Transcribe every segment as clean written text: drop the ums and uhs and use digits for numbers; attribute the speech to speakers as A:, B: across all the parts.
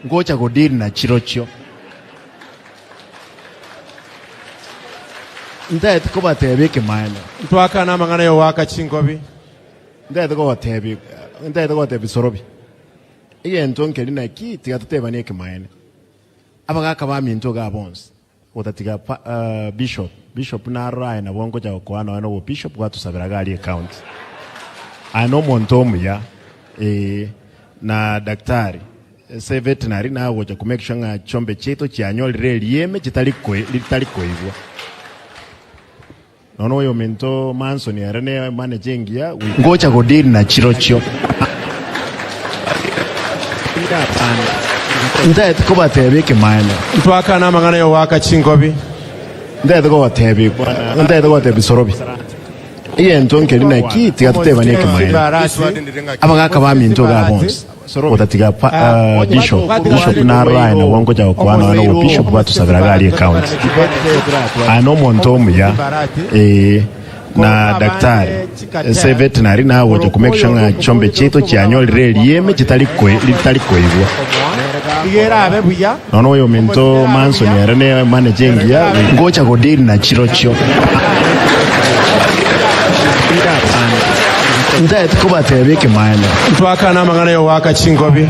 A: Ngocha go deal na chirochio. Ntaeti kobatebia ekemanyererio.
B: Ntwakane amang'ana y'ogoaka chinkobi.
A: Ntaete kobatebia, ntaete kobatebia sorobi. Egento nkeri naki, tiga totebanie ekemanyererio. Abagaka baminto iga bonsi, gotatiga pa, bishop, bishop naroro aye nabo ngocha gokoa nonya na obobishop gwatusabera iga aria ecounty. Aye nomonto omuya, ee, na daktari. Ase veterinary nagocha ko make sure ng'a chiombe chiaito chianyorire erieme chitari koi ritari koibwa. Nonya oyominto Manson ere ne manager engiya goika Ngocha go deal na chirochio. Ntaeti kobatebia ekemanyererio.
B: Ntwakane amang'ana y'ogoaka chinkobi.
A: Ntaeti kobatebia ntaeti kobatebia sorobi. Egento nkeri naki tiga totebanie ekemanyererio. Abagaka baminto iga bonsi. Gotatiga bishop, bishop naro aye nabo ngocha gokwana nonya na obobishop bwatusabera iga aria ecounty. Aye nomonto omuya, ee, na daktari ase veterinary nagocha ko make sure ng'a chiombe chiaito chianyorire erieme chitari koi ritari koibwa. Nonya oyominto Manson ere ne manager engiya ngocha go deal na chirochio. Ntaeti kobatebia ekemanyererio.
B: Ntwakane amang'ana y'ogoaka chinkobi.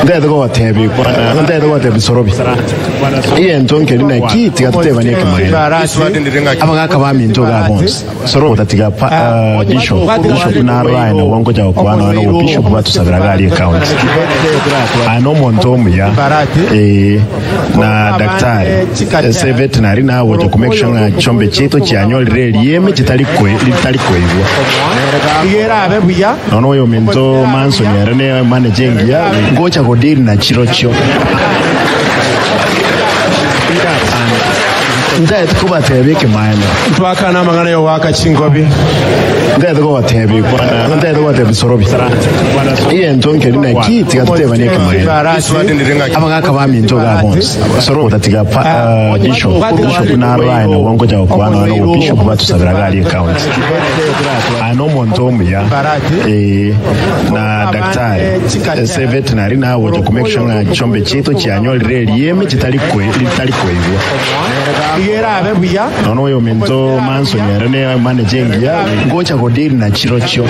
A: Ntaeti kobatebia, ntaeti kobatebia sorobi. Egento nkeri naki, tiga totebanie ekemanyererio. Abagaka baminto iga bonsi, gotatiga pa, bishop, bishop naro aye nabo ngocha gokwana nonya na obobishop bwatusabera iga aria ecounty. Aye nomonto omuya, ee. Na daktari ase veterinary nagocha ko make sure ng'a chiombe chiaito chianyorire erieme chitari koi ritari koibwa. Nonya oyominto Manson ere ne manager engiya ngocha go deal na chirochio. Ntaeti kobatebia ekemanyererio.
B: Ntwakane amang'ana y'ogoaka chinkobi.
A: Ntaeti kobatebia ntaeti kobatebia sorobi. Egento nkeri naki tiga totebanie ekemanyererio. Abagaka baminto iga bonsi, gotatiga bishop, bishop naro aye nabo ngocha gokwana nonya na obobishop bwatusabera iga aria ecounty. Aye nomonto omuya, ee, na daktari ase veterinary nagocha ko make sure ng'a chiombe chiaito chianyorire erieme chitari koi ritari koibwa. Nonya oyominto Manson ere ne manager engiya ngocha go deal na chirochio.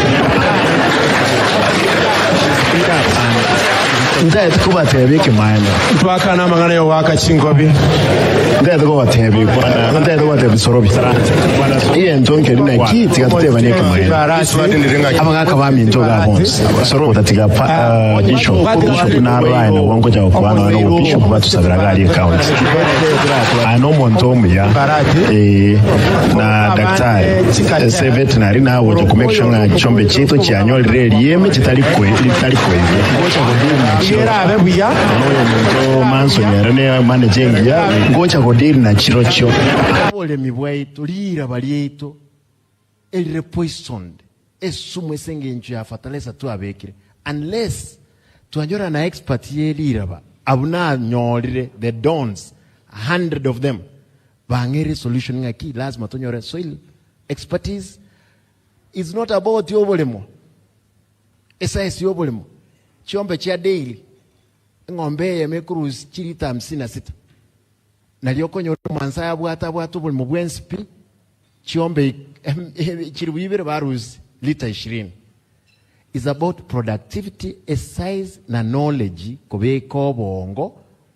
A: Ntaeti kobatebia ekemanyererio.
B: Ntwakane amang'ana y'ogoaka chinkobi.
A: Ntaeti kobatebia, ntaeti kobatebia sorobi. Egento nkeri naki, tiga totebanie ekemanyererio. Abagaka baminto iga bonsi, gotatiga pa, bishop, bishop naro aye nabo ngocha gokwana nonya na obobishop bwatusabera iga aria ecounty. Aye nomonto omuya, ee, na daktari ase veterinary nagocha ko make sure ng'a chiombe chiaito chianyorire erieme chitari koi ritari koibwa.
B: Erabe buya.
A: Nonya oyominto Manson ere ne manager engiya ngocha go deal na chirochio. Oboremi bwaito, riraba riaito erire poisoned, esumu ase engencho ya fertilizer twabekire, unless twanyora na expert ye riraba, abwo nanyorire the dons, 100 of them, bang'eire solution ng'aki lazima tonyore soil expertise, is not about oboremo. Esaisi y'oboremo, chiombe chia daily, eng'ombe eyemo ekorusia chilita hamsini na sita. Nario okonyora omoansa ayabwate abwate oboremo bwensi pi, chiombe chilifu ibere barusia lita ishirini. Is about productivity, esize na knowledge kobeka obongo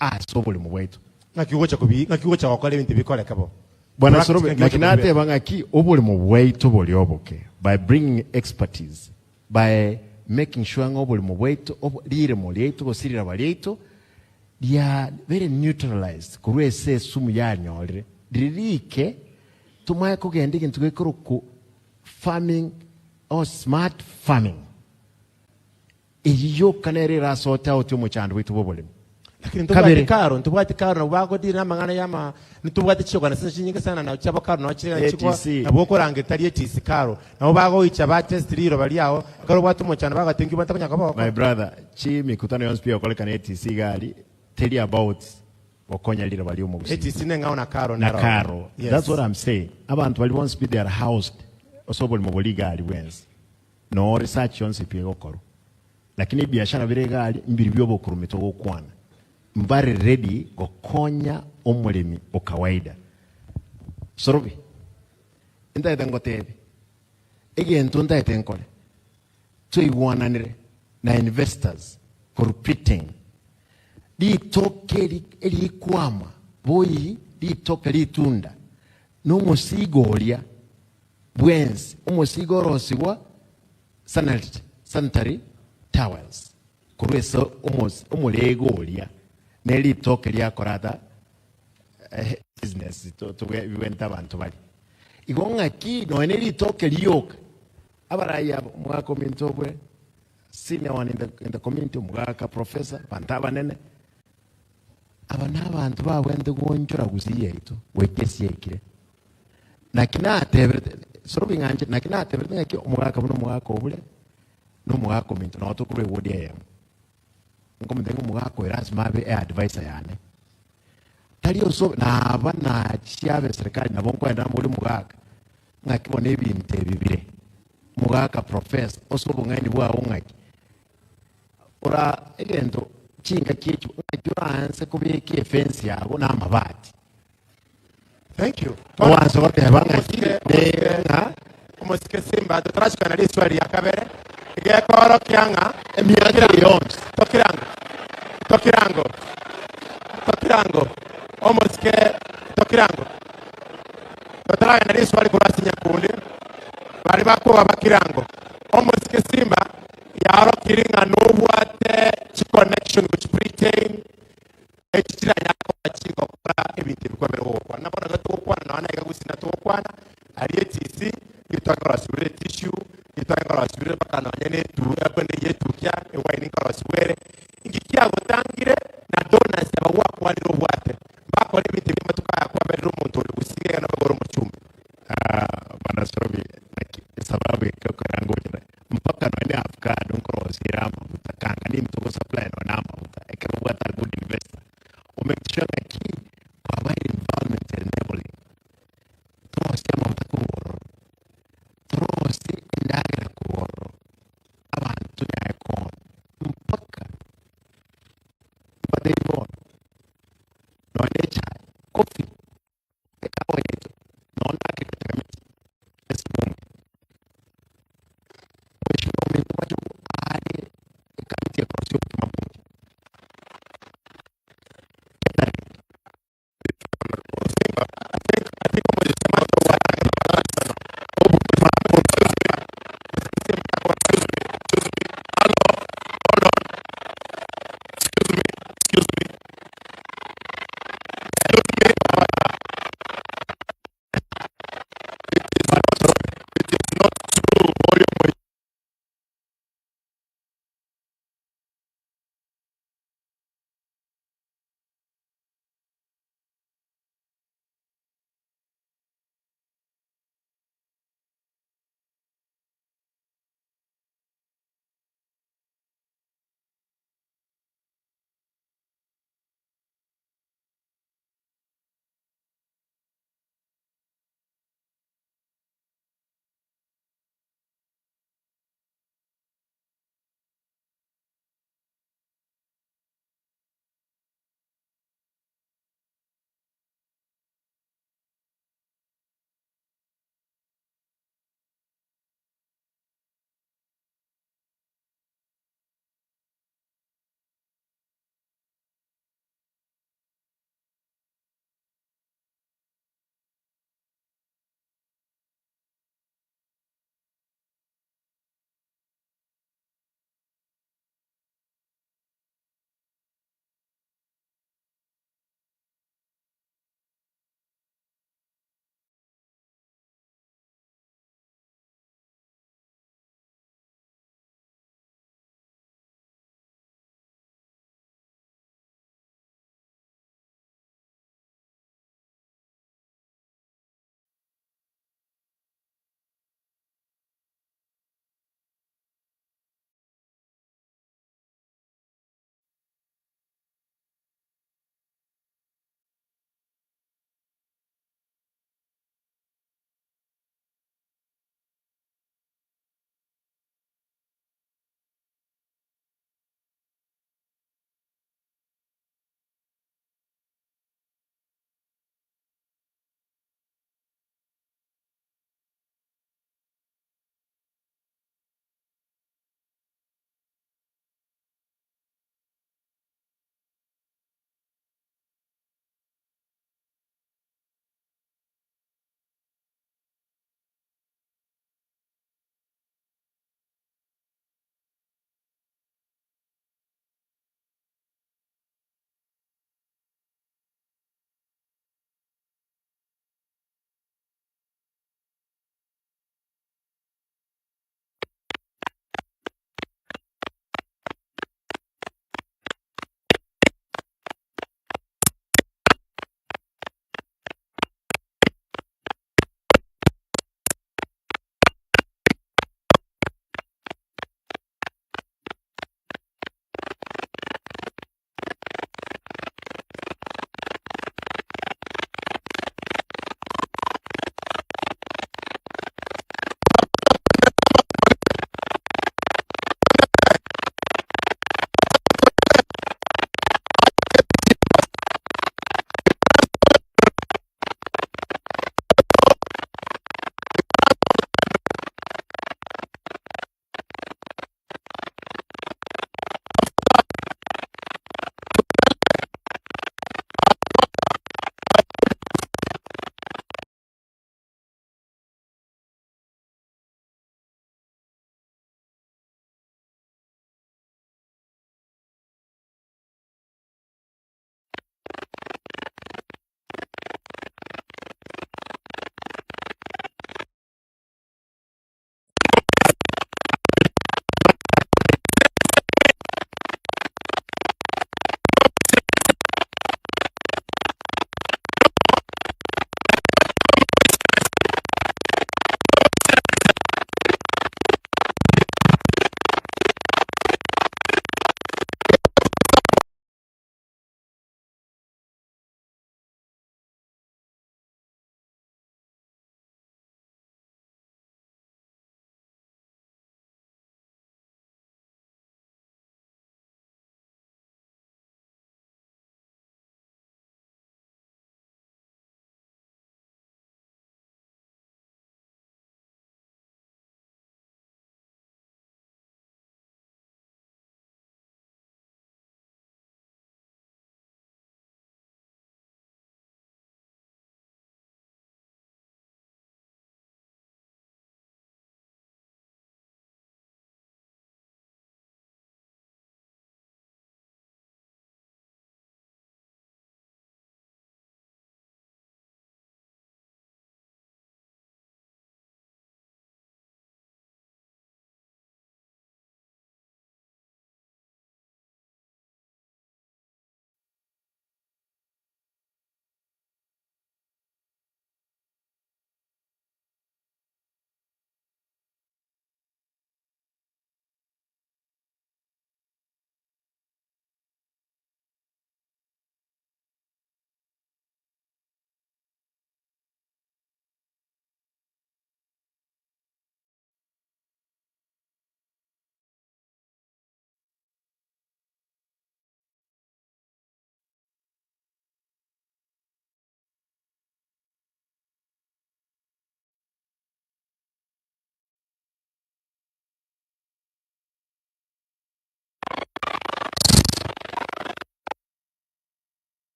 A: ase oboremo bwaito.
B: Ng'aki ogocha kobi, ng'aki ogocha gokora ebinto bikoreke bo.
A: Bwana
B: Practice
A: Sorobe,
B: ng'aki
A: naki
B: ogocha kobibeka.
A: nateba ng'aki oboremo bwaito boria oboke by bringing expertise, by making sure ng'a oboremo bwaito, obo, riremo riaito gose riraba riaito ria very neutralized korwa ase esumu yanyorire, ririke tomanye kogenda egento gekorokwa farming or smart farming. Eyio yoka nere erasote out omochando bwaito bw'oboremi.
B: Lakini ntobwati
A: Kabere.
B: karo, ntobwati karo nabwo bagodira namang'ana y'ama ntobwate chiorganisation chinyinge sana nabo chiabo karo nabo chire chikwa
A: ATC.
B: nabwo okoranga etari ATC karo nabo bagoicha ba test riroba riao ekero obwate omochando bagoteba inki obwate konya koba
A: My
B: ogokora.
A: brother, chi mikutano yonsi pi egokorekana ATC iga aria, teri about gokonya riroba ri'omogusii.
B: ATC neng'ao na karo
A: Na
B: nero.
A: karo.
B: Yes.
A: That's what I'm saying. Abanto baria bonsi pi they are housed ase oborimo boria iga aria bwensi. Noo research yonsi pi egokorwa. Lakini ebiashara bire iga aria mbiri biobokurumitwa gokwana. Mbare ready gokonya omoremi o kawaida. Sorobi, Ntagete ngotebie, egento ntagete nkore, twaigwananire na investors korwa Britain, ritoke eri erikwama boiyi ritoke ritunda na omosigo oria bwensi, omosigo orosigwa sanitary towels korwa ase omorego oria ne ritoke riakorata business bibwente abanto baria. Igo ng'aki nonya ne ritoke rioka abarai aba omogaka ominto obwe senior one in the community omogaka professor abanto abanene aba na abanto babwente goonchora gusii yaito goika ase yaikire. Naki nateberete sorobi ng'anche naki nateberete ng'aki omogaka buna omogaka obure na omogaka ominto nabo tokorwa eward eyemo. Nkomotebia ng'a omogaka oyo lasima abe eadvisor yane. Tari ase naba nachia abe serikali nabo nkoenda namborie omogaka, ng'aki bono ebinto ebi bire? Omogaka professor, ase obong'aini bwao ng'aki? Ora egento chingaki echio ng'aki oraanse kobeka efence yago na amabati?
B: Thank you.
A: Oanse goteba ng'aki
B: Omosike,
A: ne ng'a
B: omosike Simba, totarachikana riswali ria kabere, igekorokia ng'a
A: emiaka eye yonsi
B: tokirango, tokirango, tokirango, omosike tokirango. Totaragenda riswali korwa ase nyakundi, bari bakoba bakirango. Omosike Simba yaorokiri ng'a nobwate chiconnection gochi Britain, Echi chiranyare koba chigokora ebinto ebi kwabere gogokwana. Na bono iga togokwana nonya na iga gusina togokwana, aria etisi, nigo twakorosiwa rire tissue, nigo twakorosiwa rire mpaka nonya na etu ekwe neyia etukia, ewaini nkorosiwa ere. Inki kiagotangire na donors aba gwakwanire obwate, mbakore ebinto ebi amatuko aya kwaberire omonto ore gusii iga nabo iga ore omochumbe.
A: Bwana Sorobi, naki esababu ekekora ngocha Mpaka nonya ne avocado nkorosia ere amaguta, kanga ninto ogosupply nonya na amaguta ekero obwate a good investor. O make sure ng'aki kwabaire environment enabling. Torosie amaguta korwa ororo, torosie endagera korwa ororo, abanto tonyare koona mpaka mbatebie bono, nonya ne echae, coffee. Ekawa yaito noo ndakegete kamiti esibunge. Mheshimiwa ominto mache are ekamiti ekorosia obokima bunge.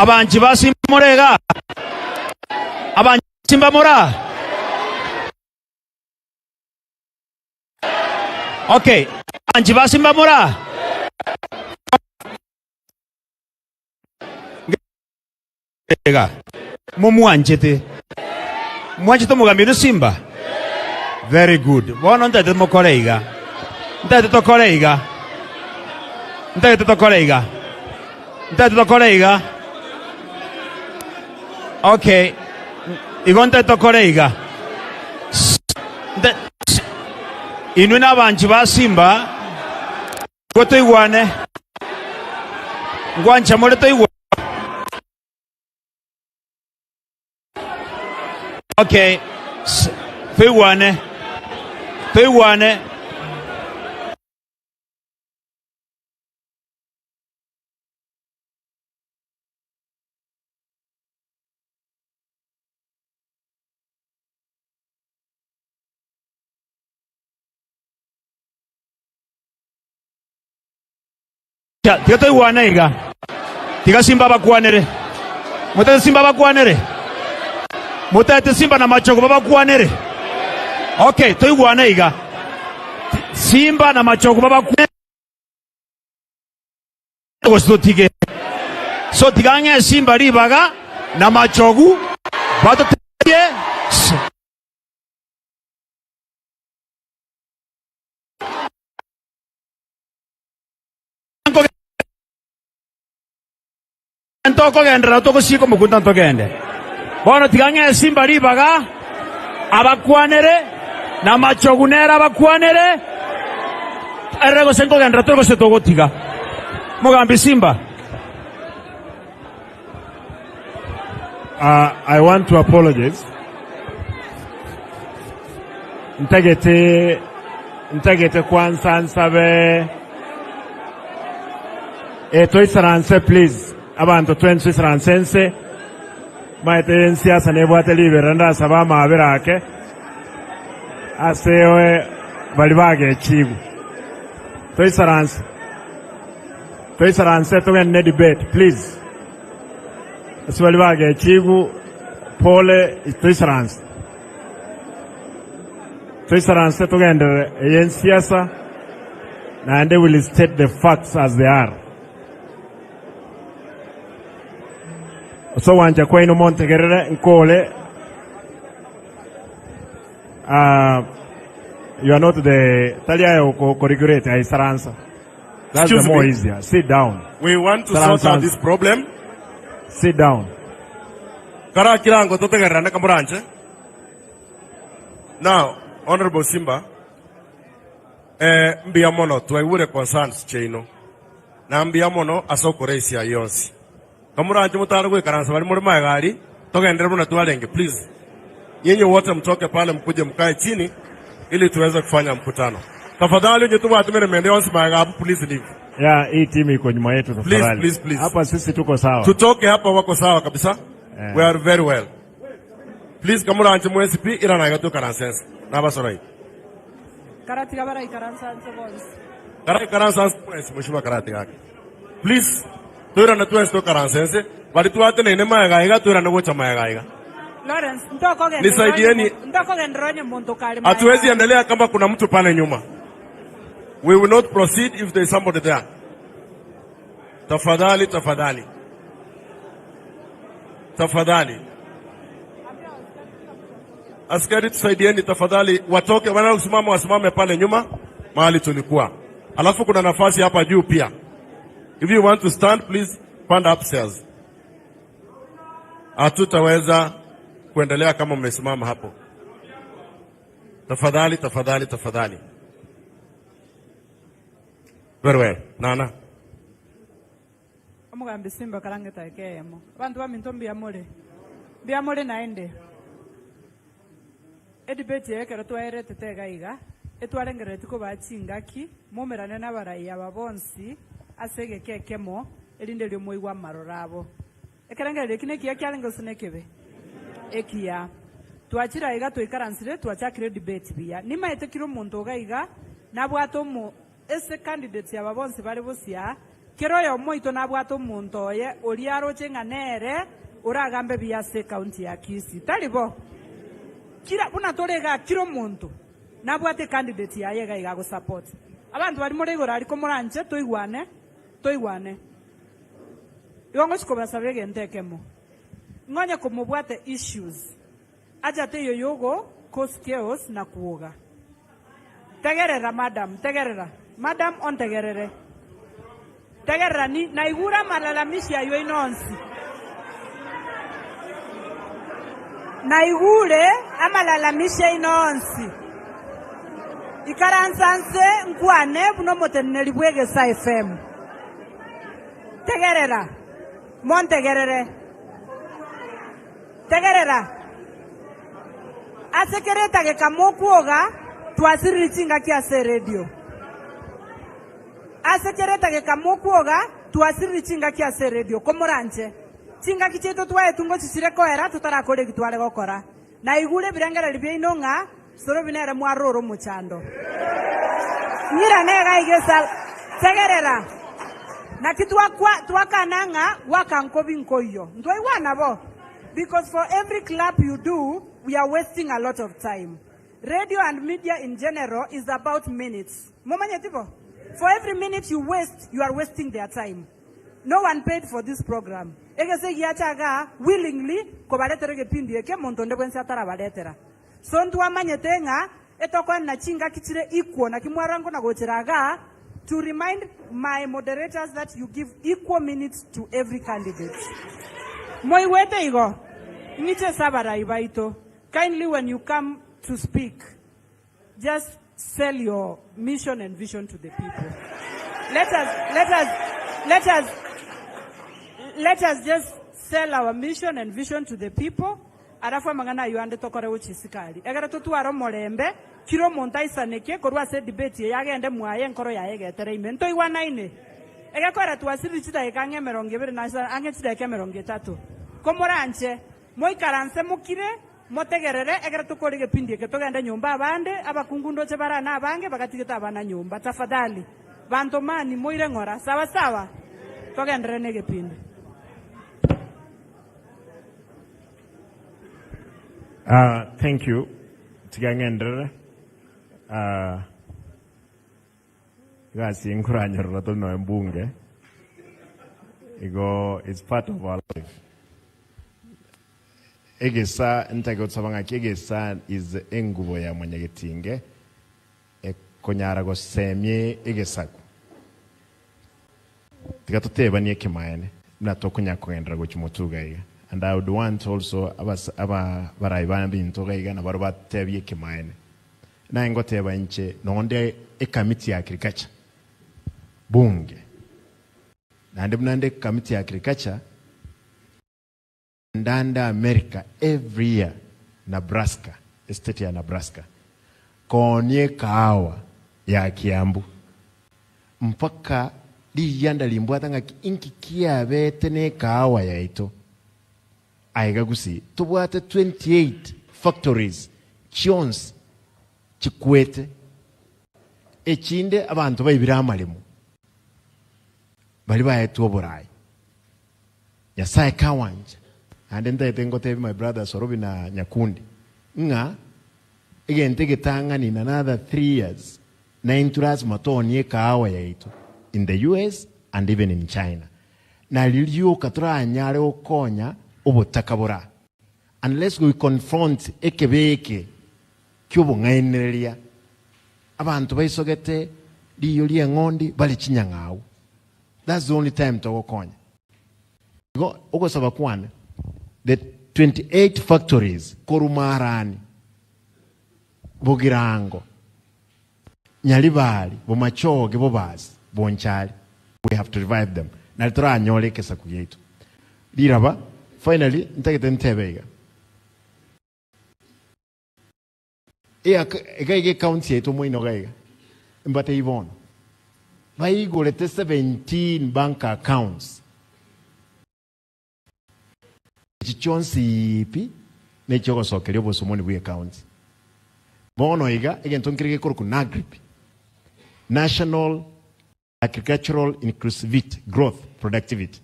C: Abanchi ba Simba more iga? Abanchi ba Simba more aa? Okay, abanchi ba Simba more aa? Iga, momwanchete? Mwanchete omogambi oino Simba? Very good. Bono ntagete mokore iga. Ntagete tokore iga. Ntagete tokore iga. Ntagete tokore iga. Okay. Igo ntagete tokore iga. Nte- Inwe nabanchi ba Simba, igo toigwane. Ngwancha more toigwane. Okay. Toigwane. Toigwane. Tiga toigwane iga. Tiga Simba abakwanere. Motete Simba abakwanere. Motete Simba na Machogu babakwanere. Okay, toigwane iga. Simba na Machogu babakwanere. Gose totige. So tiga ng'e Simba ribaga na Machogu batotebie. Ntokogenderera togosieka omokunta ntogende. Bono tiga ng'e Simba ribaga abakwanere, na Machogu nere abakwanere, arore gose nkogenderera tore gose togotiga. Mogambi Simba.
D: Uh, I want to apologize. Ntagete ntagete kwansa nsabe eh, toisaranse please abanto twensi toisaranse nse maete ensiasa nebwate ribera ndasaba amabera ake ase eh, bari bagechigwa toisaranse Toisaranse togende debate please. Ase baria bagechigu pole toisaranse. Toisaranse togenderere eye ensiasa naende will state the facts as they are. Ase ogwancha kwaino montegerere nkore ah, you are not the tari aye okoregulate aisaransa. That's the
E: Excuse
D: more
E: me.
D: easier. Sit down.
E: We want to
D: Saran
E: sort out
D: sans.
E: this problem.
D: Sit down.
E: Kara kirango totegererane kamoranche. Now, Honorable Simba, eh, mbuya mono twaigure concerns chiaino. Na mbuya mono ase okoraisia yonsi. Kamoranche motare goikaransa bari more magega aria, togenderere buna twarenge please. Nyinyi wote mtoke pale mkuje mkae chini ili tuweze kufanya mkutano. Tafadhali onye tobwate emeremo ende yonsi magega abwo please leave.
D: Yeah, hii timu iko nyuma yetu
E: Please,
D: tafadhali.
E: please, please.
D: Hapa sisi tuko sawa.
E: Tutoke hapa wako sawa kabisa.
D: Eh.
E: We are very well. Please kamoranche mwensi pi irana iga toikaranse ense. Nabasorai.
F: Karatiga baraikaransa nse bonsi.
E: Karaikaransa nse mwensi mheshimiwa karatiga ake. Please toirane twensi toikaranse ense baria twateneine magega iga toirane gocha magega iga.
F: Lawrence, ntokogenderera
E: Nisaidieni.
F: onye- ntokogenderera onye monto kare magega.
E: Hatuwezi endelea kama kuna mtu pale nyuma. We will not proceed if there is somebody there. Tafadhali, tafadhali. Tafadhali. Askari tusaidieni tafadhali, watoke wanaosimama wasimame pale nyuma mahali tulikuwa. Alafu kuna nafasi hapa juu pia. If you want to stand please panda upstairs. Hatutaweza kuendelea kama mmesimama hapo. Tafadhali, tafadhali, tafadhali. Very well. Nana.
F: Omogambi Simba karangete eke eyemo. Abanto baminto mbuya more? Mbuya more naende? Edebate eye ekero twaeretete iga iga, etwarengereretie kobaa chingaki, moumerane nabarai aba bonsi ase egeka ekemo, erinde erio moigwe amaroro abo. Ekerengererio eki nekiya kiarenge gose nekebe? Ekiya. Twachire aiga twaikaransire, twachakire edebate buya. Nimaete kera omonto iga iga nabwate omo Ase candidates aba bonsi bare bosio aa, Kera oyomo oito nabwate omonto oye oria aroche ng'a nere oragambe buya ase ecounty ya Kisii. Tari bo? Kira, buna tore igaa, kera omonto nabwate ecandidate yaye iga iga agosupport. Abanto baria more igoro aria komoranche toigwane, toigwane. Igo ngochia kobasaba egento ekemo, ng'onye komobwate issues, acha teiyo yogo cause chaos na kwoga. Tegerera madam, tegerera. Madam ontegerere. Tegerera ni, naigure amalalamishi ayio aino onsi. Naigure amalalamishi aino onsi. Ikaransa nse nkwane buna omoteneneri bw'Egesaa FM. Tegerera, montegerere. Tegerera! Ase kera etageka mokwoga, twasiriri chingaki ase eredio. Ase kera etageka mokwoga, twasiriri chingaki ase eredio. Komoranche, chingaki chiaito twaetwe ngochichire koera totarakora eki tware gokora. Naigure ebirengererio biaino ng'a Sorobi nere mwarora omochando. Ng'irane iga iga esala. Tegerera! Naki twakwa twakana ng'a gwaka nkobi nkoiyo. Ntwaigwana bo? Because for every clap you do, we are wasting a lot of time. Radio and media in general is about minutes. Momanyeti bo? For every minute you waste, you are wasting their time. No one paid for this program. Egese giacha igaa willingly kobaretera egepindi eke monto onde bwensi atarabaretera. So ntwamanyete ng'a etokoenena chingaki chire equal, naki mwarora nkona gochera igaa to remind my moderators that you give equal minutes to every candidate. Moigwete igo? Ng'iche ase abarai baito, kindly when you come to speak, just sell your mission and vision to the people. Let us, let us, let us, let us just sell our mission and vision to the people. Alafu amang'ana ayio ande tokore gochia isiko aria, egere totware omorembe, kera omonto aisaneke korwa ase edebate eye agende mwaye enkoro yaye egetere ime. Ntoigwanaine? Egekoera twasiriri chidakika ang'e emerongo ebere na ang'e chidakika emerongo etato. Komoranche, moikaranse mokire, motegerere, egere tokore egepindi eke togende nyomba abande, abakungu ndoche bare aa abange bagatigete abana nyomba. Tafadhali, banto mani, moire ng'ora. Sawa sawa? Togenderere negepindi.
D: Ah, thank you. Tiga ng'enderere. Ah, egasi nkoranyorera tore noe mbunge. Igo it's part of our life. Egesa ntake gosaba ng'aki egesa is engubo ya mwanyagetinge ekonyara gosemia egesaku. Tiga totebanie ekemanene buna tokonyara kogenderera gochia motwe iga iga. And I would want also abas aba abarai ba binto iga iga nabarobwo batotebie ekemanene. Naye ngoteba inche nonde ekamiti ya agriculture bunge, naende buna nde ekamiti ya agriculture, Ndande America every year Nabraska, estate ya Nabraska, koonia ekahawa ya Kiambu mpaka rigianda rimbwate ng'aki inki kiabete ne ekahawa yaito aiga Gusii. Tobwate 28 factories chionsi chikwete, echinde abanto baibire amaremo baria baetwe oborai. Nyasae kawancha, naende ntagete ngotebie my brother Sorobi na Nyakundi, ng'a egento egetang'ani in another 3 years naintwe lasima toonie ekahawa yaito in the US and even in China. Nario rioka toranyare gokonya obotaka bora unless we confront ekebe eke ki'obong'ainereria abanto baisogete riiyo ri'eng'ondi bare chinyang'au. That's the only time togokonya. Igo ogosaba kwane, the 28 factories korwa Marani, Bogirango, Nyaribari, Bomachoge, Bobasi, Bonchari, we have to revive them nari toranyore ekesaku giaito. Riraba, finally ntagete ntebe iga. Iga iga ecounty yaito moino iga iga mbatebie bono baigorete 17 bank accounts echi chionsi pi nechiogosokeria obosomoni bwe ecounty. Bono iga egento nkere gekorokwa NAGRIP, National. Agricultural Inclusivity, Growth, Productivity,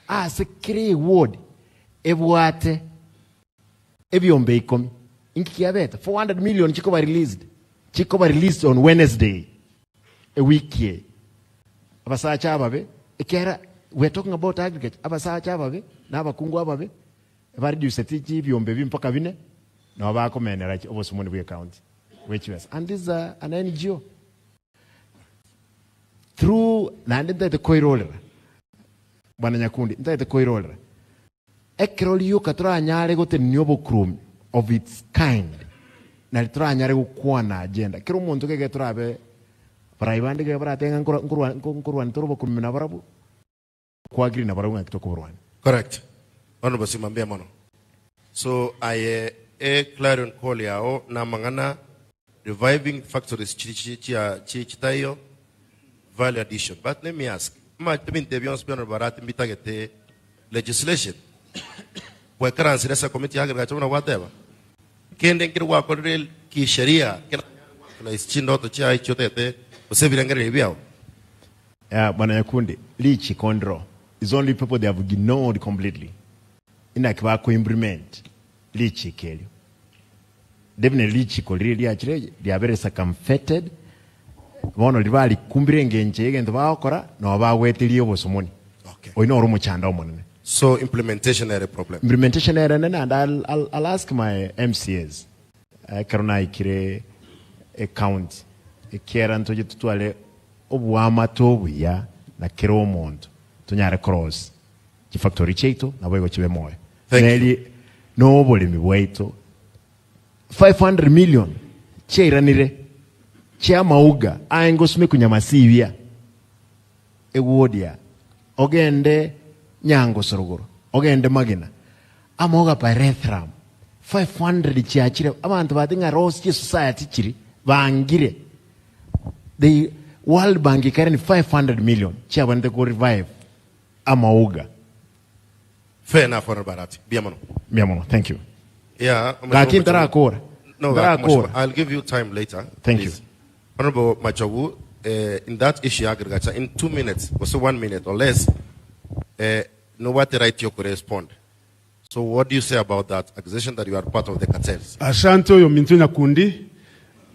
D: ase kera eward ebwate ebiombe ikomi. Inki kiabete? 400 million chikoba released, chikoba released on Wednesday ewiki eye. Abasacha ababe, ekiagera we are talking about agriculture, abasacha ababe na abakungu ababe bareduceti chibiombe ebi mpaka bine, nabo bakomenera obosomoni bwa ecounty bwe chibesa. And this is an NGO. Through naende ntagete koirorera, Bwana Nyakundi, ntagete koirorera, ekero rioka toranyare gotenenia obokuromi of its kind, nari toranyare gokwana agenda. Kera omonto gege torabe barai bande gege baratebe ng'a nkora nkorwa nkorwania tore obokuromi nabarabwo, kwagiri nabarabwo ng'aki tokoborwania.
E: Correct. Honourable Simba mbuya mono. So aye e clarion call yao na amang'ana reviving factories chiri chi chia chi chitaiyo value addition. But let me ask, ama ebinto ebi bionsi bi Honourable Barati mbitagete legislation? Gwekaransire ase committee ya agriculture buna gwateba? Kende nkere gwakorire kisheria keranyare goactualize chindoto chiaye chiotagete gose ebirengererio biao?
D: Yeah, Bwana Nyakundi, richiko ndiro is only people they have ignored completely. Inaki bako implement richiko erio. Definitely richiko riria riachire riabere circumvented bono riria barikumbire engencho y'egento bagokora nabo bagwetirie obosomoni.
E: Okay.
D: Oyio noro omochando omonene.
E: So implementation ere problem.
D: Implementation ere nene and I'll, I'll, I'll ask my MCAs ekero naikire ecounty ekiera ntoche totware oboamate obuya na kera omonto tonyare korosia chifactory chiaito naboigo chibe moyo.
E: Thank you.
D: Neri noboremi bwaito 500 million chiairanire chiamauga aye ngosumekwa nyamasibia eguodia ogende nyangosorogoro ogende magena amauga pyrethrum 500 chiachire abanto bate ng'a rosi chisociety chiri bangire The World Bank ekarani 500 million chiabwenerete ko revive amauga.
E: Fair enough, Honorable Barati. Mbuya mono.
D: Mbuya mono. Thank you.
E: Yeah,
D: Gaki ntarakora.
E: No, gaki
D: Ntarakora.
E: Mheshimiwa, I'll give you time later.
D: Thank you.
E: please. Honorable Machogu, eh, in that issue ya agriculture, in 2 minutes, or one minute or less, eh, nobwate right yo respond. So what do you say about that accusation that you are part of the cartels?
G: Asante oyo minto nyakundi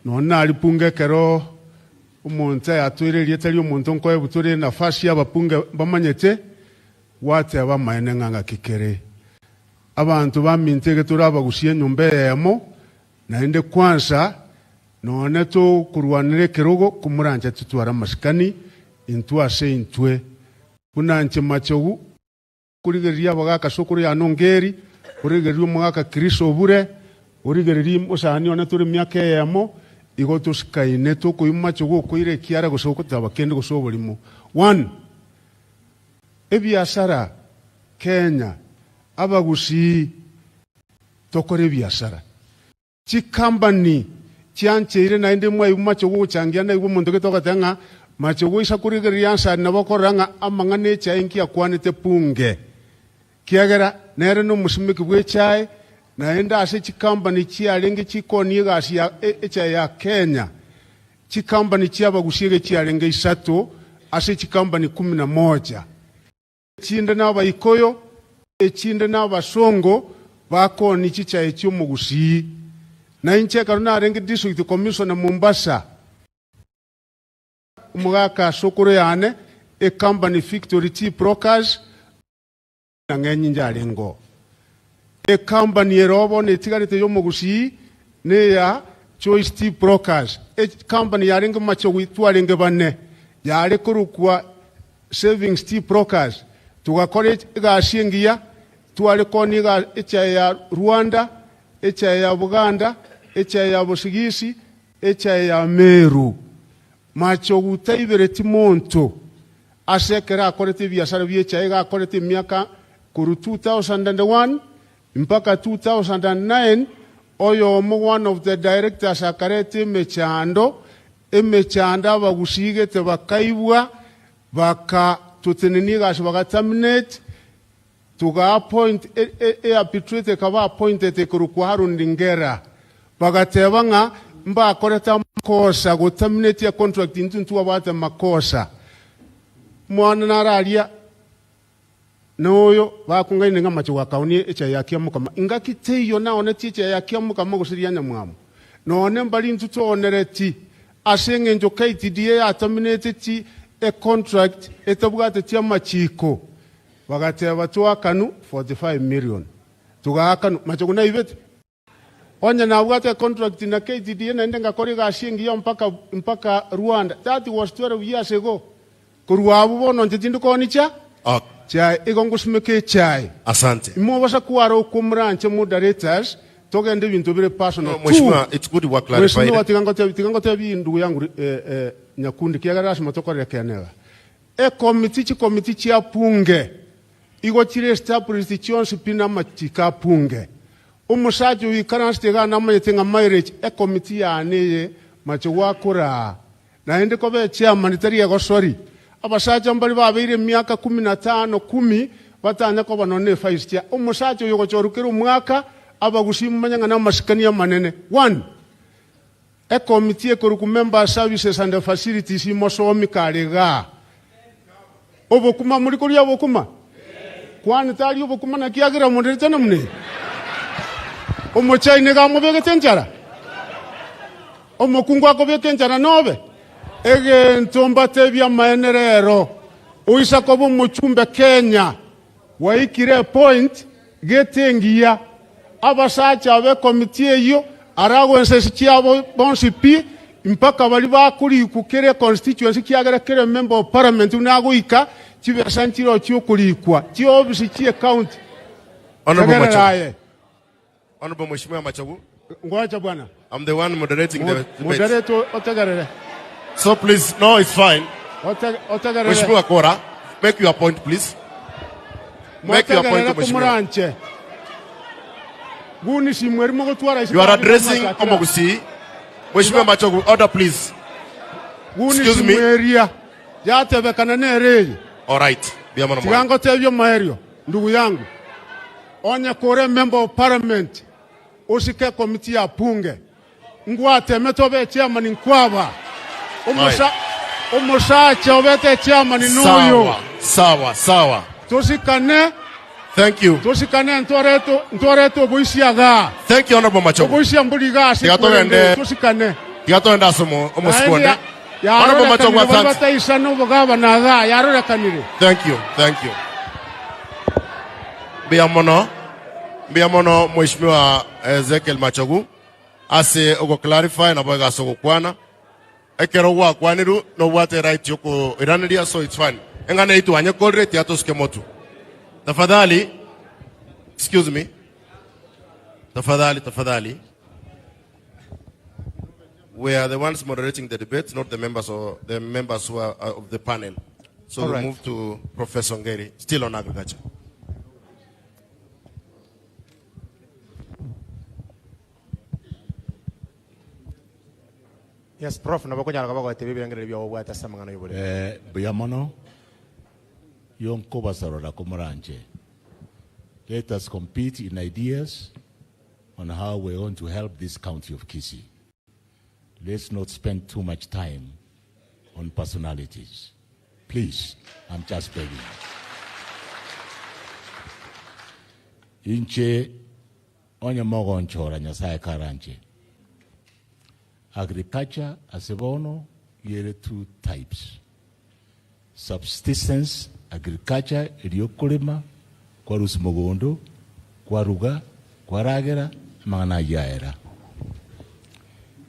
G: nonya naripunga ekero omonto ayatwere erieta ria omonto nkoe butore nafasi abapunge bamanyete gwateba amaene ng'a ng'aki kere abanto baminto ege tore abagusia enyomba eyemo naende kwanza nonye tokorwanera ekerogo komorancha totware amasikani intwe ase intwe buna nche Machogu Korigereria abagaaka sokoro yane Ongeri, origererie omogaka Chris Obure, origererie mosani one tore emiaka eyemo, igo tosikaine tokoima mache gokoira ekiara gose gotaba kende gose oborimo. One, ebiasara Kenya, abagusii tokore ebiasara. Chikambani chiancheire naende mwaigwa mache gochangia naigwe omonto gete ogoteba ng'a mache goisa korigereria ansari nabo okorora ng'a amang'ana echae nki akwanete bunge. Kiagera nere nomosimeki bw'echae naende ase chikambani chiarenge chikonia egasi ya echae ya Kenya chikambani chiabagusia ege chiarenge isato ase chikambani kumi na moja. Echinde n'Abaikoyo, echinde n'Abasongo bakoonia chichae chi'omogusii. Na inche ekero narenge District Commissioner Mombasa, omogaka ase okoro yane, ecompany Victory Tea Brokers, na ng'enye inche arenge oo. Ecompany ere oo bono etigarete y'omogusii neya Choice Tea Brokers. Ecompany yarenge Machogu twarenge bane, yare korokwa Savings Tea Brokers, togakora egasi engiya, tware koonia ega echae ya Rwanda, echae ya Buganda, echae ya Bosigisi, echae ya Meru. Machogu taibereti monto ase ekero akorete ebiasara bi'echae iga akorete emiaka korwa 2001 mpaka 2009, oyomo one of the directors akareta emechando, emechando abagusigete bakaibwa, bakatotenenia egasi baga terminate, toga appoint e, e, e arbitrator ekaba appointed ekorokwa Haron Ringera. Bagateba ng'a mbakorete amakosa go terminate a contract intwe ntwabwate amakosa. Omwana nare aria na oyo bakong'ainire ng'a amache gwakaonia echae ya kiamokama. Ingaki teiyo naonetie echae ya kiamokama gose ria nyamwamu. Nonye mbari intwe toonereti ase engencho KTDA yataminete chi econtract etabwateti amachiko. Bagateba toakanu 45 million. Togaakanwa. Machogu naibete. Onye nabwate econtract na KTDA naende ngakora egasi engiya mpaka mpaka Rwanda. That was 12 years ago. Korwa abwo bono inche tindi koonicha
E: Okay.
G: chae, igo ngosimeka echae.
E: Asante.
G: Imobasa kwara okwo moranche moderators togende ebinto bire personal.
E: No, Mheshimiwa, it's good you were clarified.
G: Mheshimiwa tiga ngotebi tiga ngotebi ndugu yangu eh, eh, Nyakundi kiagera lasima tokorere ekeene iga. Ekomiti chikomiti chia bunge Igo chire established chionsi pi namachiko a bunge. Omosacha oyo oikaransete igaa namanyete ng'a mileage ekomiti yane eye mache gwakora aa. Naende koba echairman tari egosori. Abasacha mbare babeire emiaka kumi na tano kumi batanya koba nonya ne vice chair. Omosacha oyo ogochorwa kera omwaka abagusii momanye ng'a namasikani amanene. One, ekomiti ekorokwa Member Services and Facilities imosomi kare igaa. Obokima mori koria obokima? Kwani tari obokima naki agira monderete namuna eye? Omochai nigo amobegete enchara? Omokungu akobeka enchara nobe? Egento mbatebie amaene rero, oisa koba omochumbe Kenya, gwaikire epoint gete engiya. Abasacha ab'ekomiti eyio aragwe ensesi chiabo bonsi pi, mpaka baria bakorikwa kera econstituency kiagera kera emember of parliament buna agoika, chibesa nchireo chiokorikwa, chiofisi chi'ecounty.
E: Honorable
G: Tegerera
E: Machogu.
G: aye.
E: Honorable Mheshimiwa Machogu.
G: Ngocha bwana.
E: I'm the one moderating the debate.
G: Moderator otegerere.
E: So please, no, it's fine.
G: Otegerere.
E: Mheshimiwa Kora, make your point please. Make your point,
G: Motegerere
E: Mheshimiwa.
G: komoranche. Guni simweri mogotwara
E: You are addressing Omogusi. Mheshimiwa Machogu, order please.
G: Guni
E: Excuse me.
G: simweria. Yatebekana nere eye.
E: All right. Biamano
G: Tiga ngotebie omoerio, ndugu yangu. Onye kore member of parliament Osike ekomiti ya bunge, ngwateme tobe echairman nkwaba. Omosa, omosacha obete echairman noyo.
E: Sawa, sawa, sawa.
G: Tosikane,
E: Thank you.
G: tosikane ntwarete, ntwarete oboisia igaa.
E: Thank you, Honorable Machogu.
G: Oboisia mbori igaa ase
E: Tiga
G: ekwerende,
E: togende-
G: tosikane.
E: Tiga togende ase omo- omosike
G: Naende
E: onde. Honorable Machogu,
G: yarorekanire bari
E: asante.
G: bataisana obogabana igaa, yarorekanire.
E: Thank you, thank you. Mbuya mono. Mbuya mono Mheshimiwa Ezekiel Machogu ase ogo clarify nabo ase ogokwana. Ekero gwakwanirwe nobwate right yokoiraneria so it's fine. Eng'ana eyio twanyekorire tiga tosuke motwe. Tafadhali, excuse me. Tafadhali, tafadhali. We are the ones moderating the debate, not the members or the members who are of the panel. So
B: All
E: we
B: right.
E: move to Professor Ngeri, still on agriculture.
B: Yes, Prof, nabo okonyara koba ogotebia ebirengererio biao obwate ase amang'ana y'oboremi.
H: Eh, mbuya mono, yonkobasarora komoranche. Let us compete in ideas on how we're going to help this county of Kisii. Let's not spend too much time on personalities. Please, I'm just begging. Inche onye mogonchora Nyasaye karanche. Agriculture ase bono yere two types. Subsistence agriculture eria okorema kwarusia mogondo kwaruga kwaragera amang'ana ayio aera.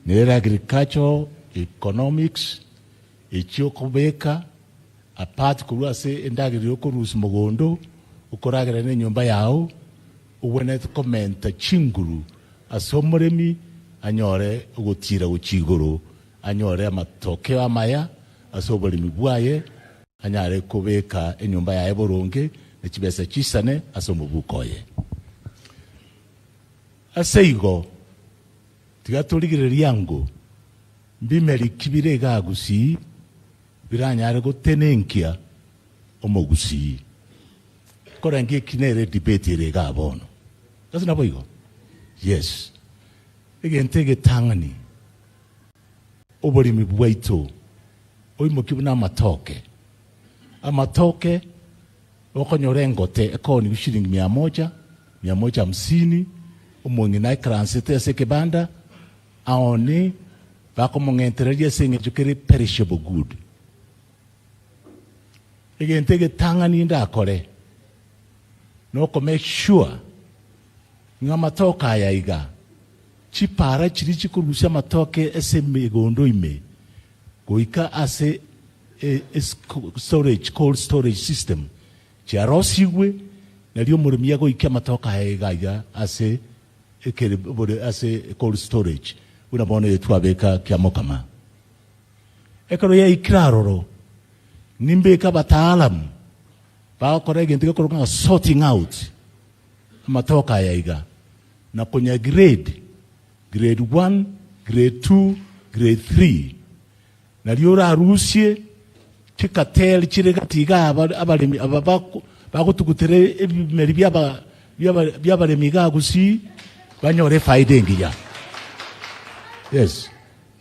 H: Nere agricultural economics echia okobeka apart korwa ase endagera eria okorusia mogondo okoragera na enyomba yao ogwenerete komenta chinguru ase omoremi anyore ogotira gochia igoro anyore amatokeo amaya Ase oboremi bwaye anyare kobeka enyomba yaye boronge ne chibesa chisane ase omobuko oye. Ase igo, tiga torigererie ango mbimeri ki bire igaa gusii biranyare gotenenkia omogusii. Korenge eki nere edebate ere igaa bono. Gose naboigo? Yes. Egento egetang'ani. Oboremi bwaito oimokie buna amatoke. Amatoke okonyora engote ekoonigwa shilingi mia moja, mia moja hamsini, omong'ina aikaransete ase ekebanda aone bakomong'entereria ase eng'encho kere perishable good. Egento egetang'ani ndakore noko make sure ng'a amatoke aya iga, chipara chiria chikorusia amatoke ase emegondo ime goika ase storage, cold storage system chiarosigwe nario omoremi agoikia amatoke aya iga iga ase ekere ase cold storage buna bono eye twabeka Kiamokama. Ekero yaikire aroro, nimbeke abataalamu bagokora egento gekorokwa ng'a sorting out amatoke aya iga, na konya grade, grade one, grade two, grade three, nario orarusie chikateli chire gati iga aba abaremi aba bagotugutera ebimeri biaba biabaremi igaa gusii banyore efaida engiya. Yes.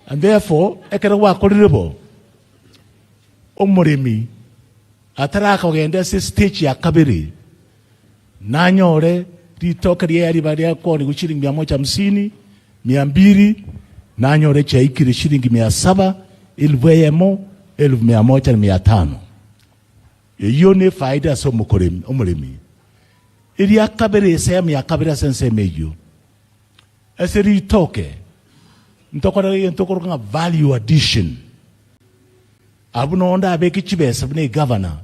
H: And therefore, ekero gwakorire bo, omoremi atarakogenda ase stage ya kabere, nanyore ritoke riaye riba riakoonigwa shilingi mia moja hamsini, mia mbili, nanyore chiaikire shilingi mia saba, elfu eyemo, elfu mia moja na mia tano. Eyio nefaida ase omokoremi omoremi. Eria kabere esehemu ya kabere ase ensemo eyio. Ase ritoke ntokore egento okoroka ng'a value addition. Abwo noo ndabeke chibesa buna egavana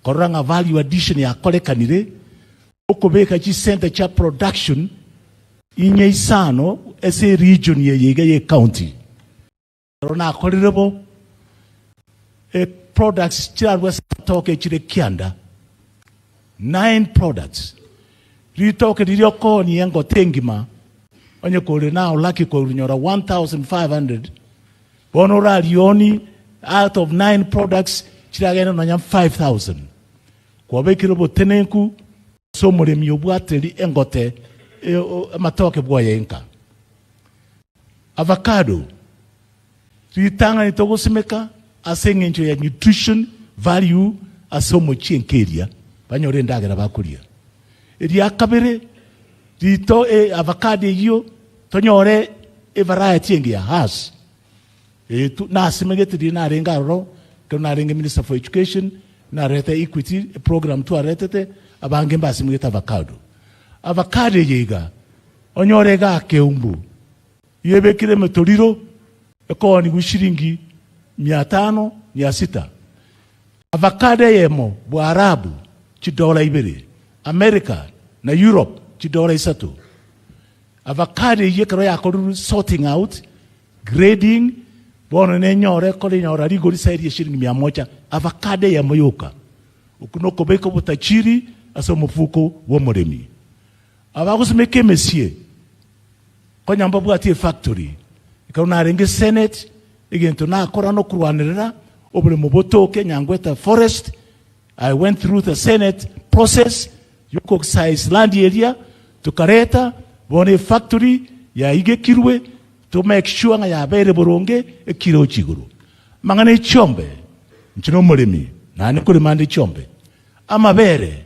H: korora ng'a value addition yakorekanire, okobeka chisenta chia production inye isano ase eregion eye iga ye ecounty. Ekero nakorire bo, e products chirarwe ase amatoke chire kianda, nine products. Ritoke riria okoonia engote engima, onye kore nao lucky korinyora 1500, bono orarionie out of nine products chiragende nonya 5000. Kwabekire obotenenku ase omoremi obwateri engote amatoke bwoye inka. Avocado, ritang'ani togosimeka ase engencho ya nutrition value ase omochie nkeria banyore endagera bakoria. Eria kabere rito e avocado eyio tonyore evariety enge ya Hass. Eye tu nasimegete riria narenge aroro ekero narenge minister for education narete equity eprogram twaretete abange mbasimegete avocado. Avocado eye iga Onyore igaa keumbu yebekire emetoriro ekoonigwa shilingi mia tano, mia sita. Avocado eyemo Bwarabu chidola ibere, America na Europe chidola isato. Avocado eyio ekero yakorirwe sorting out, grading, bono nenyore korenyora rigori sairi ya shilingi mia moja, avocado eyemo yoka. Okwo nokobeka obotachiri ase omofuko bw'omoremi. Abagosimeka emesie konya mbabwati efactory. Ekero narenge senate egento nakora nokorwanerera oboremo botoke Nyangweta forest. I went through the senate process yokoexcise land eria tokareta bono efactory yaigekirwe to make sure ng'a yabeire boronge ekire gochia igoro. Amang'ana echiombe inche nomoremi naende nkorema nde chiombe. Amabere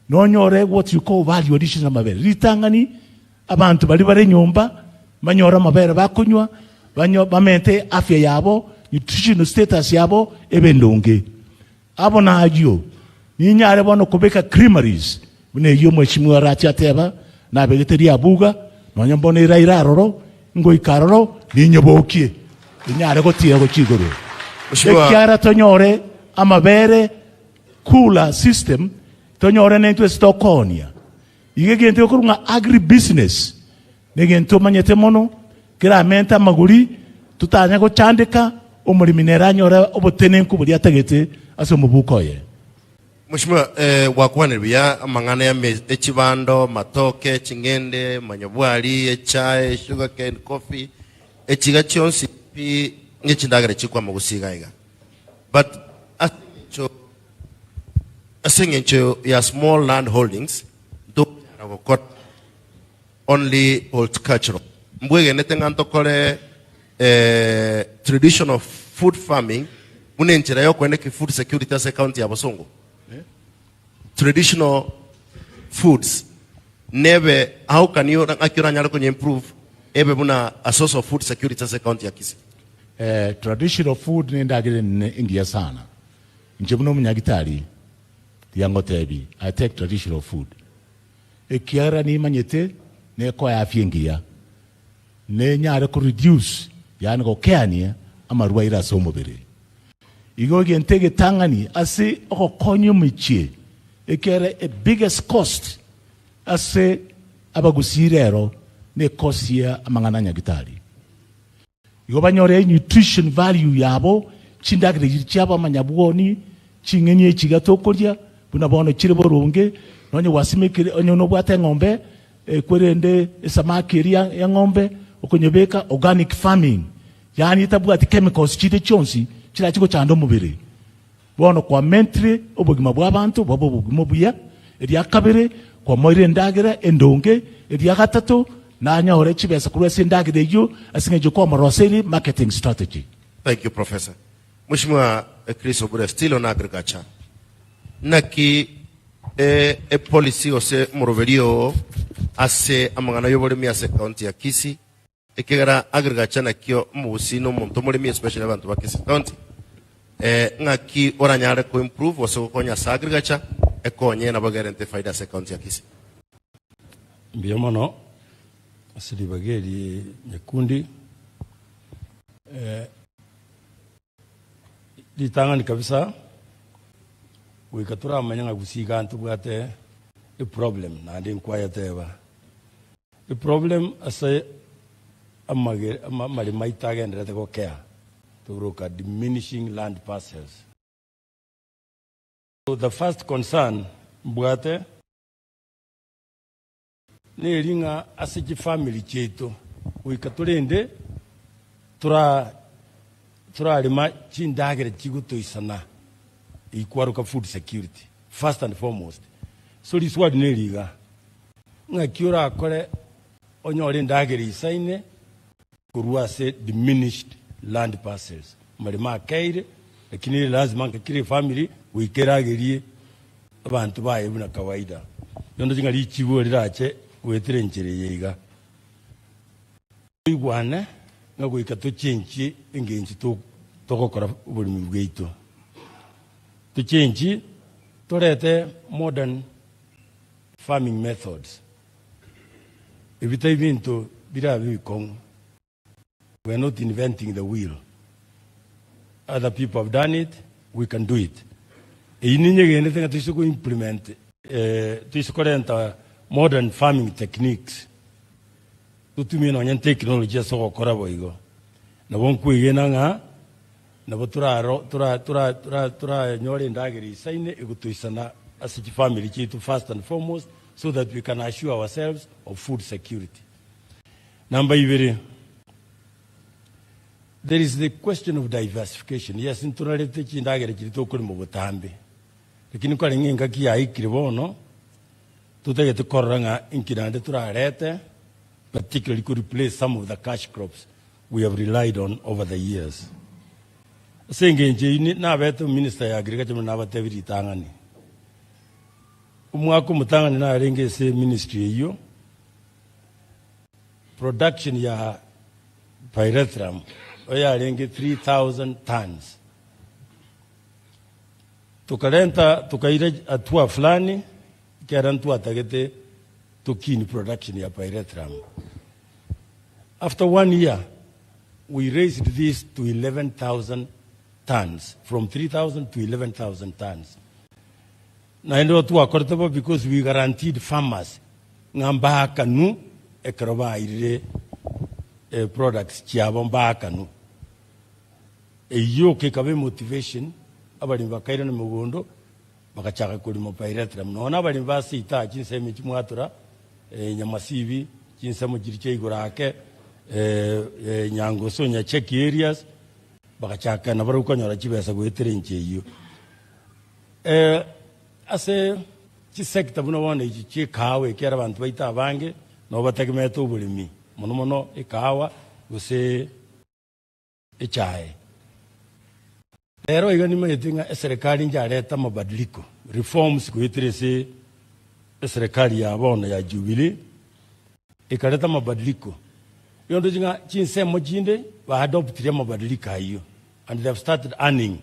H: Nonyore what you call value addition amabere. Ritang'ani abanto baria bare nyomba banyore amabere bakonywa, banyo bamente afya yabo, nutritional status yabo ebe endonge. Abo nayio ninyare bono kobeka creameries buna eyio omweshimiwa arache ateba nabegete riabuga nonya mbono eraire aroro ngoika aroro ninyobokie inyare gotira gochia igoro.
E: Mheshimiwa.
H: Ekiagera tonyore amabere Cooler system tonyore nentwe ase tokoonia. Iga egento gekorwa ng'a agri business negento omanyete mono keramente amagori totanya gochandeka omoremi nere anyore obotenenku boria atagete ase omobuko oye.
E: Mheshimiwa, eh, gwakwanire buya amang'ana ya echibando, matoke, ching'ende, manyobwari, echae, sugarcane, coffee, echiga chionsi pi ng'echindagera chikwama gosiga iga. But ase eng'encho ase eng'encho ya small land holdings ntokonyara gokora only horticultural. Mbwegenete ng'a ntokore eh, traditional food farming buna. Buna enchera y'okoeneki food security ase ecounty ya Bosongo? Traditional foods nebe how can you ng'aki oranyare konya improve ebe buna a source of food security ase ecounty ya Kisii?
H: Eh, traditional food nendagera enene engiya sana. Inche buna omonyagitari rigia ngotebi I take traditional food ekiagera nimanyete nekoe afya engiya nenyare ko reduce yaani gokeania amarwaire ase omobere. Igo egento egetang'ani ase ogokonya omochie ekiagera e biggest cost ase abagusii rero ne cost ya amang'ana a nyagitari. Igo banyore enutrition value yabo, chindagera echi chiabo amanyabwoni, ching'eni echi iga tokoria, buna bono chire boronge, nonye gwasimekire onye nobwate eng'ombe, kwerende esamaki eria y'eng'ombe, okonyebeka organic farming, yaani etabwati chemicals chinde chionsi chirache gochanda omobere. Bono kwamentire obogima bw'abanto bobe obogima obuya, eria kabere, kwamoeire endagera endonge, eria gatato, nanyore chibesa korwa ase endagera eyio ase eng'encho kwamoroseirie marketing strategy.
E: Thank you Professor. Mweshimiwa Chris Obure still on agriculture. Naki e, e policy gose omoroberio oo ase amang'ana y'oboremi ase county ya Kisii Ekiagera agriculture nakio omogusii na omonto omoremi especially abanto ba Kisii County eh, ng'aki oranyare ko improve gose gokonya ase agriculture ekonye nabo egerente efaida ase ecounty ya Kisii.
I: Mbuya mono ase ribaga eri Nyakundi. Eh, ritang'ani kabisa goika toramanye ng'a gusii iga ntobwate eproblem naende nkwayeteba. Eproblem ase amage amaremo aito agendererete gokea, togoroka diminishing land parcels. So the first concern mbwate neri ng'a ase chifamily chiaito goika torende tora torarema chindagera chigotoisana ikwaroka food security first and foremost. So riswali neri iga. Ng'aki orakore onyore endagera eisaine korwa ase diminished land parcels? Amaremo akeire, lakini ere lazima nka kera efamily goika eragerie abanto baye buna kawaida. Rende ng'a richibu rirache goetera enchera eye iga. Toigwane ng'a goika tochenchie engencho togokora oboremi bwaito. Tochenchie torete modern Farming methods, Ebi tai binto birabe bikong'u, we are not inventing the wheel, other people have done it, we can do it. Eyio ninyegenete ng'a toise ko implement toise korenta modern farming techniques, totumie nonye technology ase ogokora boigo, nabo nkwegena ng'a Nabo toranyore endagera eisaine egotoisana ase chifamiri chiaito first and foremost so that we can assure ourselves of food security. Number ibere, there is the question of diversification. Yes, ntorarete chindagera chiria tokorema botambe, lakini nkorenge engaki yaikire bono totagete korora ng'a inki naende torarete particularly ko replace some of the cash crops we have relied on over the years. Ase engencho eyio nabete ominister ya agriculture buna nabatebi ritang'ani. Omwaka omotang'ani narenge ase ministry eyio, production ya pyrethrum oyarenge 3000 tons. Tokarenta tokaira hatua fulani ekero ntwatagete tokini production ya pyrethrum. After one year, we raised this to 11,000 tons, from 3,000 to 11,000 tons. Naende igo twakorete bo because we guaranteed farmers ng'a mbaakanu ekero bairire eh, products chiabo mbaakanu. Eyio ekaba emotivation, abaremi bakairana mogondo Bagachaka korima Pyrethrum. Nonya nabaremi ba Seita, chinsemo echi mwatura, Nyamasibi, chinsemo chiria chia igoro ake, Nyangoso, Nyacheki areas, bagachaka nabarabwo konyora chibesa goetera enchera eyio. Ase chisector buna bono echi chia ekahawa ekiagera abanto baito abange nabo bategemeete oboremi, mono mono ekahawa gose. Echae. Rero iga nimanyete ng'a eserekari njarete amabadiliko, reforms, goetera ase eserekari ya bono ya Jubilee, ekareta amabadiliko. Igo ndoche ng'a chinsemo chinde ba adoptire amabadiliko ayio and they have started earning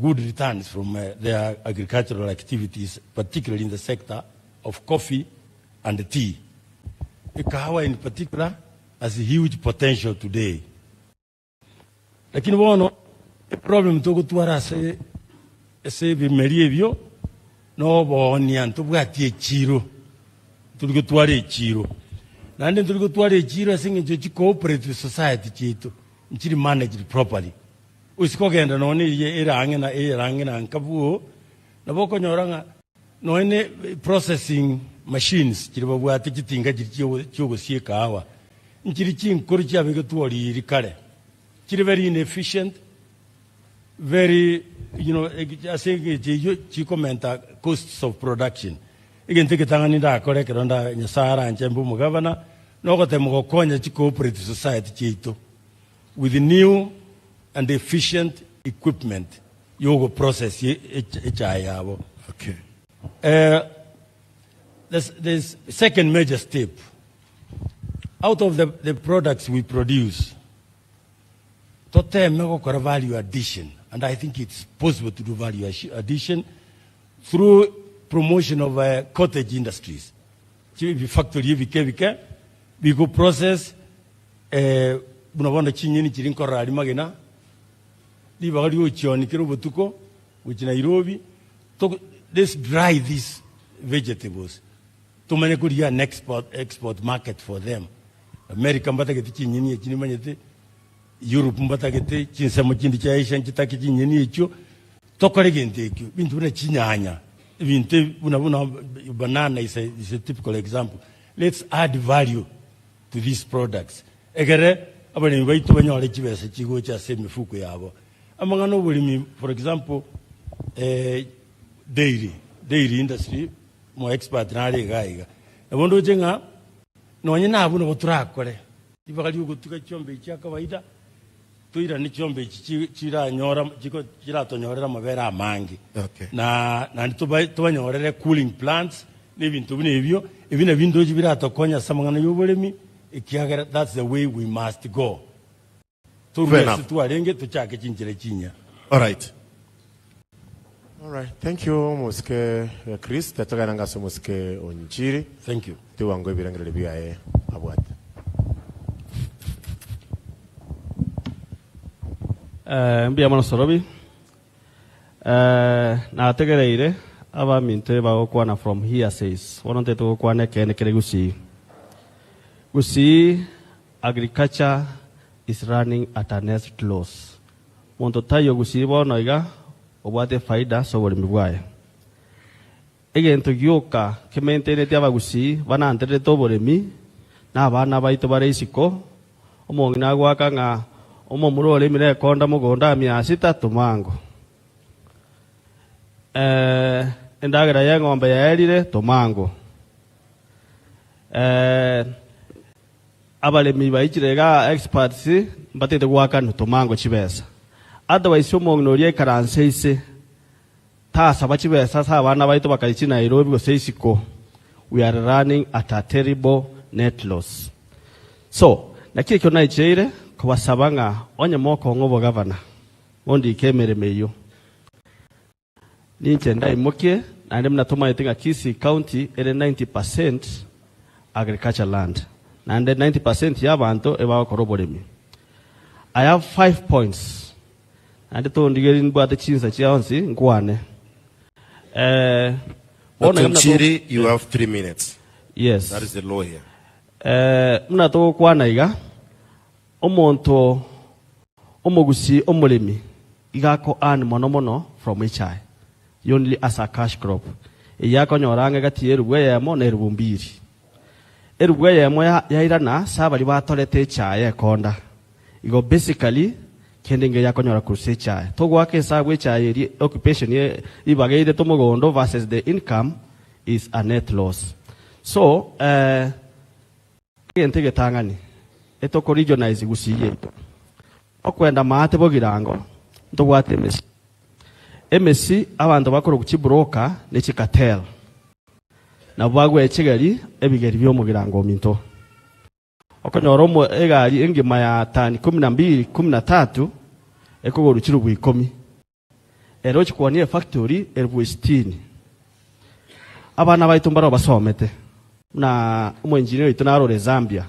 I: good returns from their agricultural activities particularly in the sector of coffee and tea. Ekahawa in particular has huge potential today. Lakini bono eproblem togotwara ase ase ebimeri ebio noboonia ntobwati echiro, ntori gotwara echiro. Naende ntori gotwara echiro ase eng'encho chicooperative society chiaito nchiri managed properly. Gose kogenda nonye na eye ere ang'e na ere ang'e na nka bwo, nabo okonyora ng'a nonye ne processing machines chiria babwate chitinga chiria chiogosia ekahawa, Nchiri chinkoro chiabegetwe oriri kare, chire very inefficient, very you know, ase engencho eyio chikomenta costs of production. Egento egetang'ani ndakore ekero nda Nyasaye aranche mbe omogavana, nogotema gokonya chicooperative society chiaito with new and efficient equipment yogoprocess echae yabo.
E: Okay.
I: The, the second major step Out of the, the products we produce, toteme gokora value addition, and I think it's possible to do value addition through promotion of uh, cottage industries. Factory ebike ebike bigo process eh, buna bono chinyeni chiri nkorora aria magena ribaga riochioni kera obotuko gochia Nairobi to, let's dry these vegetables Tomanye korigia an export, export market for them. America mbatagete chinyeni echi nimanyete, Europe mbatagete, chinsemo chinde chia Asia nchitake chinyeni echio, tokore egento ekio. Ebinto buna chinyanya, ebinto ebi buna buna banana is a, is a typical example. Let's add value to these products egere abaremi baito banyore chibesa chigocha ase emifuko yabo. Amang'ana oboremi for example, eh, dairy, dairy industry Omo expert nare iga iga. Nabo ndoche ng'a nonye nabwo nabo torakore ribaga riogotuga chiombe echi chia kawaida, toirane chiombe echi chi chiranyora chiko chiratonyorere amabere amange.
E: Okay.
I: Na naende toba tobanyorere cooling plants na ebinto buna ebio, ebi nabio ndoche biratokonye ase amang'ana ya oboremi, ekiagera that's the way we must go. Torue
E: Fair
I: ase
E: enough.
I: twarenge tochake chinchera chinyia.
E: Alright.
B: Alright, thank you omosike eh, Chris tetogenda ngase omosike Onchiri
I: Thank you.
B: tiwango ebirengererio biaye abwate.
J: Eh, mbuya mono Sorobi. Eh, nategereire abaminto bagokwana from hearsays. Bono ntete gokwana ekeene kere Gusii. Gusii Agriculture is running at a net loss. Monto taiyo gusii bono iga obwate efaida ase oboremi bwaye. Egento gioka kementainetie abagusii banantererete oboremi na abana baito bare isiko, omong'ina agoaka ng'a omomura oremire ekonda mogondo amia sita tomango. Eh, endagera y'eng'ombe yaerire tomango. Eh, Abaremi baichire igaa experts mbatagete goakanwa tomango chibesa. Otherwise omong'ina oria aikaranse ise tasaba chibesa ase abana baito bakaichi Nairobi gose isiko we are running at a terrible net loss. So naki ekio naicheire kobasaba ng'a onye mokong'a obogavana mondike emeremo eyio. Ninche ndaimokie, naende buna tomaete ng'a Kisii County ere 90 percent agriculture land, naende 90 percent y'abanto ebagokora oboremi. I have five points, naende tondigerie nimbwate chinsa chionsi nkwane. Eh, bono iga
E: Dr.
J: buna to-
E: Nchiri, you have 3 minutes.
J: Yes.
E: That is the law here.
J: Eh, buna togokwana iga, Omonto omogusii omoremi iga ako earn mono mono from echae only as a cash crop eyio akonyora ang'e gati y'erubu eyemo na erubu mbiri. Erubu eyemo yairana ase abaria batorete echae ekonda. Igo basically kende nkeiyo akonyora korwa ase echae. Togoaka esabu echae eria occupation ye ribaga eirete omogondo versus the income is a net loss. So eh. Egento egetang'ani, etoko regionalize gusii yaito. Okwenda maate bogirango ntobwate emesi. Emesi abanto bakorokwa chibroker ne chicartel nabwo bagwechegeri ebigeri biomogirango ominto. Okonyora omo egari engima ya tani kumi na mbili kumi na tatu ekogorwa chirubu ikomi. Ere ochia kwonia efactory erubu esitini. Abana baito mbarabwo basomete buna omoengineer oito narore Zambia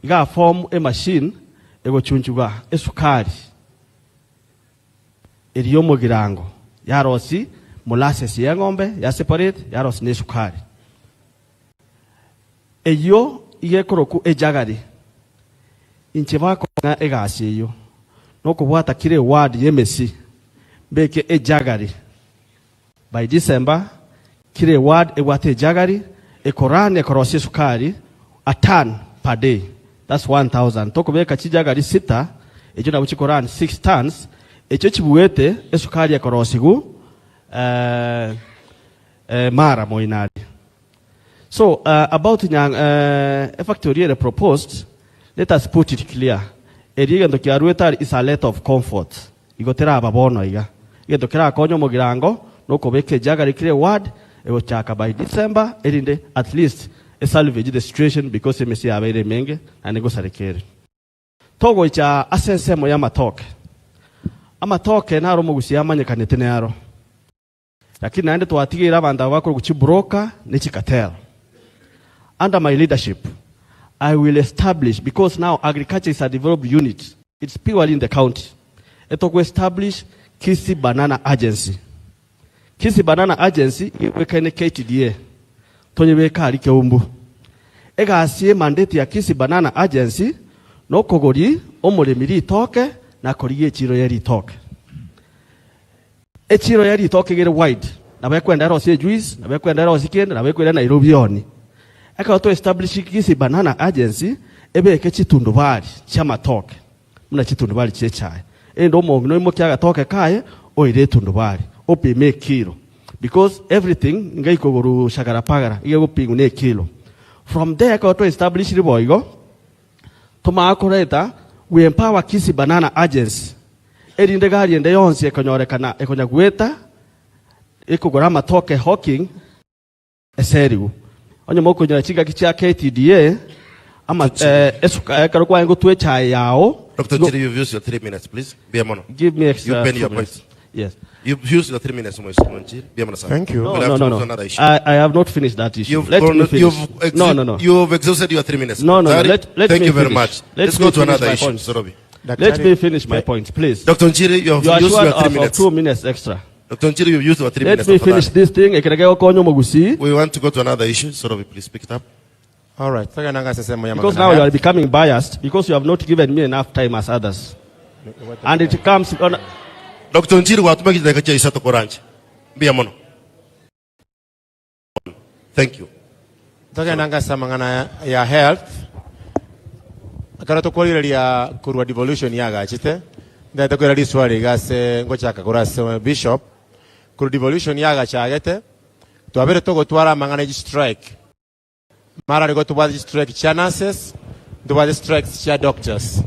J: iga aform emachine egochunchuga esukari eria yomogirango yarosi molasses yeng'ombe ya separate yarosi na esukari. Eyio iga ekorokwa ejagari. Inche bakong'a egasi eyio, nokobwata kera eward y'emesi, mbeke ejagari. By December, kera eward ebwate ejagari, ekorun ekorosia esukari a ton per day, that's 1000. Tokobeka chijagari sita, echio nabo chikorun six tons, echio chibuete esukari ekorosigwa mara moinari. So about nyang efactory ere proposed, let us put it clear, erio egento kiaruete aria is a letter of comfort, igo teraba bono iga. Egento kerakonye omogirango nokobeka ejagari kera eward egochaka by December erinde at least e salvage the situation because emesi yabeire emenge naende ngosareka ere. Togoicha ase ensemo y'amatoke. Amatoke naro omogusia amanyekanete naro. Lakini naende twatigeire abanto aba bakorokwa chibroker ne chicartel. Under my leadership, I will establish, because now agriculture is a developed unit, it's purely in the county, etogo establish Kisii Banana Agency. Kisii Banana Agency igwekaine KTDA, tonyebeke aria Keumbu. Egasi emandate ya Kisii Banana Agency nokogori omoremi ritoke na korigia echiro ye ritoke. Echiro ya ritoke iga ere wide, nabo ekwenda erosie ejuice, nabo ekwenda erosie kende, nabo ekwenda Nairobi yoni. Ekero to establish Kisii Banana Agency, ebeke chitundubari chi'amatoke, buna chitundubari chi'echae. Erinde omong'ina oimokie agatoke kaye, oire etundubari, opime ekilo. Because everything niga ikogoru shagara bagara, iga egopimwa na ekilo. From there ekero twa establishiri boigo, Tomanye koreta we empower Kisii Banana Agency erinde gari ende yonsi ekonyorekana ekonya goeta ekogora amatoke hawking eserigu. Onye mokonyora chingaki chia KTDA ama eh, esuka ekero kwaye gotwa echae yao
E: Dr. Nchiri, you've used your 3 minutes, please. Mbuya mono.
J: Give me extra
E: You've been
J: 2
E: your
J: minutes.
E: point.
J: Yes.
E: You've used your 3 minutes, Mheshimiwa Nchiri. Mbuya mono sana.
B: Thank you.
J: No,
E: We'll
J: no,
E: have to
J: no,
E: move to
J: no.
E: another issue.
J: I have not finished that issue.
E: You've
J: Let
E: gone,
J: me finish.
E: You've exi-
J: No, no, no.
E: You've exhausted your 3 minutes.
J: No, no, no.
E: Sorry.
J: Let
E: Thank
J: me
E: you very
J: finish.
E: much.
J: Let
E: Let's
J: me
E: go to
J: finish
E: another
J: my
E: issue,
J: point.
E: Sorobi.
J: Let me finish my point, please.
E: Dr. Nchiri, you have
J: You
E: used
J: assured
E: your 3
J: us of
E: minutes.
J: 2 minutes extra.
E: Dr. Nchiri, you've used your 3
J: Let
E: minutes.
J: me
E: tafadhali.
J: finish this thing. Ekerege okonyo mogusi.
E: We want to go to another issue. Sorobi, please pick it up.
B: All right. Togenda sesemo ya
J: Because now you are becoming biased because you have not given me enough time as others. And it comes on.
E: Dr. Nchiri watumia dakika cha isato koranje. Mbuya mono. Thank you.
B: Togenda ngasa mang'ana ya health ekero tokworireria korwa devolution yagachete ndete kwira riswali gase ngochaka kora ase bishop korwa devolution yagachagete twabere togotwara amang'ana ya strike mara nigo tobwate strike chia nurses ntobwate strikes chia doctors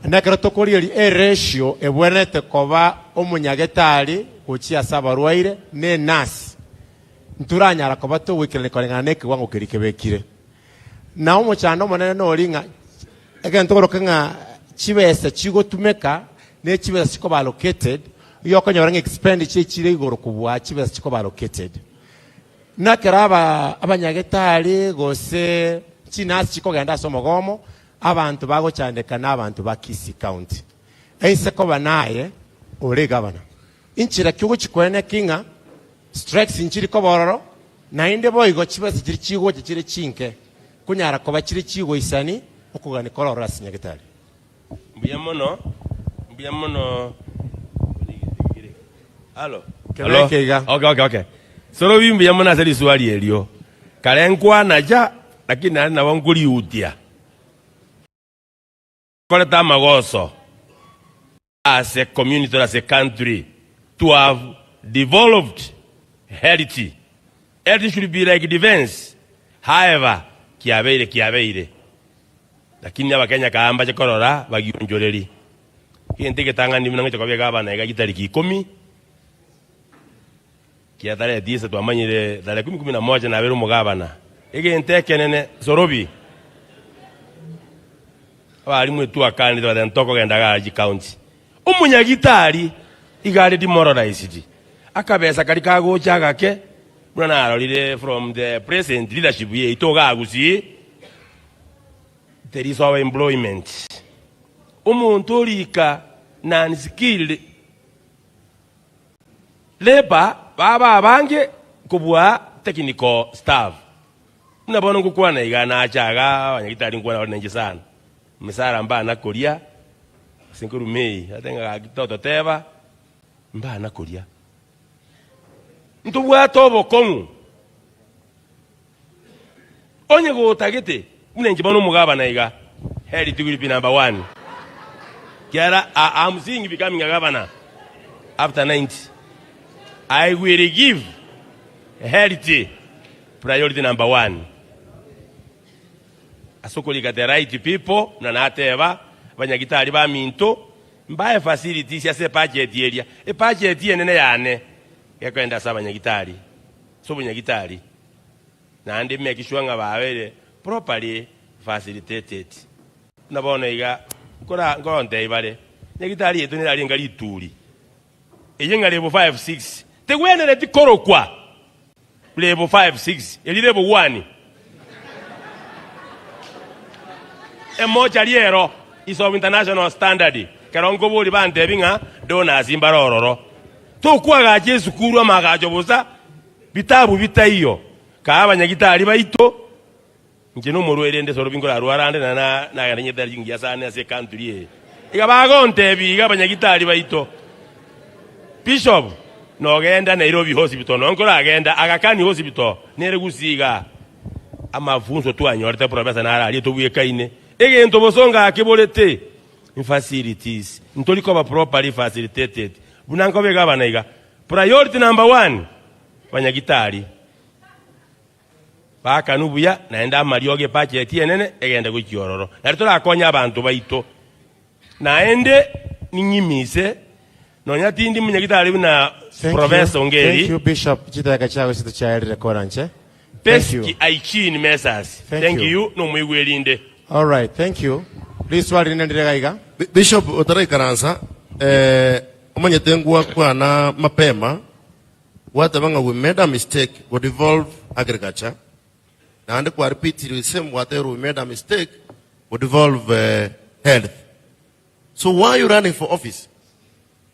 B: nekero tokorieria eratio ebwenerete koba omonyagetari gochia ase abarwaire na enurse nturanyara koba togwikerania koreng'ana na ekiwango keri kebekire na omochando omonene nori ng'a egento koroka ng'a chibesa chigotumeka na chibesa chikoba allocated iyo okonyora ng'a expenditure echire igoro kobua chibesa chikoba allocated nakero aba abanyagetari gose chinasi chikogenda ase omogomo abantu bagochandeka na abantu ba Kisii County einse koba naye ore gavana inchira kiogochikwene king'a strikes nchiri kobororo naende boigo chibesa chiri chigocha chire chinke kunyara koba chire chigoisani okogani korora ase nyagetari.
K: Mbuya mono, mbuya mono. Halo.
B: Kebeke iga.
K: Okay. Sorobi mbuya mono ase riswali erio. Kare nkwana ja, lakini nari nabo nkoriutia. Koreta amagoso as a community or as a country to have devolved health. Health should be like defense. However, kiabeire kiabeire. Lakini abakenya kaamba chikorora bagionjoreri. Egento egetang'ani buna ngocha kobeka abana iga chitariki ikomi, kia tarehe tisa twamanyire tarehe kumi kumi na moja nabere omogabana. Egento ekenene sorobi, abalimu etwakanire bateba ntokogenda iga chicounty. Omonyagitari iga are demoralized, akabesa karia kagocha agake, buna narorire from the present leadership yaito igaa Gusii, there is over employment. Omonto orika non skilled labour baba abange kobua technical staff. Buna bono ngokwana iga nacha igaa abanyagitari nkwana bare nainche sana, emisara mbana koria, ase nkorwa May, ate ng'a gaki tototeba, mbana koria. Ntobwate obokong'u. Onye gotagete buna inche bono omogabana iga, health will be number one. Kiara I am seeing becoming a governor after 90. I will give health priority number one. Ase okorika the right people buna nateba, abanyagitari baminto, mbae facilities ase ebudget eria. Ebudget enene yane gekoenda ase abanyagitari, ase obonyagitari. Naende make sure ng'a babeire properly facilitated. Buna bono iga nkora nkontebia bare, nyagitari yaito nere arenge rituri, eye ng'a level 5, 6, tegwenereti korokwa level 5, 6, eri level 1. Emochari ero is of international standard, ekero nkoboria bantebi ng'a donors mbare ororo. Tokwagacha esukuru amagacho bosa. Bitabu bitaiyo, kaa abanyagitari baito, inche nomorwaire inde sorobi nkorarware ande na nagenda nyetari chingiya sane ase ecountry eye. Iga bagontebia iga abanyagitari baito, Bishop, nogenda Nairobi Hospital, nonye nkoragenda Aga Khan Hospital nere Gusii igaa. Amafunso twanyorete professor naro aria tobwekaine. Egento bosongo akeborete, facilities, ntori koba properly facilitated. Buna nkobeka abana iga, Priority number one, abanyagitari baakanwe buya naende amariogo ebudget enene egende gochia ororo. Nario torakonye abanto baito. Naende ning'imise nonya tindi monyagitari buna
B: Thank you.
K: Professor Ongeri.
B: Thank you Bishop. Chidakika chiago chiaito chiaerire koranche. Thank you.
K: Basic hygiene measures.
B: Thank
K: Thank
B: you.
K: you nomoigwerinde.
B: All right, thank you. Riswali rinde ndire gaiga.
E: Bishop otaraikaransa eh, Omanyete ngwakwana mapema, gwateba ng'a we made a mistake go devolve agriculture, naende kwa repeatire the same gwatebire we made a mistake go devolve health. So why are you running for office?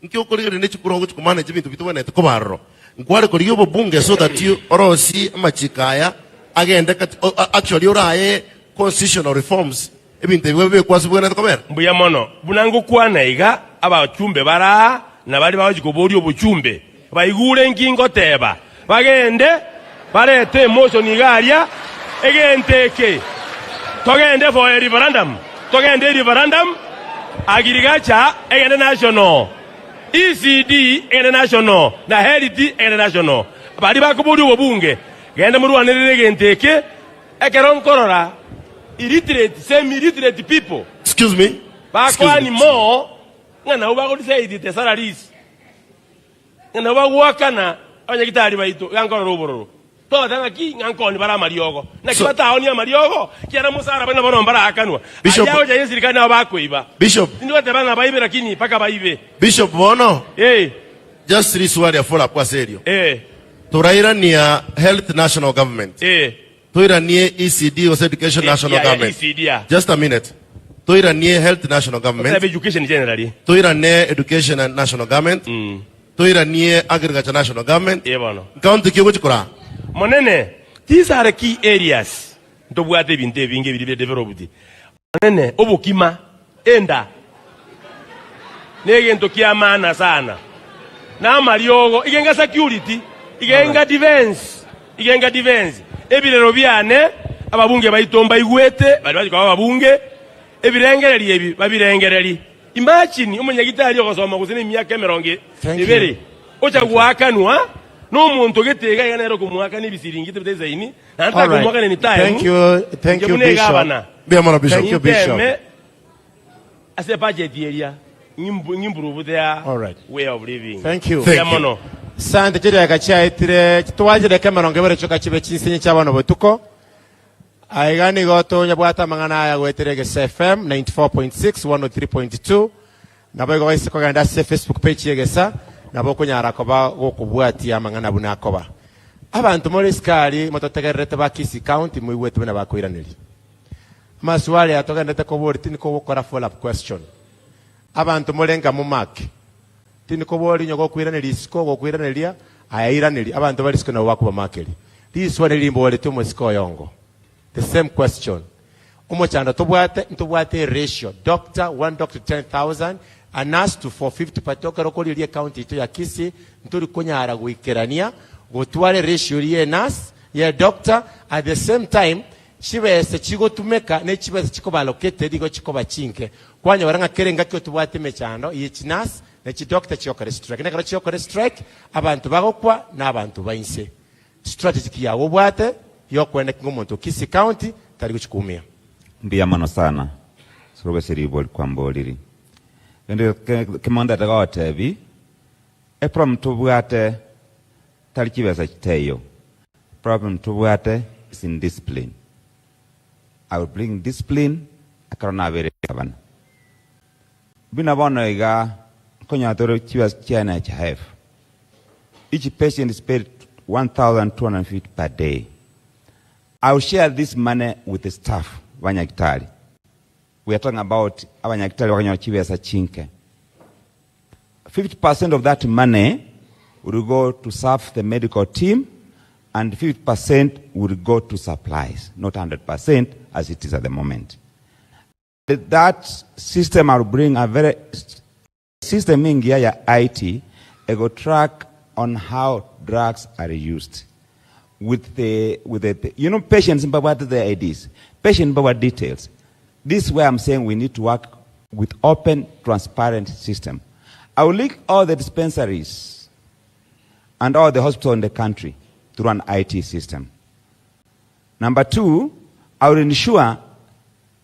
E: Nki okorigereria ne chikura ogochi ko manage ebinto bitobwenerete koba aroro? Nkware korigia obobunge so that you orosie amachiko aya agende kati actually oraye constitutional reforms Ebinto ebi bibekwe ase bwenerete kobera.
K: Mbuya mono, buna ngokwana iga, abachumbe bare aa, na baria bagochia koboria obochumbe, baigure inki ngoteba, bagende barete emotion iga aria, egento eke togende for a referendum, togende ereferendum, agriculture egende national, ECD egende national, na health egende national. Baria bakoboria obobunge, genda morwanerere egento eke. Ekero nkorora illiterate, semi illiterate people
E: Excuse me. Excuse
K: bakoani
E: me.
K: more ng'a nabwo bago decide the salaries, ng'a nabwo bagoakana abanyagitari baito, iga nkorora obororo. Togoteba ng'aki ng'a nkoni bare amariogo. Naki
E: So-
K: bataonie amariogo, ekiagera mosara baria nabo mbaraakanwa.
E: Bishop-
K: Aria agocha y'eserikari nabo bakoiba.
E: Bishop.
K: Tindi goteba ng'a baibe lakini mpaka baibe.
E: Bishop bono
K: Eh,
E: just riswali a follow up ase erio.
K: eh,
E: Torairania health national government.
K: eh.
E: Toiranie ECD gose Education National
K: Yeah, yeah,
E: Government.
K: ECD, yeah.
E: Just a minute. Toiranie Health National Government.
K: Otebe education generally.
E: Toirane Education National Government. Toiranie Agriculture National Government.
K: Eh, bono.
E: County ki ogochi koraa?
K: Monene, these are key areas ntobwate ebinto ebinge biri bire developed. Monene, obokima, enda, negento kia maana sana. Na amariogo, igenga security, igenga defense, igenga defense. Ebirero biane, ababunge baito mbaigwete, baria bachia koba ababunge, ebirengererio ebi babirengereri. Imagine omonyagitari ogosoma gose nemiaka emerongo
B: Thank you.
K: ebere, ocha goakanwa nomonto gete iga iga nere okomoakana ebisiringi tebitaisaini, Naende
B: All right.
K: takomoakana any time.
B: Thank you, thank
K: Inche
B: you,
K: buna
B: Bishop.
K: egavana.
E: Mbuya mono, Bishop.
B: Thank you, Bishop.
K: Ninteme ase ebudget eria. Ng'improve their
B: Alright.
K: way of living.
B: Thank you.
K: Mbuya mono.
B: Sante chidakika chiaetire twanchereke emerongo ebere chioka chibe chinsinyo chia bono botuko. Aiga nigo tonyabwate amang'ana aya goetera Egesa FM 94.6, 103.2 nabo igo ase kogenda ase Facebook page y'Egesa nabo okonyara koba gokobwatia amang'ana buna akoba. Abanto more isiko aria mototegererete ba Kisii County moigwete buna bakoiraneria. Amaswali aya togenderete koboria tindi kogokora follow up question. Abanto more nka momake. Tindi koboria onye gokoiraneria isiko ogokoiraneria aya iraneria. Abanto bare isiko nabo bakobamakeria. Riswali rimboretie omosike oyongo. The same question. Omochando tobwate ntobwate eratio doctor one doctor to 10,000 a nurse to 450 but ekero okorigereria ecounty yaito ya Kisii ntori konyara goikerania gotwara eratio eria ye nurse ye doctor at the same time Chibesa chigotumeka ne chibesa chikoba allocated igo chikoba chinke. Kwanyora ng'a kera engaki otobwate emechando ye chinurse ne chidoctor chiokore strike. Nekero chiokore strike abanto bagokwa na abanto ba inse. Strategy ki yago obwate yokoeneki ng'a omonto o Kisii County tari gochi koumia?
L: Mbuya mono sana ase ribori kwamboriri. Rende kemondete gotebi eproblem tobwate tari chibesa chitaiyo. Problem tobwate is indiscipline. I will bring discipline ekero nabeire gavana. Buna bono iga nkonyora tore chibesa chia NHIF. Each patient is paid 1250 per day. I will share this money with the staff banyagitari. We are talking about abanyagitari bakanyora chibesa chinke. 50% of that money will go to serve the medical team and 50% will go to supplies, not 100% as it is at the moment. That system will bring a very system ingia ya IT, it will track on how drugs are used. With the, with the, you know, patients about their IDs, patient about details. This is where I'm saying we need to work with open, transparent system. I will link all the dispensaries and all the hospitals in the country through an IT system. Number two, I will ensure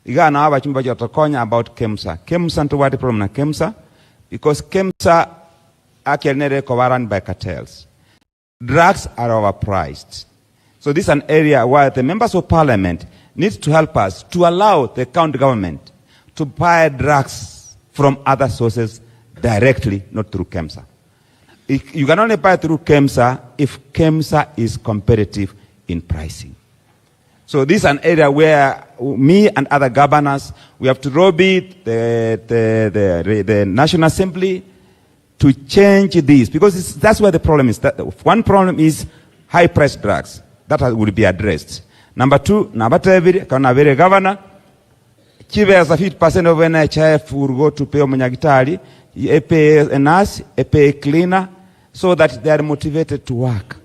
L: iga na abachumba batokonya about KEMSA. KEMSA ntobwate problem na KEMSA because KEMSA actually nere run by cartels. Drugs are overpriced. So this is an area where the members of parliament need to help us to allow the county government to buy drugs from other sources directly, not through KEMSA. You can only buy through KEMSA if KEMSA is competitive in pricing. So this is an area where me and other governors, we have to lobby the National Assembly to change this, because that's where the problem is. That one problem is high-priced drugs. That will be addressed. Number two, nabatebiri, kana vere governor, chibesa 50% of NHIF will go to pay omunyagitari, pay a nurse, pay a cleaner, so that they are motivated to work.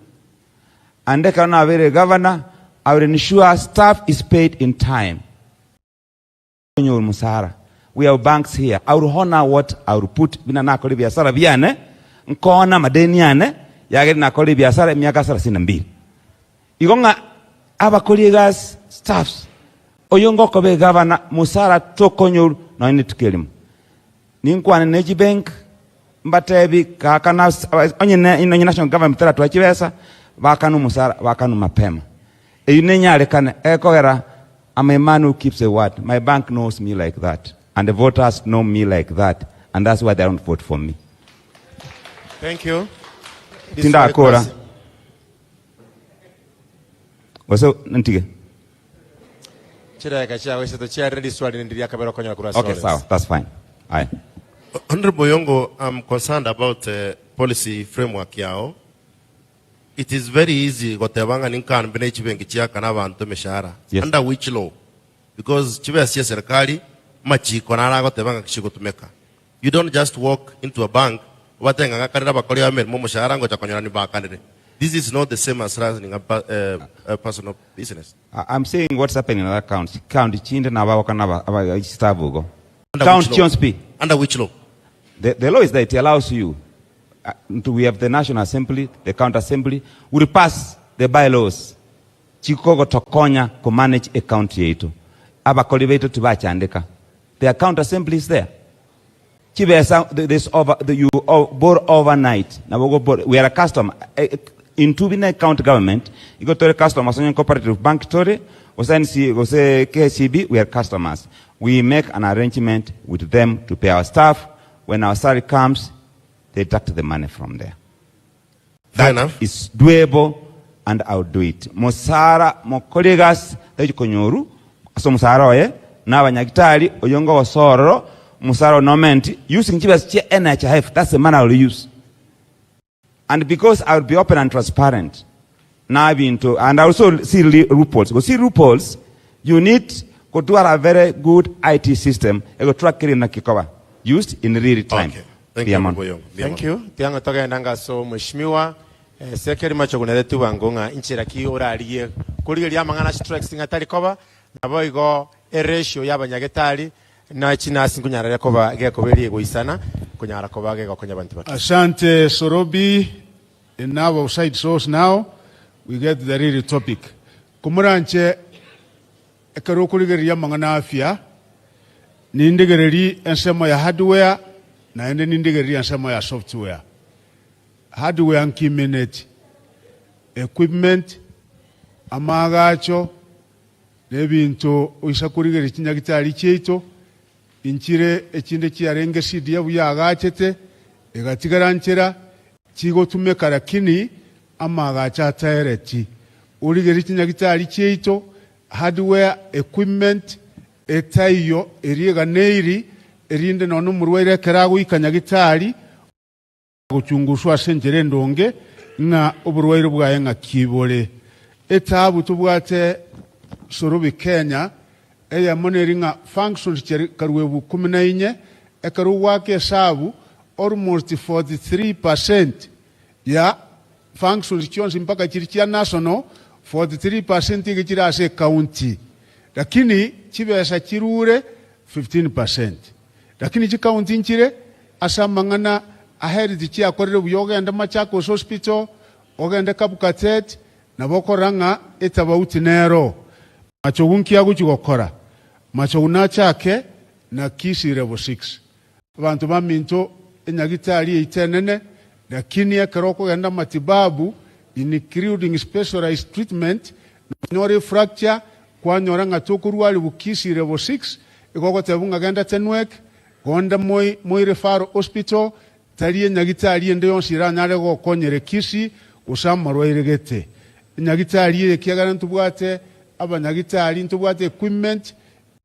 L: And kana vere governor, I will ensure staff is paid in time. We have banks here. I will honor what I will put. Bina nakoli biasara biane, nkona madeni yane, yageri nakoli biasara miaka 32. Igonga abakoligas staffs. Oyongo kobe governor musara tokonyor na ine tukelimu. Ninkwane neji bank mbatebi kakana onye ne ino national government tera twachibesa bakanu musara bakanu mapema. Eyune nyale ekogera I'm a man who keeps a word. My bank knows me like that. And the voters know me like that. And that's why they don't vote for me.
B: Thank you.
L: Tinda akora. Waso ntige.
B: Chireka cha wese to chair riswali ndiri akabero konya kura.
L: Okay, sawa. That's fine. Aye.
E: Honorable Yongo, I'm concerned about policy framework yao. It is very easy gotebanga ninkan bine chibengi chia kana bantu mishahara.
L: Yes.
E: Under which law? Because chibe sia serikali machiko na ara gotebanga kishikutumeka. You don't just walk into a bank watenga ngakarira bakori ame mo mshahara ngo chakonyora ni bakanire. This is not the same as running a personal business.
L: I'm saying what's happening in other counties. County chinde na baba kana ba staff go.
E: Under
L: County
E: which law?
L: Jones P.
E: Under which law?
L: The law is that it allows you. To we have the National Assembly, the County Assembly, will pass the bylaws. Chikogo tokonya ko manage a county yetu. Abakoli betu tubachandika. The county assembly is there. Chibesa this over the you borrow overnight nabo ogo borrow we are a customer intwe buna county government igo tore customers onye cooperative bank tore gose NC gose KCB we are customers we make an arrangement with them to pay our staff when our salary comes they deduct the money from there.
B: Fair
L: That
B: enough.
L: is doable and I will do it. Mosara mokori egasi tachi konyoru ase omosara oye na abanyagitari oyo ngogosoa ororo omosara one nomenti using chibesa chia NHIF that's the money I will use and because I will be open and transparent na ebinto and I also see loopholes go see loopholes you need kotwara a very good IT system egotrackeri naki koba used in real time.
E: Okay. Thank you,
L: Mbuya mono.
E: Honorable Oyongo. Mbuya
B: Thank
E: mono.
B: you. Tiang'a togenda anga ase omweshimiwa eh, Sekeri Machogu nere tibwango ng'a inchera ki orarigie korigereria amang'ana strikes ng'a tari koba nabo igo eratio y'abanyagetari na chinasi nkonyarare koba gekoba eria egoisana konyara koba gegokonya abanto ba Kisii.
G: Asante Sorobi, enough of side shows now, we get the real topic. Komoranche Ekero okorigereria amang'ana a afya, nindigererie ensemo ya hardware naende nindigererie ensemo ya software. Hardware nkimineti, equipment, amaagacho, na ebinto oisa korigereria chinyagitari chiaito, inchire echinde chiarenge CDF yaagachete, egatigara nchera, chigotumeka lakini amaagacho ataereti. Origererie chinyagitari chiaito, Hardware equipment etaiyo eria eganeiri, erinde nonya omorwaire ekero agoika nyagitari, agochunguswa ase enchera endonge ng'a oborwaire bwaye ng'aki bore. Etaabu tobwate Sorobi Kenya, eyemo neri ng'a functions chia karwebu ikomi na inye, ekero ogoaka esabu almost 43 percent ya functions chionsi mpaka chiria chia national, 43 percent iga chire ase ecounty, lakini chibesa chirure 15 percent. Lakini chicounty nchire ase amang'ana a health chiakorire buya ogende Machakos Hospital, ogende Kapkatet, nabo okorora ng'a etabauti nero. Machogu nki agochia gokora? Machogu nachake na Kisii level 6. Abanto baminto, enyagitari yaito enene, lakini ekero okogenda matibabu, including specialized treatment, nonyore efracture, kwanyora ng'a tokorwariwu Kisii level 6, igo ogotebiwa ng'a genda Tenwek, gonda Moi, Moi Referral Hospital, tari enyagitari ende yonsi eranyare gokonyera Kisii gose amarwaire gete. Enyagitari eye ekiagera ntobwate abanyagitari, ntobwate equipment,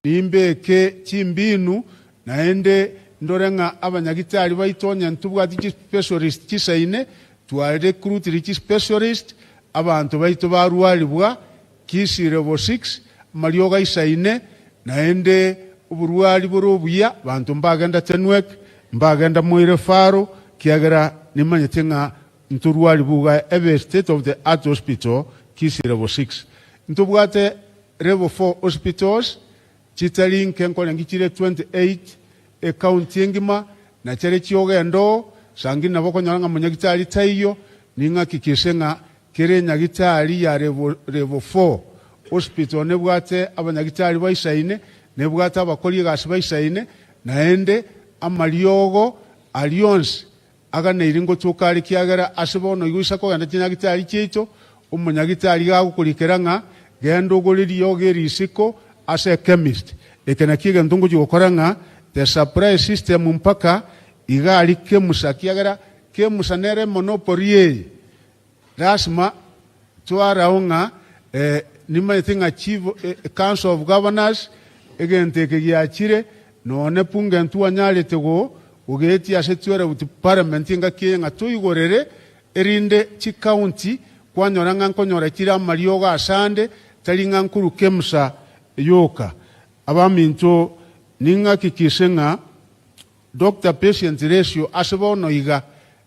G: Nimbeke chimbinu, naende ndore ng'a abanyagitari baito onye ntobwati chispecialist chisaine, twarecruitire chispecialist, abanto baito barwaribwa Kisii level 6, amariogo aisaine, naende oborwari bore obuya, banto mbagenda Tenwek, mbagenda Moi Referral, kiagera nimanyete ng'a ntorwaribwe iga ebe state of the art hospital Kisii level 6. Ntobwate Level 4 hospitals chitari nke nkorengi chire 28 ecounty engima na chare chiogenda oo sangini nabo okonyora ng'a monyagitari taiyo ning'aki kese ng'a kere enyagitari ya level level 4 hospital nebwate abanyagitari baisaine nebwate abakori egasi baisaine naende amariogo aria onsi Aganeiri ngotuka are ekiagera ase bono igo isa kogenda chinyagitari chiaito, omonyagitari iga agokorikera ng'a genda ogore riogo erisiko ase echemist. Eke nakio egento ngochia gokora ng'a the supply system mpaka iga aria Kemusa ekiagera Kemusa nere emonopoly eye. Lasima twarao ng'a nimanyete ng'a chief council of governors egento eke giachire nonye bunge ntwanyarete gogetia ase twerebuti parliament engaki eye ng'a toigorere erinde chicounty kwanyora ng'a nkonyora chire amariogo asande tari ng'a nkoru Kemsa yoka. Abaminto ning'akikishe ng'a Doctor patient ratio ase bono iga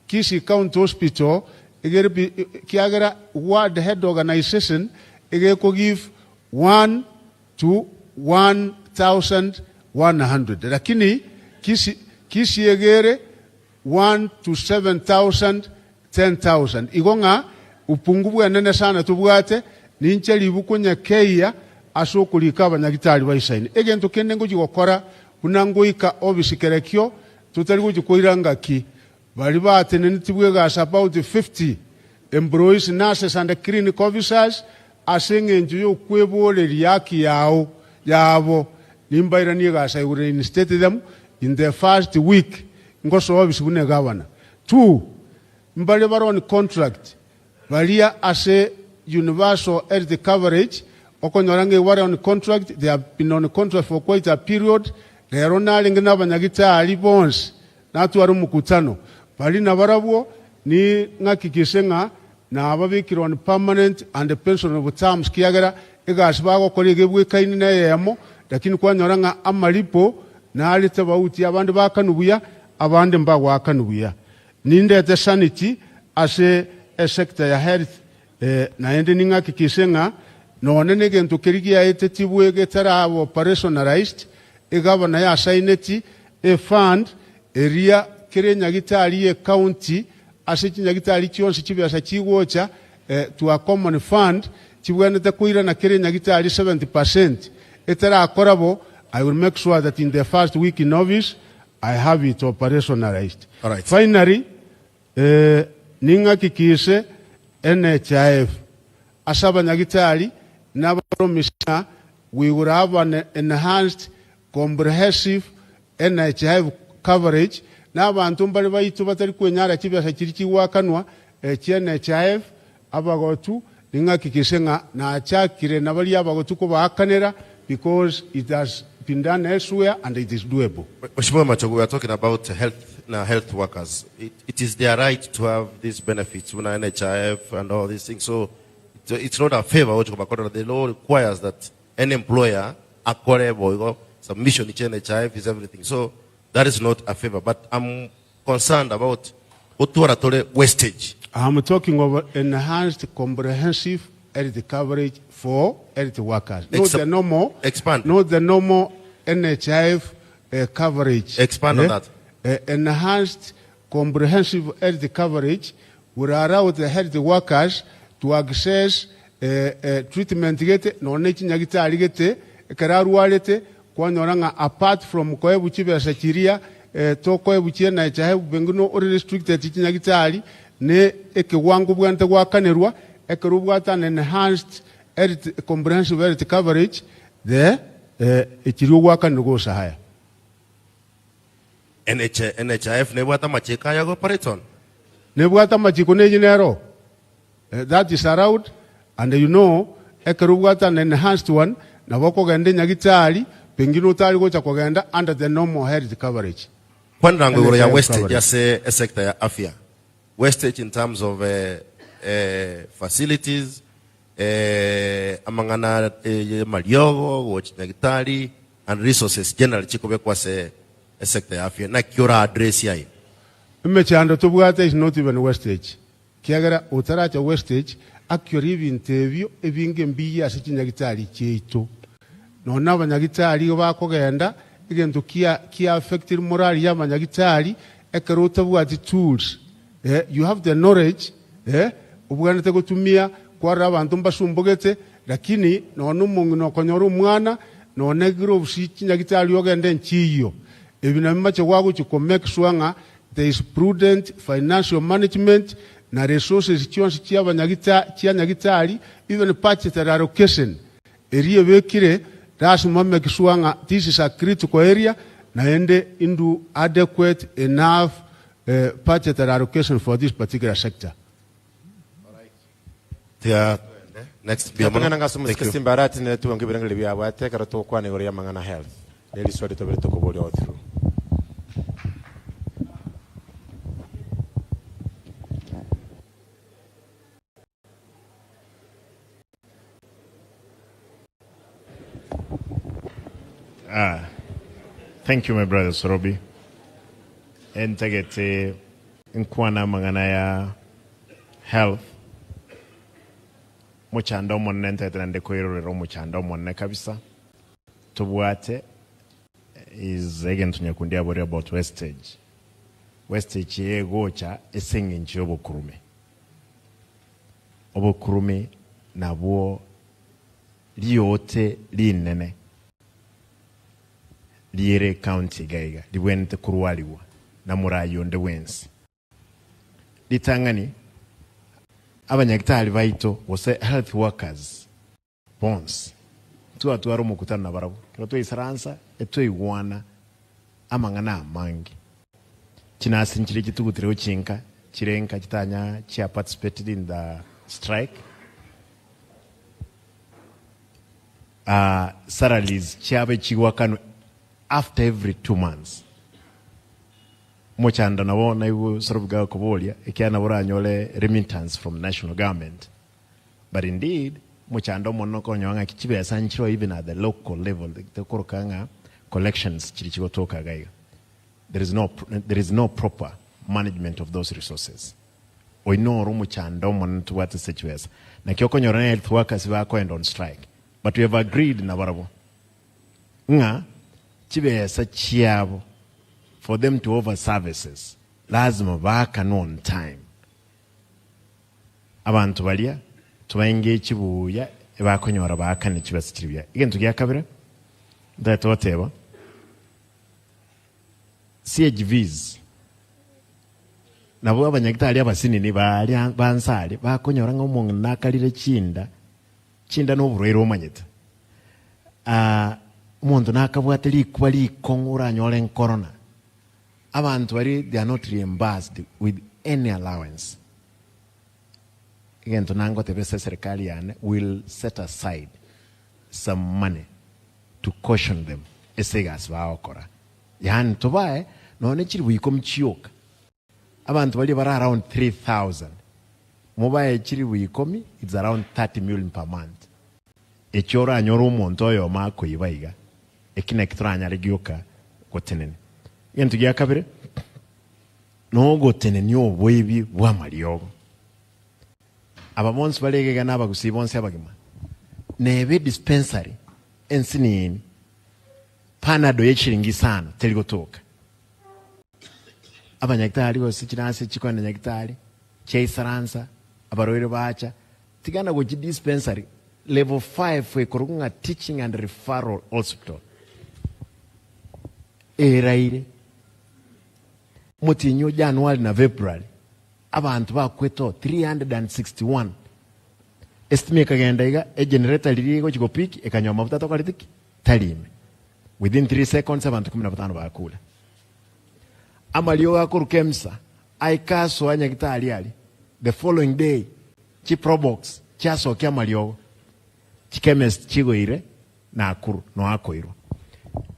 G: Kisii County Hospital egere pi kiagera World Head Organization egeko give 1 to 1100 lakini Kisii Kisii egere 1 to 7000 10000 igo ng'a upungu bwenene sana tobwate ninche ribuku nyekeiya ase okorika abanyagitari baisaine egento kende ngochi gokora buna ngoika obisi kerekio. Totari gochia koira ngaki, baria batenenetigwe egasi about 50 employees, nurses and clinic officers ase eng'encho y'okweboreria haki yao yabo, nimbairanie egasi I will reinstate them in the first week ngosoa ofisi buna egavana. Two, mbaria bare on contract Baria ase universal health coverage, okonyora ng'a bare on contract, they have been on contract for quite a period, rero narenge nabanyagitari bonsi, natware omokutano, baria nabarabwo ni ng'akikishe ng'a nababekire on permanent and pensionable terms kiagera egasi bagokora iga ebwekaine neyemo, lakini kwanyora ng'a amaripo nare tofauti, abande baakanwe buya, abande mbagoakanwe buya. Nindete sanity ase esector ya health naende ning'akikishe ng'a nonye negento keria giaetetibwe getaraba operationalized, egavana yasaineti efund eria kera enyagitari ye county ase chinyagitari chionsi chibesa chigocha to a common fund chibwenerete koirana kera enyagitari 70% etarakora bo, I will make sure that in the first week in office I have it operationalized.
E: Alright.
G: Finally, eh, ning'akikishe NHIF ase abanyagitari na abapromise ng'a we will have an enhanced comprehensive NHIF coverage na abanto mbare baito batari kwenyara chibesa chiria chigoakanwa eh, chia NHIF abagotu ning'akikishe ng'a nachakire na baria abagotu kobaakanera because it has been done elsewhere and it is doable.
E: Mheshimiwa Machogu, we are talking about health na health workers. It, it is their right to have these benefits, buna NHIF and all these things. So it, it's not a favor which the law requires that any employer akore boigo submission chia NHIF is everything. So that is not a favor. But I'm concerned about gotwara tore wastage.
G: I'm talking of enhanced comprehensive health coverage for health workers, not the normal,
E: Expand.
G: not the normal NHIF coverage.
E: Expand on that.
G: Enhanced comprehensive health coverage will allow the health workers to access treatment gete nonya ne chinyagitari gete ekero arwarete kwanyora ng'a apart from koebwa chibesa chiria tokoebwa chia NHIF bengino ore restricted chinyagitari ne ekewango obwenerete goakanerwa ekero obwate an enhanced health comprehensive health coverage the echiria ogoakanerwa gosa haya.
E: NH, NHIF nebwate amachiko aye ogoperate on?
G: Nebwate amachiko neyio nero That is allowed and you know ekero obwate an enhanced one nabo okogenda enyagitari pengine otari gocha kogenda under the normal health coverage.
E: Kwanera ngo igoro ya
G: NHIF
E: wastage
G: coverage.
E: ase esector ya afya. Wastage in terms of facilities, amang'ana y'amariogo, gocha nyagitari and resources generally chikobekwa ase esector ya afya. Naki ora address aye?
G: Emechando tobwate is not even wastage. Kiagera otaracha wastage akiorie ebinto ebio ebinge mbiya ase chinyagitari chiaito. Nonya nabanyagitari igo bakogenda, egento kia kia affectire morale ya abanyagitari, ekero otabwati tools eh, you have the knowledge eh, obwenerete gotumia kwarora abanto mbasumbogete, lakini nonya omong'ina okonyora omwana, nonya gloves chinyagitari ogende nchiiyio. Ebi nabio mache gwagochia ko make sure ng'a There is prudent financial management na resources chionsi chia chia nyagitari even budgetary allocation eria ebekire lasima make sure ng'a this is a critical area naende into adequate enough budgetary allocation for this particular sector.
E: Tiga toende next mbuya mono.
B: Totong'ana ng'a ase
E: Thank
B: omosike
E: you.
B: Simba aratinere tibonge ebirengererio biabwate ekero togokwana igoro y'amang'ana health. Ne riswali tobere tokoboria all through.
D: Ah, thank you my brother Sorobi. Entagete nkwana amang'ana ya health mochando omonene ntagete naende koirorera omochando omonene kabisa tobwate is egento nyakundi abore about wastage. Wastage eye egocha ase eng'encho ya obokurume. Obokurume nabwo riote rinene riere ecounty iga iga ribwenerete korwarigwa. na morai onde bwensi. Ritang'ani, abanyagitari baito gose health workers bonsi ntwatware omokutano nabarabwo. Ekero twaisaransa etwaigwana amang'ana amange. Chinasi nchiria chitugutire gochinka chire nka chitanya chia participated in the strike. Salaries chiabo echigoakanwa after every 2 months. Omochando nabo naigwe Sorobi gakoboria ekiagera nabo oranyore remittance from national government, but indeed omochando omonene okonyora ng'aki chibesa nchireo even at the local level tokoroka ng'a collections chiria chigotoka iga iga there is no proper management of those resources. Oyio noro omochando omonene tobwate ase chibesa. Naki okonyora na health workers bakoenda on strike, but we have agreed nabarabwo ng'a chibesa chiabo for them to offer services lazima baakanwe on time. Abanto baria tobaenge chibuya ebakonyora baakane chibesa chiri buya. Egento gia kabere ntagete goteba, CHVs nabo abanyagitari abasinini baria bansare bakonyora ng'a omong'ina nakarire chinda, chinda na oborwaire omanyete. Omonto nakabwate rikuba rikong'u oranyore nkorona, abanto baria they are not reimbursed with any allowance. Egento nangoteba ase eserikali yane will set aside some money to caution them ase egasi bagokora. Yaani tobae nonya ne chilifu ikomi chioka, abanto baria bare around 3000, mobae chilifu ikomi it's around 30 million per month. Ekio oranyore omonto oyomo akoiba iga, eki naki toranyare gioka gotenenia. Egento gia kabere, nogotenenia oboibi bw'amariogo. Aba bonsi bare iga iga nabagusii bonsi abagima, nebe dispensary ensinini, Panado ye chiringi isano teri gotoka. Abanyagitari gose chinurse chikoenda nyagitari chiaisaransa, abarwaire bacha, tigana gochia dispensary level 5 ekorokwa ng'a teaching and referral hospital eraire. Omotienyi o January na February abanto bakwete oo 361. Esitima ekagenda iga, egenerator riria egochia gopick ekanywa amafuta atokoreti ki? Tari ime. Within 3 seconds abanto kumi na batano bakure. Amariogo akorwa Kemsa aika asoa nyagitari aria the following day chi probox chiasokia amariogo chikemist chigoire Nakuru noa akoirwa.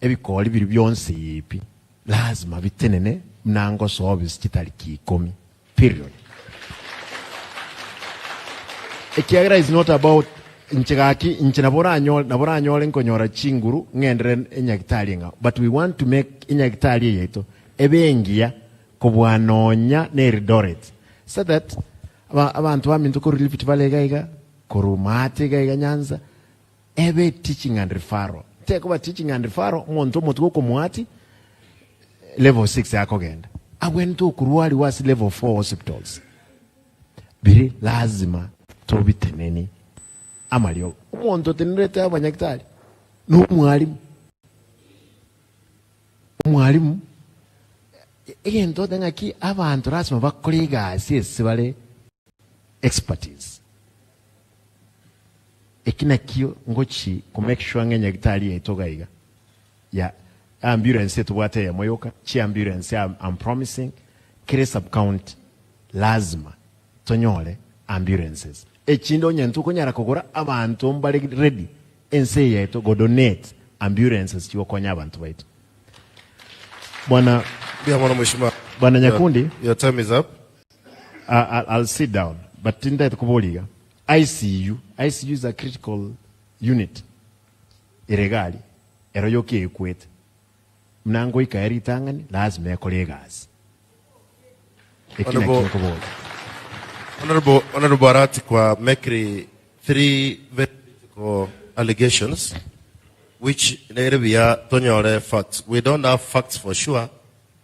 D: Ebikori biria bionsi pi lazima bitenene buna ngosoa ofisi chitariki ikomi period. Ekiagera is not about inche gaki inche nabo oranyore nabo oranyore nkonyora chinguru ng'endere enyagitari eng'ao but we want to make enyagitari eye yaito ebe engiya kobua nonya na Eldoret so that aba abanto baminto korwa Rift Valley iga iga korwa Maate iga iga Nyanza ebe teaching and referral tekoba teaching and referral omonto omotwe okomoati level 6 akogenda abwenerete okorwariwa ase level 4 hospitals biri lazima tobiteneni amariogo. Omonto otenerete abanyagitari na omwalimu, omwalimu egento ote ng'aki abanto lasima bakore egasi ase bare expertise. Eki nakio ngochi ko make sure ng'a enyagitari yaito iga iga ya ambulance etobwate eyemo yoka, chiambulance I'm promising kera esub-county lazima tonyore ambulances. Echinde onye ntokonyara kogora abanto mbare ready ense eye yaito go donate ambulances chigokonya abanto baito. Bwana
E: Mbuya mono mheshimiwa.
D: Bwana Nyakundi.
E: Your time is up.
D: I'll sit down but tindagete koboria iga ICU, ICU is a critical unit ere iga aria ero yoka ekwete buna ngoika ere ritang'ani lazima ekore egasi. Eki nakio
E: Honorable,
D: nkoboria.
E: Honorable Arati kwa making three very critical allegations which nere buya tonyore facts. We don't have facts for sure.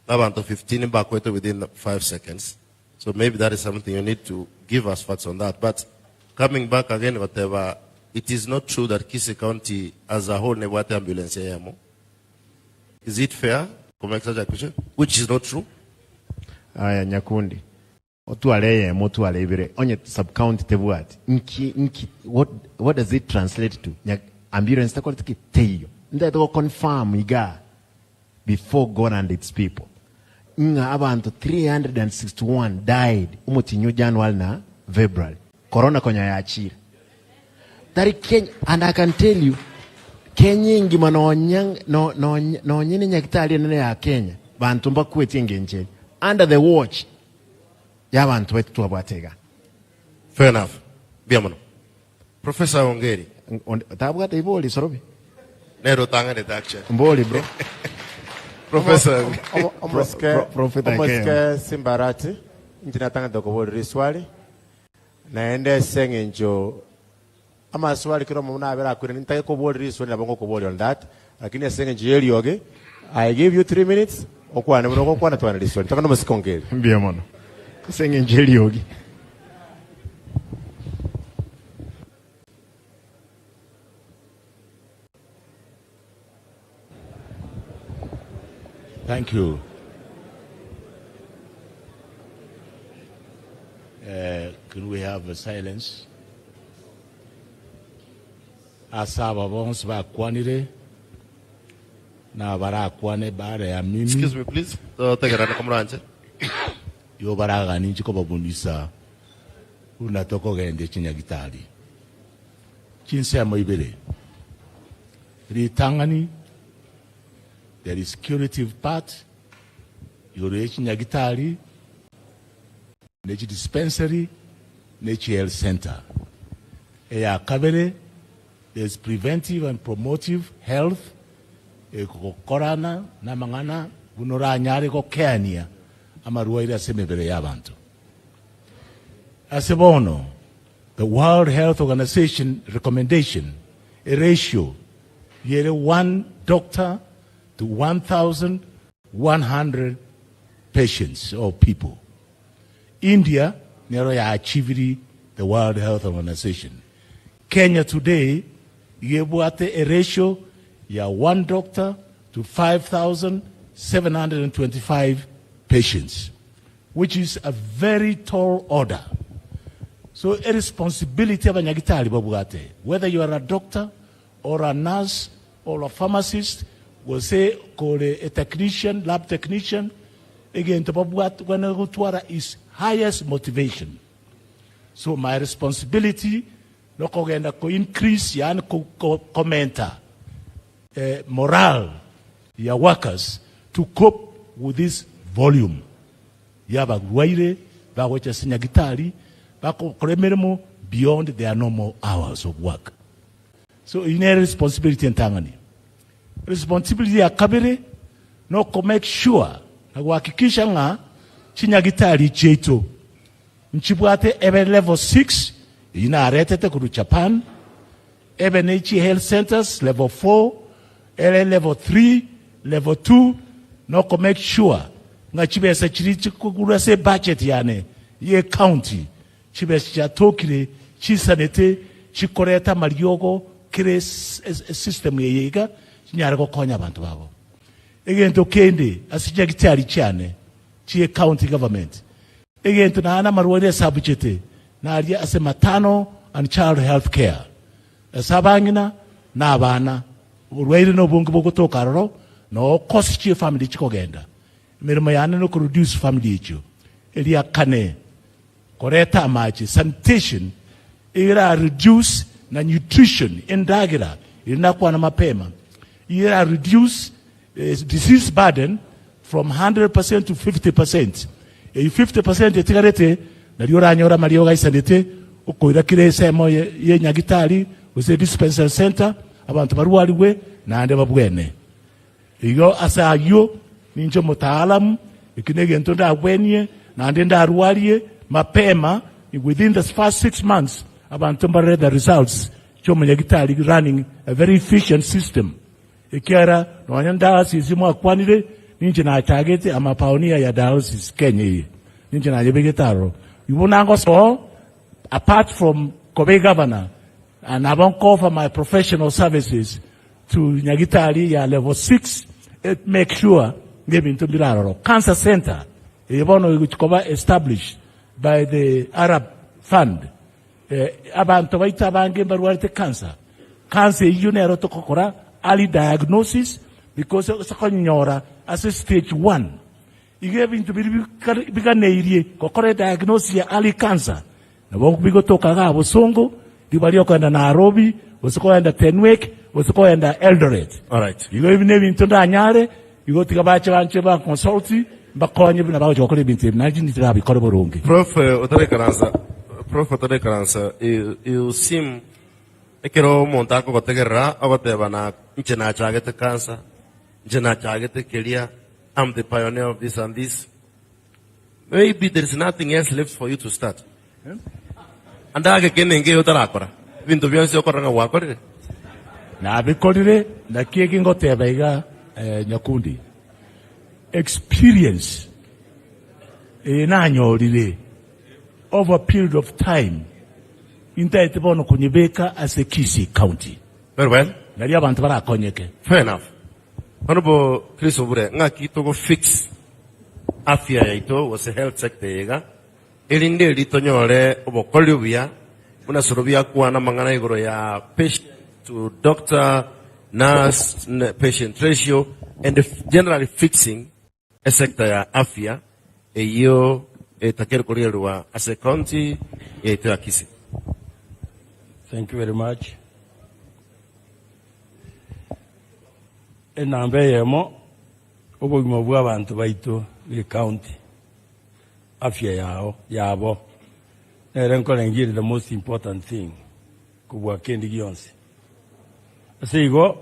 E: N'abanto 15 mbakwete within 5 seconds. So maybe that is something you need to give us facts on that. But coming back again, whatever, it is not true that Kisii County as a whole nebwate ambulance eyemo. Is it fair to make such a question? Which is not true.
D: Aya Nyakundi, otware eyemo otware ibere, onye sub county tebwati, nki nki what what does it translate to? Nya ambulance tekoreti ki? Teiyo. Ntagete go confirm igaa before God and its people ng'a abanto 361 died omotienyi o January na February corona konya yachire. Tari Kenya and I can tell you Kenya engima nonya no nonya nonye ne nyagitari enene ya Kenya banto mbakweti engencho eri under the watch ya abanto baito twabwate igaa.
E: Fair enough. Mbuya mono. Professor Ongeri.
D: Tabwate ibori sorobi.
E: Nere otang'anete actually.
D: Mbori bro.
E: Professor.
B: Omosike
D: Prophet
B: omosike Simbarati inche natang'anete koboria riswali naende ase eng'encho amaswali kera omonto nabere akwire nintake koboria riswali nabo ngokoboria on that lakini ase eng'encho ya eriogi I give you 3 minutes okwane buna ogokwana twane riswali tokende omosike Ongeri.
D: Mbuya mono ase eng'encho ya eriogi.
H: Thank you. Uh, can we have a silence? Ase aba bonsi bakwanire na barakwane bare ya mimi.
E: Excuse me please. Totegerane komoranche.
H: Yo baragani inche kobabundisa buna tokogenda chinyagitari. Chinsemo ibere. Ritang'ani, there is curative part, igoro ye chinyagitari, ne chidispensary, ne chihealth centre. Eya kabere, there is preventive and promotive health, ekogokorana namang'ana buna oranyare gokeania amarwaire ase emebere y'abanto. Ase bono, The World Health Organization recommendation, a ratio yere one doctor to 1,100 patients or people. India nero ya achieviri the World Health Organization. Kenya today iga ebwate a ratio ya one doctor to 5,725 patients. Which is a very tall order. So a responsibility abanyagitari babwate, whether you are a doctor or a nurse or a pharmacist, gose kore a technician, lab technician, egento babwate gwenerete gotwara is highest motivation. So my responsibility nokogenda ko increase yaani komenta morale ya workers to cope with this volume ya abarwaire bagocha ase nyagitari bagokora emeremo beyond their normal hours of work. So eyio nere responsibility entang'ani. Responsibility ya kabere noko make sure na gohakikisha ng'a chinyagitari chiaito nchibwate ebe level 6 eyio naretete korwa Japan, Ebe ne chi health centers level 4, ere level 3, level 2 na oko make sure ng'a chibesa chiria chikogurwa ase ebudget yane ye county chibesa chiatokire chisanete chikoreta amariogo kere system eye iga chinyare gokonya abanto babo. Egento kende ase chinyagitari chiane chie county government Egento naende amarwaire esabuchete naria ase maternal and child health care, ase abang'ina na abana, oborwaire nobonge bogotoka aroro noo cost chie family chikogenda. Emeremo yane no koreduce family echio. Eria kane, koreta amache, sanitation, era reduce na nutrition, endagera eria nakwana mapema, era reduce Disease burden from 100% to 50%. Eyio 50% etigarete nario oranyore amariogo aisanete okoira kera ensemo ye nyagitari gose dispensary centre abanto barwarigwe naende babwene. Igo ase ayio ninche omotaalamu eki negento ndabwenie naende ndarwarie mapema within the first 6 months abanto mbarore the results chiomonyagitari running a very efficient system. Ekiagera nonya diocese mwakwanire, ninche nachagete amapaonia ya diocese Kenya eye, ninche nayebegete aroro. Buna ngosoa apart from koba egavana, nabo nko-offer my professional services to Nyagitari ya level 6 make sure ng'a ebinto mbire aroro. Cancer center. Eye bono egochia koba established by the Arab Fund. Abanto baito abange mbarwarete cancer. Cancer eyio nero togokora early diagnosis because ase konyora ase stage one. Igo ebinto biria biganeirie gokora ediagnosis ya early cancer nabo bigotoka igaa bosongo, ribaria okogenda Nairobi, gose kogenda Tenwek, gose kogenda Eldoret.
E: Alright.
H: Igo ebi nebinto ndanyare, igo tiga bache banche ba consult, mbakonye buna bagocha gokora ebinto ebi, naende inche nabikore boronge.
E: Prof otarekaransa Prof otarekaransa you, you seem ekero omonto akogotegerera ogoteba na inche nachagete cancer, inche nachagete keria, I'm the pioneer of this and this. Maybe there is nothing else left for you to start. Ande ake kende nkeiyo otarakora. Ebinto bionsi okorora ng'a gwakorire.
H: Nabikorire, naki eki ngoteba iga eh, Nyakundi, experience eye nanyorire over a period of time intaete bono konyebeka ase Kisii County.
E: Very well.
H: Nario abanto barakonyeke.
E: Fair enough. Honourable Chris Obure, ng'aki togo fix afya yaito gose health sector eye iga, erinde eri tonyore obokoreri obuya buna soro biakwana amang'ana igoro ya patient to doctor, nurse, patient ratio and generally fixing esector ya afya eyio etakeri korigererwa ase ecounty yaito ya Kisii.
I: Thank you very much. Enamba eyemo, obogima bw'abanto baito b'ecounty, afya yao yabo, nere nkorengia ere the most important thing kobua kende gionsi. Ase igo,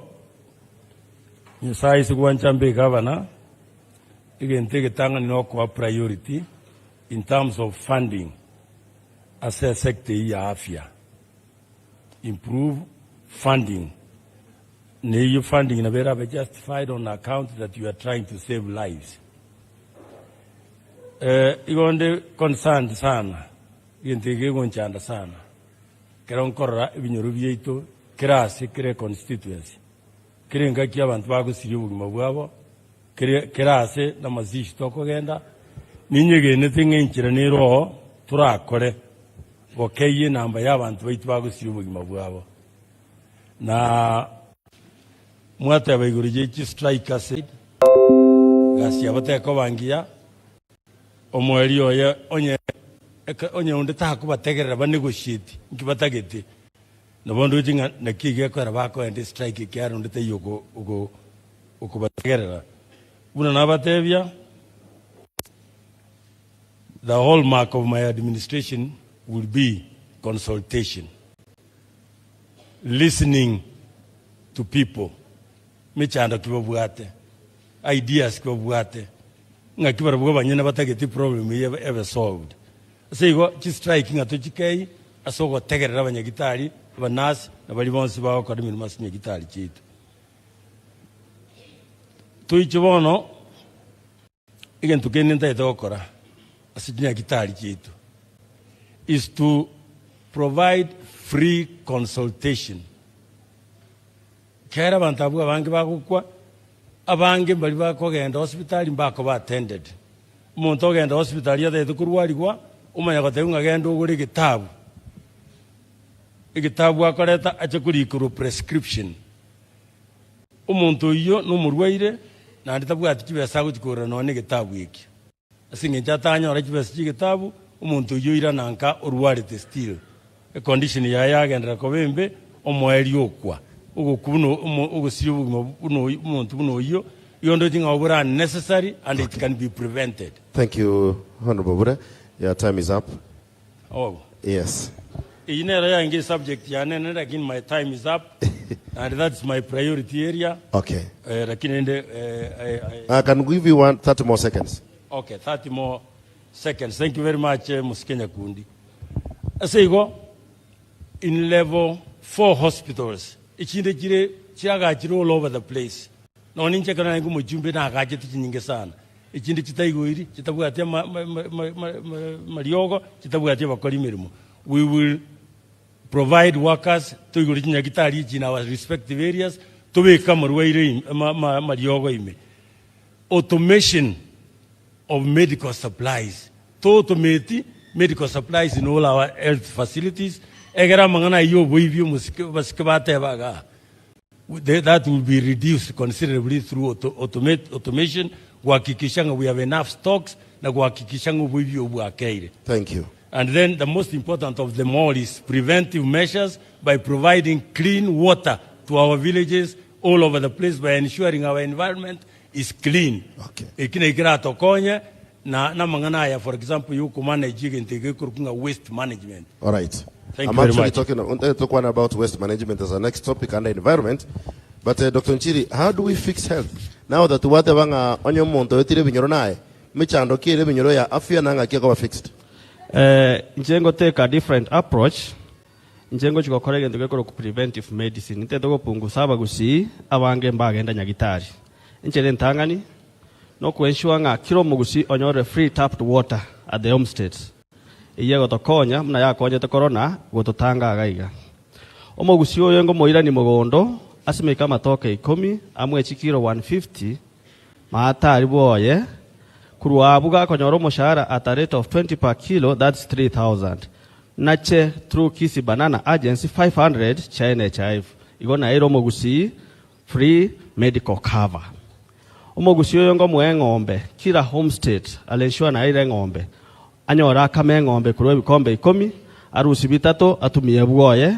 I: Nyasaye ase gwancha mbe egavana, egento egetang'ani nokoa priority in terms of funding ase esector eyio ya afya. Improve funding, na eyio funding nabo erabe justified on account that you are trying to save lives. Eh, igo nde concerned sana, egento eke kegonchanda sana, ekero nkorora ebinyoro biaito kera ase kera econstituency, kera engaki abanto bagosiria obogima bwabo, kere kera ase namazishi tokogenda, ninyegenete ng'a enchera nere oo torakore. Gokeyia enamba y'abanto baito bagosiria obogima bwabo. Na mwateba igoro ye chistrike ase gasi yabo tekoba ngiya, omoerio oye onye onye onde takobategerera ba negotiate nki batagete, nabo ndoche ng'a naki egekoera bakoenda estrike ekiagera onde taiyo oko oko okobategerera. Buna nabatebia. The hallmark of my administration will be consultation, listening to people, mechando ki babwate, ideas ki babwate, ng'aki barabwo abanyene batagete problem eye ebe solved. Ase igo chistrike ng'a tochikei ase ogotegerera abanyagitari, abanurse na baria bonsi bagokora emeremo ase chinyagitari chiaito. Toiche bono. Egento kende ntagete gokora ase chinyagitari chiaito is to provide free consultation. Ekero abanto abwo abange bagokwa, abange mbaria bakogenda hospitali mbakoba attended. Omonto ogenda hospitali atagete korwarigwa, omanya gotebigwa ng'a genda ogore egetabu, egetabu akoreta ache korikerwa prescription. Omonto oyio nomorwaire, naende tabwati chibesa agochia kogorera nonya negetabu ekio. Ase engencho atanyora chibesa chi'egetabu, omonto oyio oirana nka orwarete still. Econdition yaye yagenderera koba embe, omoerio okwa. Ogokwa buna omo ogosiria obogima buna oyo omonto buna oyio, igo ndoche ng'a obore unnecessary and it can be prevented.
E: Thank you Honourable Bure, your time is up.
I: Oh.
E: Yes.
I: Eyio nero yaenge esubject yane enene lakini my time is up and that's my priority area.
E: Okay.
I: Eh, lakini rende eh, I, I,
E: I can give you one 30 more seconds.
I: Okay, 30 more seconds. Thank you very much, eh, Musike Nyakundi. Ase igo, in level 4 hospitals, echinde chire chiagachire all over the place. Nonya ninche ekero narenge omochumbe nagachete chinyinge sana. Echinde chitaigoiri, chitabwati amariogo, chitabwati abakori emeremo. We will provide workers, toigore chinyagitari echi in our respective areas, tobeke amarwaire ime, amariogo ime. Automation. of medical supplies. To automate medical supplies in all our health facilities, egere amang'ana ayio oboibi omosike basike bateba igaa, that will be reduced considerably through auto, automate, automation, gohakikisha ng'a we have enough stocks na gohakikisha ng'a oboibi obwo bwakeire.
M: Thank you.
I: And then the most important of them all is preventive measures by providing clean water to our villages all over the place by ensuring our environment is clean.
M: Okay.
I: Eki naki keratokonye na namang'ana aya for example yokomanage egento eke gekorokwa ng'a waste management.
M: All right.
I: Thank
M: I'm
I: you very
M: actually
I: much.
M: talking, I'm talking about waste management as our next topic under environment. But uh, Dr. Nchiri, how do we fix health? Now that wateba ng'a onye omonto oetire ebinyoro naye, mechando ki ere ebinyoro ya afya na ng'aki ekoba fixed?
J: Eh, inche ngotake a different approach, inche ngochi gokora egento gekorokwa preventive medicine, ntete gopungusa abagusii abange mbagenda nyagitari. Enchera entang'ani, nokoensure ng'a kera omogusii onyorire free tapped water at the homesteads. Eyio egotokonya buna yakonyete korona gototanga iga iga. Omogusii oyo ngomoirani mogondo asimeke amatoke ikomi amwe chikiro 150 maatari bwoye korwa abwo gakonyora omoshahara at a rate of 20 per kilo that's 3000 nache through Kisii Banana Agency 500 chia NHIF igo naeire omogusii Free medical cover. Omogusii oyo ngomoe eng'ombe kila homestead are sure naeire eng'ombe anyore akame eng'ombe korwa ebikombe ikomi arusie bitato atumie bwoye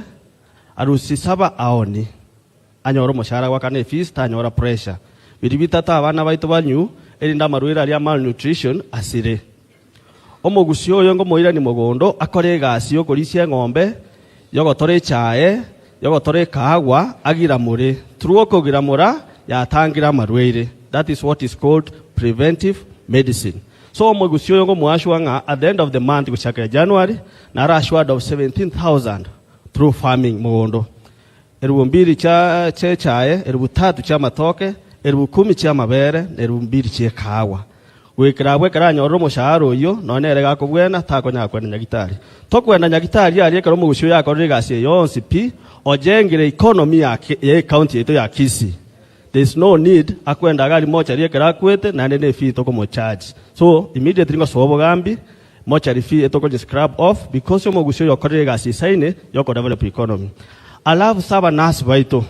J: arusie saba aoni anyore omoshahara goakana efees tanyora pressure biria bitato abana baito banywe erinde amarwaire aria a malnutrition asire. Omogusii oyo ngomoiranie mogondo akore egasi y'okorisia eng'ombe, y'ogotora echae, y'ogotora ekaagwa, agiramore. Through okogiramora, yatangire amarwaire. That is what is called preventive medicine. So omogusii oyo ngomoashua ng'a at the end of the month gochakera January, nare assured of 17,000 through farming mogondo. Erubu mbiri chia chi'echae, erubu tatu chi'amatoke, erubu kumi chi'amabere, na erubu mbiri chi'ekaagwa. Goikera abwo ekero anyorire omoshahara oyio, nonya nere gakobwena, takonyara kwenda nyagitari. Tokwenda nyagitari aria ekero omogusii oyo akorire egasi eye yonsi pi, ojengire economy ya ya ecounty yaito ya Kisii. There is no need akwenda iga aria mochari ekero akwete, naende ne efee tokomocharge. So, immediately ngosoa obogambi, Mortuary fee etokonya scrub off because omogusii oyo okorire egasi isaine yoko develop economy. Alafu saba nurse baito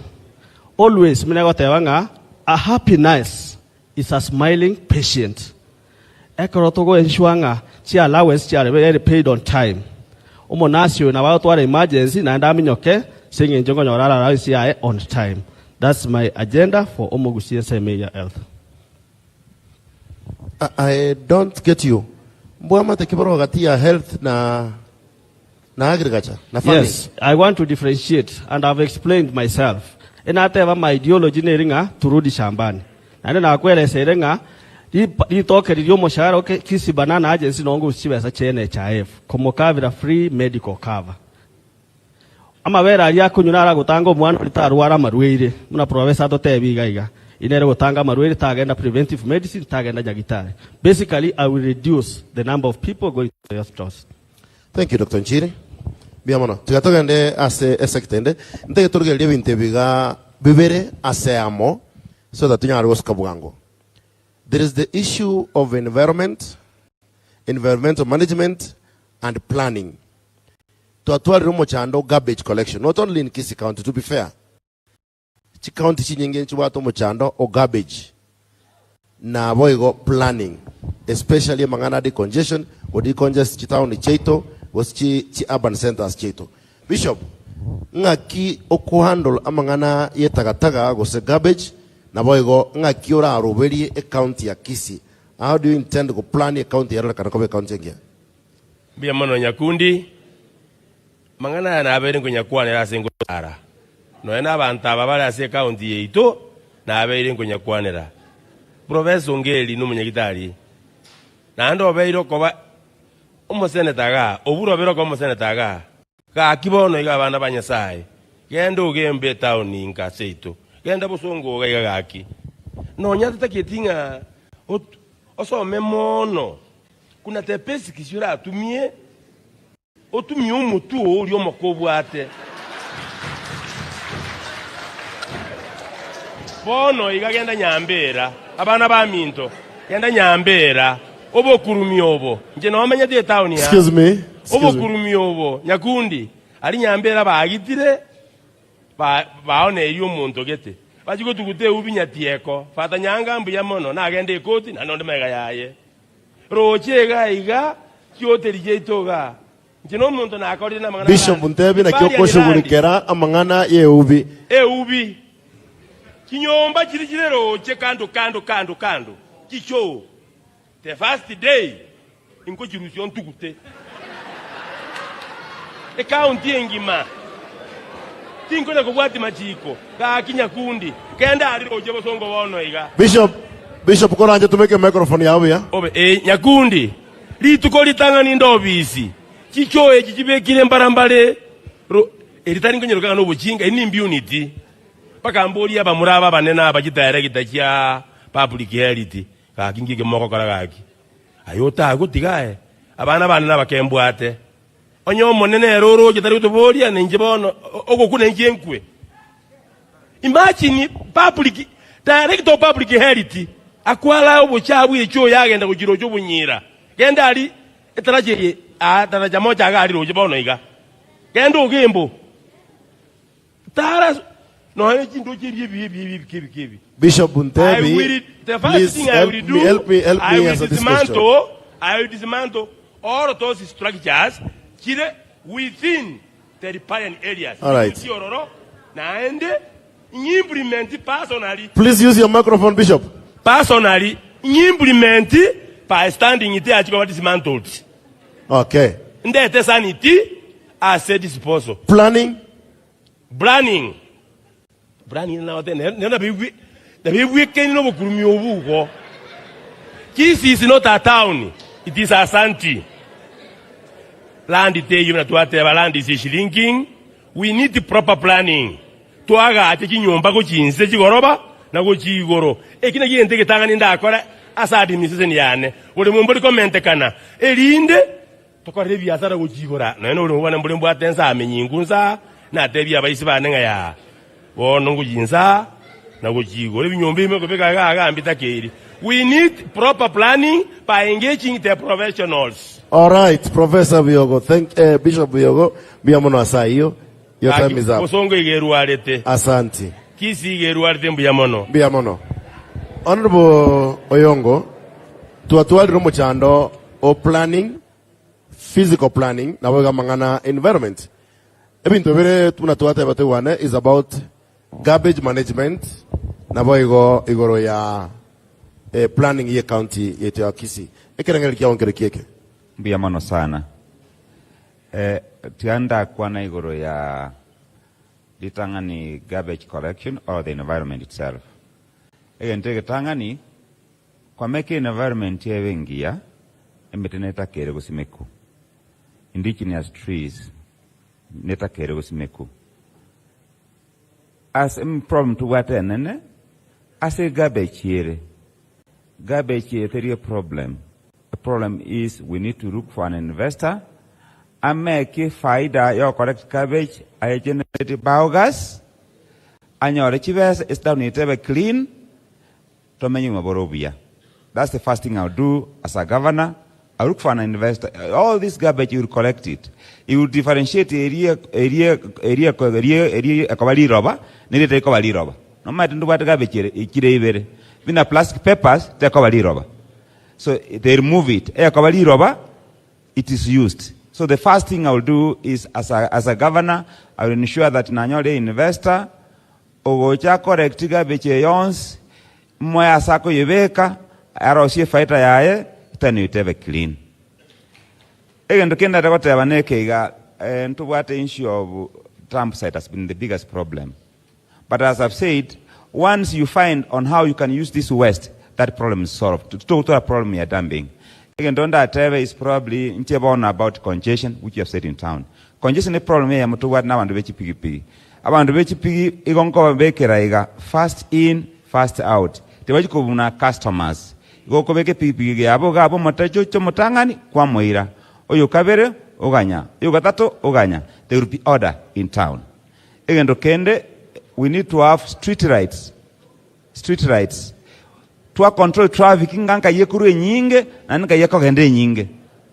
J: always muna egoteba ng'a a happy nurse is a smiling patient. Ekero togo ensure ng'a chi allowance chiare paid on time omonurse oyo nabo agotwara emergency naende aminyoke ase eng'encho nkonyora are allowance yaye on time. That's my agenda for omogusii ensemo eye ya health.
M: I don't get you. Mbwamate ki boro gati ya health na na agriculture na farming?
J: Yes, I want to differentiate and I've explained myself. Enateba my ideology neri ng'a turudi shambani. Naende nakwereseire ng'a ritoke riria omoshahara oke Kisii Banana Agency nongo gose chibesa chia NHIF komokavera free medical cover. Amabere aria akonywa naro agotanga omwana oria tarwara amarwaire, buna professor atotebia iga iga. Eyio nere gotanga amarwaire tagenda preventive medicine, tagenda nyagitari. Basically I will reduce the number of people going to the hospitals.
M: Thank you Doctor Nchiri. Mbuya mono. Tiga togende ase esector ende. Ntagete torigererie ebinto ebi iga bibere ase amo so that tonyare gosuka bwango. There is the issue of environment, environmental management and planning. Twatwarire omochando garbage collection not only in Kisii county to be fair. Chicounty chinyinge nchibwate omochando o garbage na boigo planning especially amang'ana a decongestion go decongest chitown chiaito gose chi chi urban centers chiaito. Bishop, ng'aki okohandle amang'ana ye tagataga gose garbage naboigo ng'aki oraroberie ecounty ya Kisii? How do you intend go plan ecounty yarorekana koba ecounty engiya?
K: Mbuya mono nyakundi, mang'ana aya nabeire nkonyakwanera ase ngotara. Nonya nabanto aba bare ase ecounty yaito nabeire nkonyakwanera. Professor Ongeri nomonyagitari naende obeire okoba omoseneta igaa, obure obeire okoba omoseneta igaa. Gaki bono iga abana ba Nyasae, genda ogembe etaoni inka seito, genda bosongo iga iga gaki. Nonya totaketi ng'a osome mono. Kuna tepesi ki oratumie, otumie omotwe oo oria omoke obwate. Bono iga genda nyambera, abana baminto, genda nyambera. Obokurumi obo, inche nomenyete etaoni aa.
M: Excuse me, excuse me.
K: Obokurumi obo, nyakundi, aria nyambera baagitire, ba, baoneirie omonto gete. Bachia gotuguta eubi nyatieko, Fata Nyanga mbuya mono, nagende ekoti, naende onde magega yaye. Roche iga iga, chioteri chiaito igaa. Inche nomonto nakorire namang'ana
M: Bishop
K: alandi.
M: ntebi naki
K: Ripariani landi.
M: okoshughulikera amang'ana y'eubi.
K: Eubi. Chinyomba chiria chire roche kando kando kando kando, chichoo. The first day inkochirusia ontugute. Ecounty engima tinkonya kobwati machiko gaki nyakundi kende aria roche bosongo bono iga.
M: Bishop, Bishop koranche tumeke microphone yao buya.
K: Obe ee nyakundi rituko ritang'ani inde obisi chichoo echi chibekire mbarambare ro eri tari nkonyeroka ng'a nobochinga eri nimbiuniti mpaka mborie abamura aba abanene aba chidirector chia public health Gaki nki ekemo mogokora gaki? Aye otagotiga aye, abana bane nabakembwate. Onye Omonene ere oroche tari gotoboria, na inche bono ogokwa nainche nkwe. Imagine public director of public health akwara obochabu echi oyo agenda gochirocha obonyira. Genda aria etaracha eye aa taracha mocha iga aria roche bono iga. Genda ogembo. Tara nonya chindoche ebi ebi ebi ebi ebike ebike ebi.
M: Bishop
K: I
M: Ntebi,
K: will, the first
M: please
K: thing I
M: help
K: will
M: me,
K: do,
M: help me, help
K: I
M: me
K: will
M: answer this question.
K: dismantle, I will dismantle all those structures chire within the riparian areas.
M: All right.
K: Chiororo, naende nyimplement personally.
M: Please use your microphone, Bishop.
K: Personally, nyimplement by standing it achikoba dismantled.
M: Okay.
K: Ndete sanity ase disposal.
M: Planning.
K: Planning. Planning nagote nero nabigwe nabigwekeni nobokurumi obo igo. Kisii is not a town, it is a santi. Land teiyo buna twateba land is shrinking, we need proper planning. Twagache chinyomba gochia inse chigoroba na gochia igoro. Eki nakio egento egetang'ani ndakore ase administration yane. Boremo mbori komentekana erinde Tokorere ebiasara gochia igoro aa, nonya noborimo bwane mbore mbwate ense aa menyingu nse aa, natebie abaisi bane ng'a yaa, bono ngochia inse aa na gochia igoro, ebinyomba ebi mokobeka iga iga mbitakeiri. We need proper planning by engaging the professionals.
M: Alright, Professor Biogo, thank, eh, Bishop Biogo, mbuya mono ase ayio. Your
K: Gaki,
M: time is up.
K: bosongo iga erwarete.
M: Asanti.
K: Kisii iga erwarete mbuya mono.
M: Mbuya mono. Honorable Oyongo, twatwarire omochando o planning, physical planning, nabo iga amang'ana environment. Ebinto bire buna twateba toigwane is about garbage management, naboigo igoro ya eh, planning ye county yaito ya Kisii. Ekerengererio kiao nkere ki eke?
L: Mbuya mono sana. Eh, tiga ndakwana igoro ya ritang'ani garbage collection or the environment itself. Egento egetang'ani, kwameka environment ebe engiya, emete netakere gosimekwa, indigenous trees netakere gosimekwa. Ase problem tobwate enene, ase garbage ere, garbage eye teri eproblem, the problem is we need to look for an investor ameke faida ya gocollect garbage aye generate biogas, anyore chibesa ase town eye ebe clean, tomenye obogima bore obuya. That's the first thing I'll do as a governor, I look for an investor, all this garbage he will collect it, he will differentiate eria eria eria eria eria ekoba riroba na eria etari koba riroba. Nomanyete ntobwate garbage ere echire ibere, buna plastic papers tekoba riroba, so they remove it, eyekoba riroba it is used. So the first thing I will do is as a, as a governor, I will ensure that nanyore investor, Ogocha acorrecti garbage eye yonsi, moe ase akoyebeka, arosie efaita yaye, etani oito ebe clean. Egento kende ndate goteba neke iga, eh, ntobwate issue of dump site has been the biggest problem. But as I've said, once you find on how you can use this waste, that problem is solved. Titogotora problem ya dumping. Egento ndatebe is probably inche bono about congestion which you have said in town. Congestion ne problem eyemo tobwate na abanto be chipigipigi. Abanto be chipigi igo nkobabekera iga, first in, first out. Tibachi kobuna customers. Igo okobeka epigipigi yabo iga abwo omotecha oche omotang'ani, kwamoira. Oyo kabere, oganya. Oyo gatato, oganya. There will be order in town. Egento kende, we need to have street lights. Street lights. Twa control traffic ng'a nkai ekorwa enyinge naende nkai ekogenda enyinge.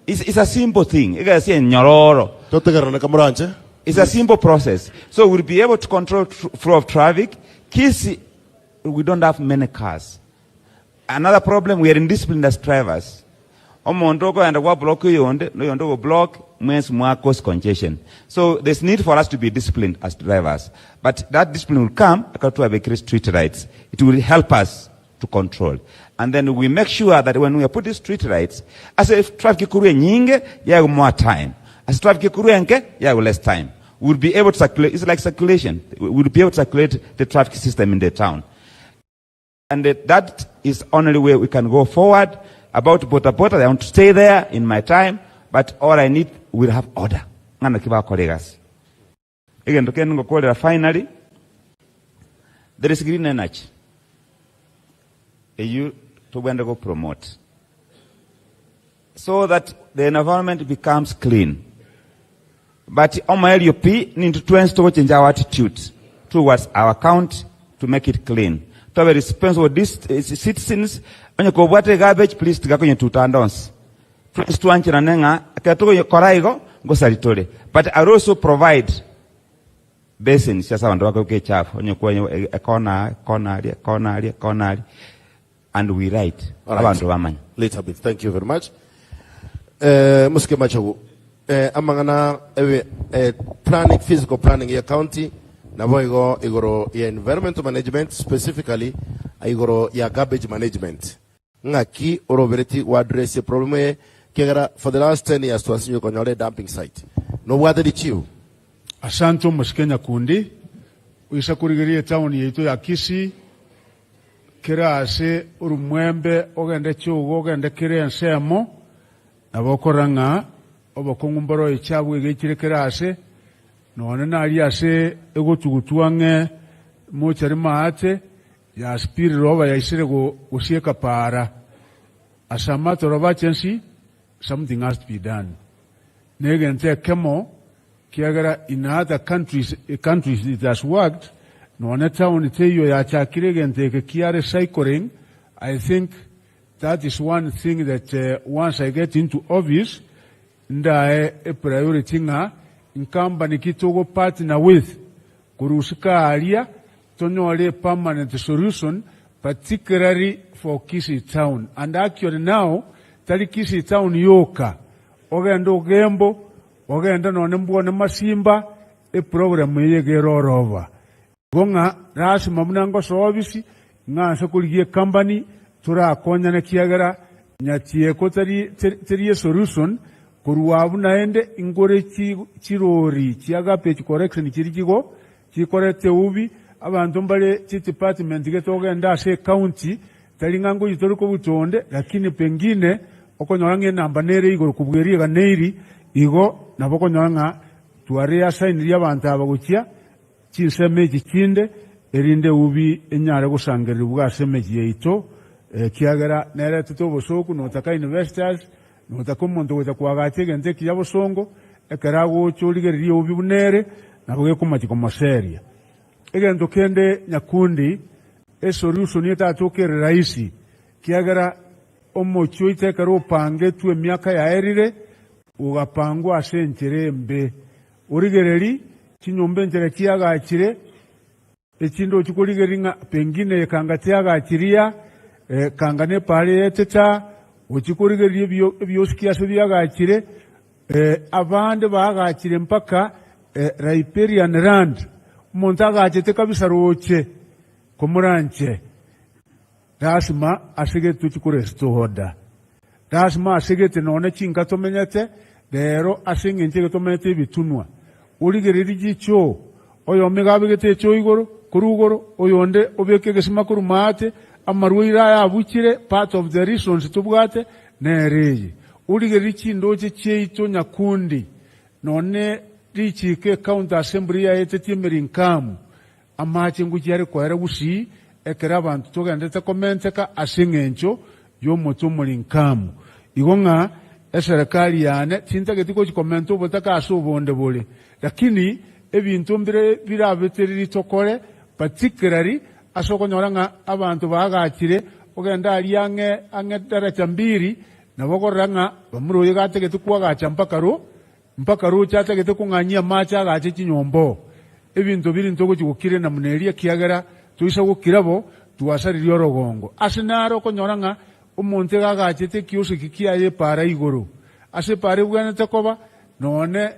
L: It's, it's a simple thing, egasi enyororo.
M: Totegererane kamoranche.
L: It's a simple process. So we'll be able to control tr flow of traffic. Kisii, we don't have many cars. Another problem, we are indisciplined as drivers. Omonto okoenda gwa block oyonde, na oyonde ogo block, mwensi mwa cause congestion. So there's need for us to be disciplined as drivers. But that discipline will come ekero twabekire street lights. It will help us to control. And then we make sure that when we are putting street lights, ase traffic ekorwa enyinge, yaegwa more time. Ase traffic ekorwa enke, yaegwa less time. We will be able to circulate, it's like circulation. We will be able to circulate the traffic system in the town. And that is only way we can go forward. About boda boda, I want to stay there in my time, but all I need, we'll have order. Ng'a naki bakora egasi. Egento kende ngokorera finally, there is green energy. Eyio tobwenerete go promote so that the environment becomes clean. But omoerio pi nintwe twensi togochenja our attitude towards our county to make it clean. Tobe responsible dis, citizens, onye kobwate garbage please tiga konyetuta ande onsi. Twensi twancherane ng'a ekero togokora igo ngosari tore. But I will also provide basins ase abanto bakoboka echafu onye kwenye ekona aa, ekona aria, ekona aria, ekona aria and we write
M: All right.
L: abanto bamanye.
M: Little bit. Thank you very much. Eh, Musike Machogu. Eh, amang'ana ebe eh, planning, physical planning ya county nabo igo igoro ya environmental management specifically igoro ya garbage management. Ng'aki orobereti go address problem eye kiagera for the last 10 years twasinywe konyora e dumping site. Nobwate richibu?
G: Asante omosike Nyakundi, oisa korigereria etown yaito ya Kisii, Kera aase oromwembe ogende chogo ogende kera ensemo, nabo okorora ng'a obokong'u mboro echabu egechire kera aase, nonye naria ase egotugutwa ang'e mochari maate, yasipirire oba yaisire gosieka paara. Ase amato robache nsi, something has to be done. Negento ekemo Kiagera in other countries, countries it has worked, nonya town teiyo yachakire egento eke kia recycling, I think that is one thing that once I get into office, ndae e priority ng'a ncompany ki togo partner with korusika aria tonyore a permanent solution particularly for Kisii town and actually now tari Kisii town yoka, ogende Ogembo, Ogende nonye mbwone masimba, eprogram eye iga ere orooba. Igo ng'a lasima buna ngosoa ofisi, ng'a ase korigia ecompany torakonyane kiagera nyatieko tari teri esolution, korwa abwo naende ingore chi chirori chia garbage collection chiria chigo chikoreta eubi, abanto mbare chidepartment gete ogende ase ecounty, tari ng'a ngoyia tori kobuta onde, lakini pengine okonyora ng'a enamba nere igoro kobua eria eganeiri, igo nabo okonyora ng'a twareassignirie abanto aba gochia chinsemo echi chinde, erinde eubi enyare gosangererigwa ase emechie yaito, ekiagera neretete obosooku notaka investors, notaka omonto gocha koagacha egento ekiya bosongo, ekero agocha origereria eubi buna ere, nabo gekomachia komoseria. Egento kende nyakundi, esolution etatoka ere rahisi, kiagera omochie oito ekero opangetwe emiaka yaerire, ogapangwa ase enchera embe. Origererie chinyomba enchera chiagachire, echinde ochie korigereria ng'a pengine ekanga tiagachiria, ekanga nepaara eyetete, ochie korigereria ebio ebiosiki ase biagachire, abande baagachire mpaka riparian land, omonto agachete kabisa roche komoranche. Lasima ase gete tochie korestoda. Lasima ase gete nonya chinka tomenyete rero ase engencho ege tomenyete ebitunwa. Origererie chichoo, oyomo iga abegete echoo igoro korwa igoro, oyonde obeke egesima korwa maate, amarwaire aya abuchire, part of the reasons tobwate nere eye. Origererie chindoche chiaito nyakundi, nonya richiiko ecounty assembly yaetetie emerinkamu, Amache ngochia are koera gusii ekero abanto togenderete komenteka ase engencho y'omote omorinkamu. Igo ng'a eserekari yane tintageti gochi komenta obotaka ase obonde bore, lakini ebinto mbire birabetereri tokore, particularly ase okonyora ng'a abanto baagachire. Ogende aria ang'e ang'e daraja mbiri, nabo okorora ng'a bamura oyo iga atagete koagacha mpaka ro mpaka roche atagete kong'anyia amache agache chinyomba oo. Ebinto biri ntogochia gokira enamuna eria ekiagera toisa gokira bo, twasaririe orogongo. Ase naro okonyora ng'a omonto iga agachete ekiosiki kiaye epaara igoro. Ase epaara ebwenerete koba, nonye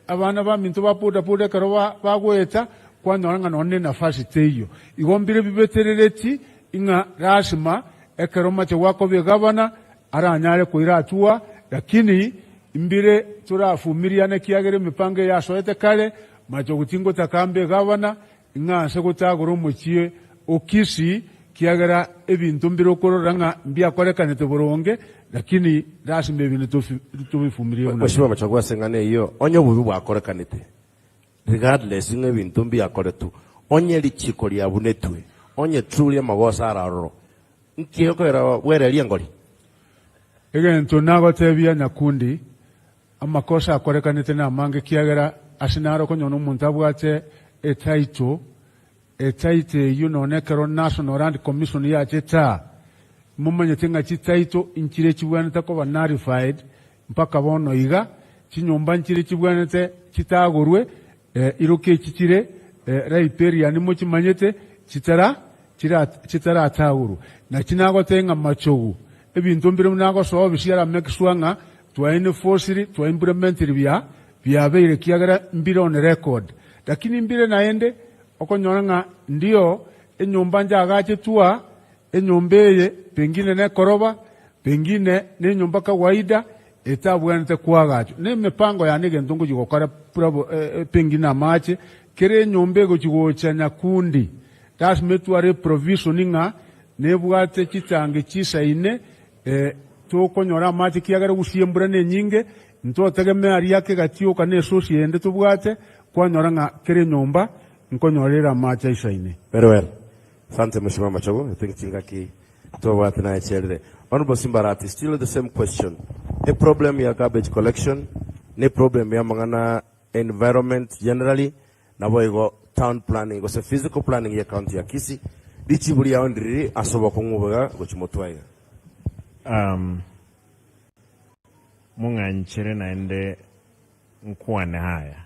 G: abana baminto ba boda boda ekero bagoeta, kwanyora ng'a nonye nenafasi teiyo. Igo mbire bibeterereti ng'a lasima ekero omache gwakoba egavana aranyare koira hatua, lakini mbire torafumiriane ekiagera emipango eye yasoete kare, machogu tingotaka mbe egavana, ng'a ase gotagora omochie o Kisii, kiagera ebinto mbire okorora ng'a mbiakorekanete boronge, lakini lasima ebinto tobifumirie buna
M: Mheshimiwa
G: bire.
M: Machogu ase eng'ana eyio, onye obobe bwakorekanete, regardless ng'a ebinto mbiakoretwe, onye richiko riabunetwe, onye truly amagoso are aroro, nki okoira bwereria engori?
G: Egento nagotebia Nyakundi, Amakosa akorekanete namange ekiagera ase naro okonyora omonto abwate etitle, etitle eyio nonya ekero National Land Commission yachete aa, momanyete ng'a chititle nchire chibwenerete koba nullified mpaka bono iga, chinyomba nchire chibwenerete chitagorwe, iroki echi chire riparian mochimanyete chitara chitaratagorwa. Naki nagotebia ng'a machogu, ebinto mbire buna agosoa obisi aramake sure ng'a Twaenefosiri, twaimplementiri bia biabeire ekiagera mbire on record. Lakini mbire naende okonyora ng'a ndio enyomba njagachetwa, enyomba eye pengine nekoroba, pengine nenyomba kawaida etabwenerete koagachwa. Na emipango yane egento ngochia gokora prob pengine amache, kera enyomba egochia gocha nyakundi, lasima etware eprovision ng'a nebwate chitangi chisaine Tokonyora amache ekiagera gusii embura nenyinge, ntotegemee aria ake gatioka na esosi ende tobwate, kwanyora ng'a kera enyomba nkonyora ere amache aisaine.
M: Very well. Asante Mheshimiwa Machogu. I think chingaki tobwate naye chiarire. Honorable Simbarati, still the same question. E problem ya garbage collection ne problem ya amang'ana environment generally naboigo town planning gose physical planning ye county ya Kisii, richibu riao ndiriri ase obokong'u obo iga gochia motwe aiga.
D: Um, mong'anchere naende nkwane haya.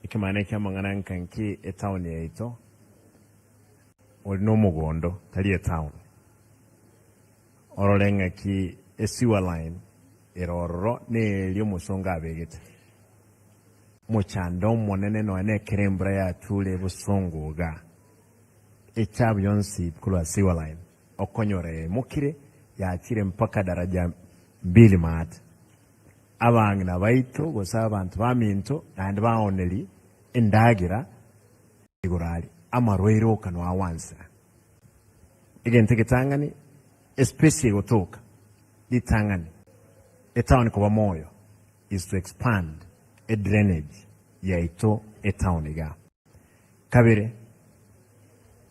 D: Ekemana eki'amang'ana nka nki etown yaito, ori nomogondo, tari etown. Orore ng'aki esewer line ere ororo neria omosongo abegete. Mochando omonene nonya nekero embura yature bosongo iga, echabu yonsi korwa sewer line okonyora yaimokire yachire mpaka daraja mbili maate. Abang'ina baito gose abanto baminto naende baoneri endagera igoro aria, amarwaire oka noawansera. Egento egetang'ani, espace egotoka ritang'ani etown koba moyo is to expand edrainage yaito etown igaa. Kabere,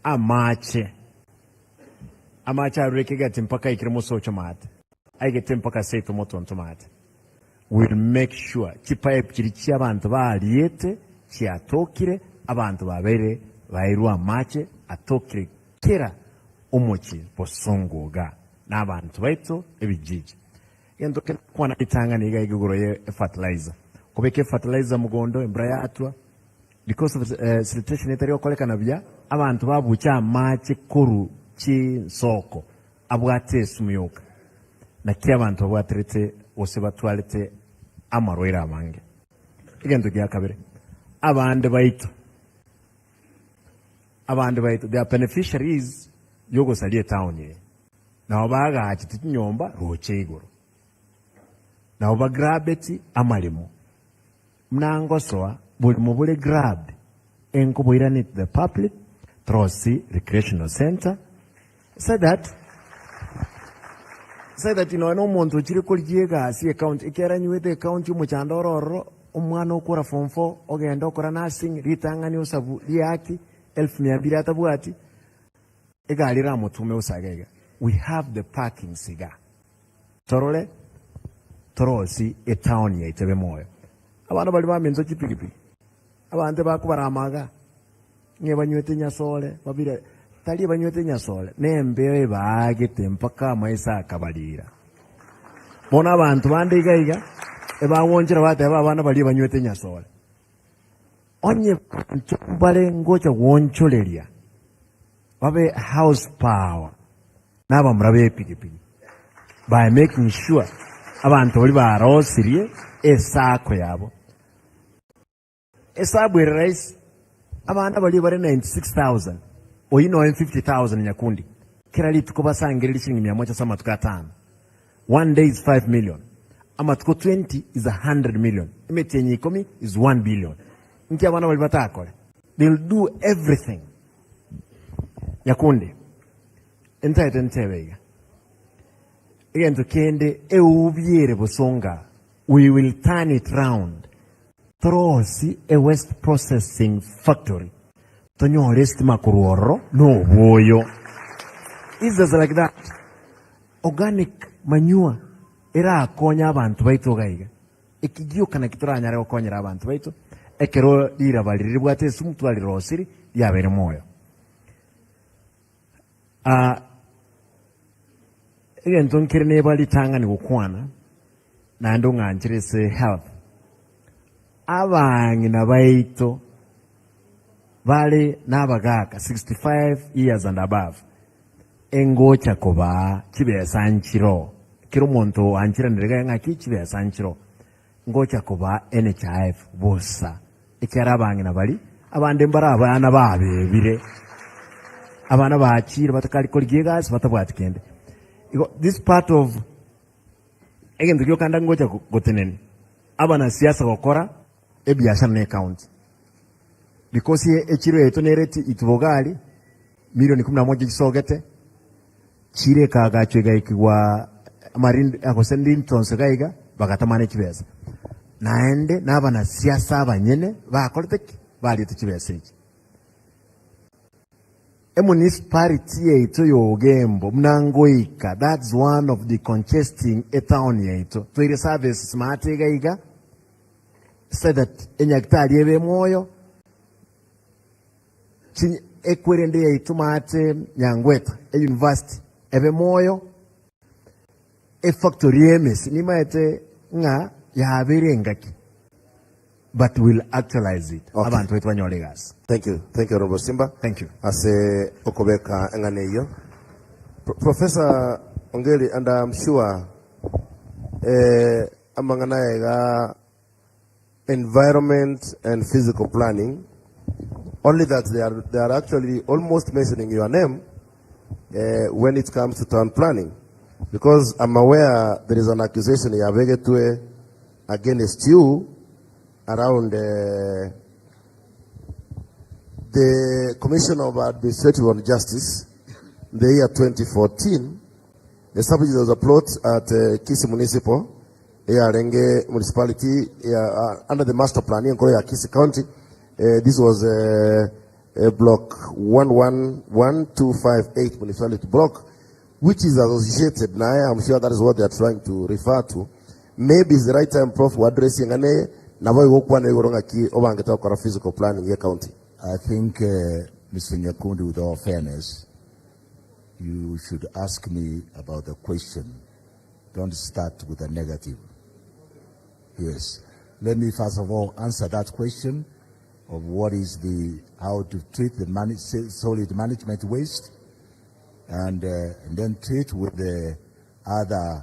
D: amache, amache arure kegati mpaka aikire mosocho maate, aigete mpaka seito motonto maate. Will make sure chipipe chiria chia abanto bariete chiatokire, abanto babeire bairwe amache atokire kera omochie bosongo igaa na abanto baito ebijiji. Egento kende kwana ritang'ani iga igoro ye efertilizer. Kobeka efertilizer mogondo embura yatwa because of siltation etari gokorekana buya, abanto babucha amache korwa chinsoko abwate esumu yoka. Naki abanto babwaterete gose batwarete amarwaire amange. Egento gia kabere, abande baito abande baito they are beneficiaries yogosaria etown eye. Nabo baagachete chinyomba roche igoro, nabo bagrabeti amaremo. Buna ngosoa borimo bore grabbed, enkoboiranie to the public trosi recreational centre, so that so that nonya na omonto ochire korigia egasi ecounty, ekero anywete ecounty omochando ore ororo, omwana okora form four, ogenda okora nursing, ritang'ani osabu riaki, elfu mia mbili atabwati, Egari eramotume gose iga iga, we have the parkings iga. Torore torosi etown yaito ebe moyo. Abana baria baminto chipigipigi, abanto bakobarama iga, ng'e banywete nyasore, babire.
A: Tari banywete enyasore, na embeo ebaagete mpaka amaiso akabarira. Bono abanto bande iga iga ebagonchera bateba abana baria banywete enyasore. Onye banto mbare ngocha gwonchoreria babe house power na abamura b'epigipigi by making sure abanto baria barosirie esacco yabo. Esabu ere rahisi, abana baria bare 96,000, oyio noe 50,000 nyakundi, kera rituko basangererie chiringi mia moja ase amatuko atano. One day is 5 million, amatuko 20 is 100 million, emetienyi ikomi is 1 billion. Inki abana baria batakore? They'll do everything. Nyakundi, ntagete ntebe iga, egento kende eubi ere bosonga, we will turn it round. Torosie e waste processing factory tonyore estima korwa ororo na obwoyo. It's just like that. Organic manure erakonye abanto baito iga iga. Eki gioka naki toranyare gokonyera abanto baito ekero riraba riria ribwate esumu twarirosirie riabeire moyo. Ah, egento nkere neba ritang'ani gokwana naende ong'anchere ase health. Abang'ina baito bare nabagaka 65 years and above engocha kobaa chibesa nchiroo kera omonto oancheranire iga ng'aki chibesa nchiroo ngocha kobaa NHIF bosa ekiagera abang'ina baria abande mbare abana babebire abana bachire batakari korigia egasi batabwati kende. Igo this part of Egento giokanda ngocha gotenenia abanasiasa gokora ebiashara ne ecounty because echiro yaito nere itubogari milioni kumi na moja chisogete chire ekaagachwa egaikigwa amarindi gose Ringtones iga iga bagatamana chibesa naende na abanasiasa abanyene bakorete ki? Bariete chibesa echi. Emunicipality yaito ya Ogembo buna ngoika that's one of the congesting etown yaito toire services maate iga iga so that enyagitari ebe moyo chi ekwerende yaito maate Nyangweta e university ebe moyo efactory ya emesi nimaete ng'a yabeire engaki. But will actualize it.
M: Okay.
A: Abanto baito banyore egasi.
M: Thank you. Thank you, Honorable Simba.
A: Thank you.
M: Ase okobeka eng'ana eyio. Pro- Professor Ongeri, and I'm sure eh, amang'ana aya iga environment and physical planning, only that they are, they are actually almost mentioning your name eh, when it comes to town planning. Because I'm aware there is an accusation yabegetwe against you around uh, the Commission of Administrative and Justice in the year 2014 established there was a plot at uh, Kisii Municipal Yarenge Municipality uh, under the master plan enkoro ya Kisii County. Uh, this was uh, uh, block 111258 municipality block which is associated naye I'm sure that is what they are trying to refer to maybe is the right time prof address ngane nabo igokwana igoro ng'aki obangete gokora physical planning ye county
H: I think, uh, Mr. Nyakundi, with all fairness, you should ask me about the question. Don't start with a negative. Yes. Let me first of all answer that question of what is the, how to treat the manage, solid management waste and, uh, and then treat with the other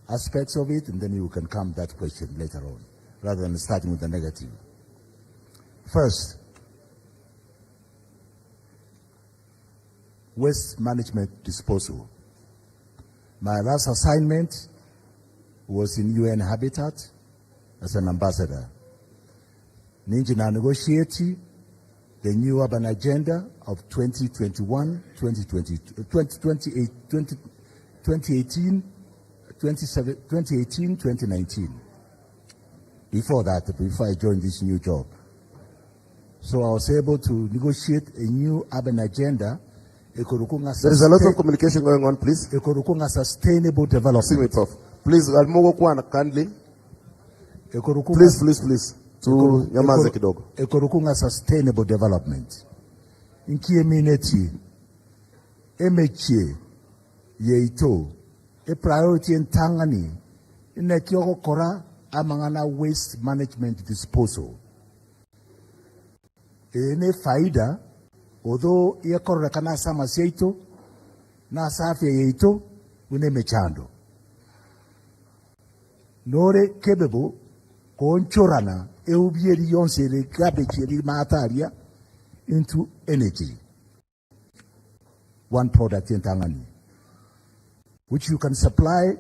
H: aspects of it, and then you can come that question later on, rather than starting with the negative. First, waste management disposal. My last assignment was in UN Habitat as an ambassador. Ninji na negotiate the new urban agenda of 2021, 2020, 2028, 20, 2018, 2018, 2019. Before that, before I joined this new job. So I was able to negotiate a new urban agenda.
M: There is a lot of communication going on, please.
H: Ekorukunga sustainable development.
M: Excuse me, Prof. Please, alimogo kindly. Please, please, please. Tu nyamaze kidogo.
H: Ekorukunga sustainable development. Nkie mineti.
N: Emechie yaito, epriority entang'ani inaki ogokora amang'ana waste management disposal. Eye nefaida although gekororekana ase amasio aito na ase afya yaito buna emechando. Nore capable koonchorana eubi eria yonsi ere garbage ere maate aria into energy. One product entang'ani which you can supply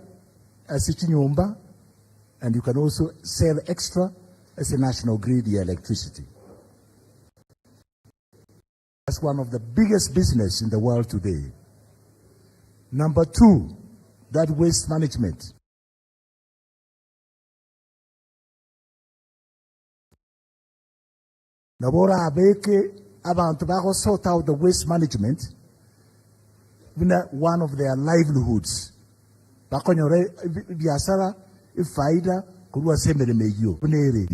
N: ase chinyomba and you can also sell extra ase national grid ya electricity. That's one of the biggest business in the world today. Number two, that waste management. Nabo orabeke abanto bago sort out the waste management buna one of their livelihoods, bakonyora ebiasara, efaida korwa ase emeremo eyio buna ere.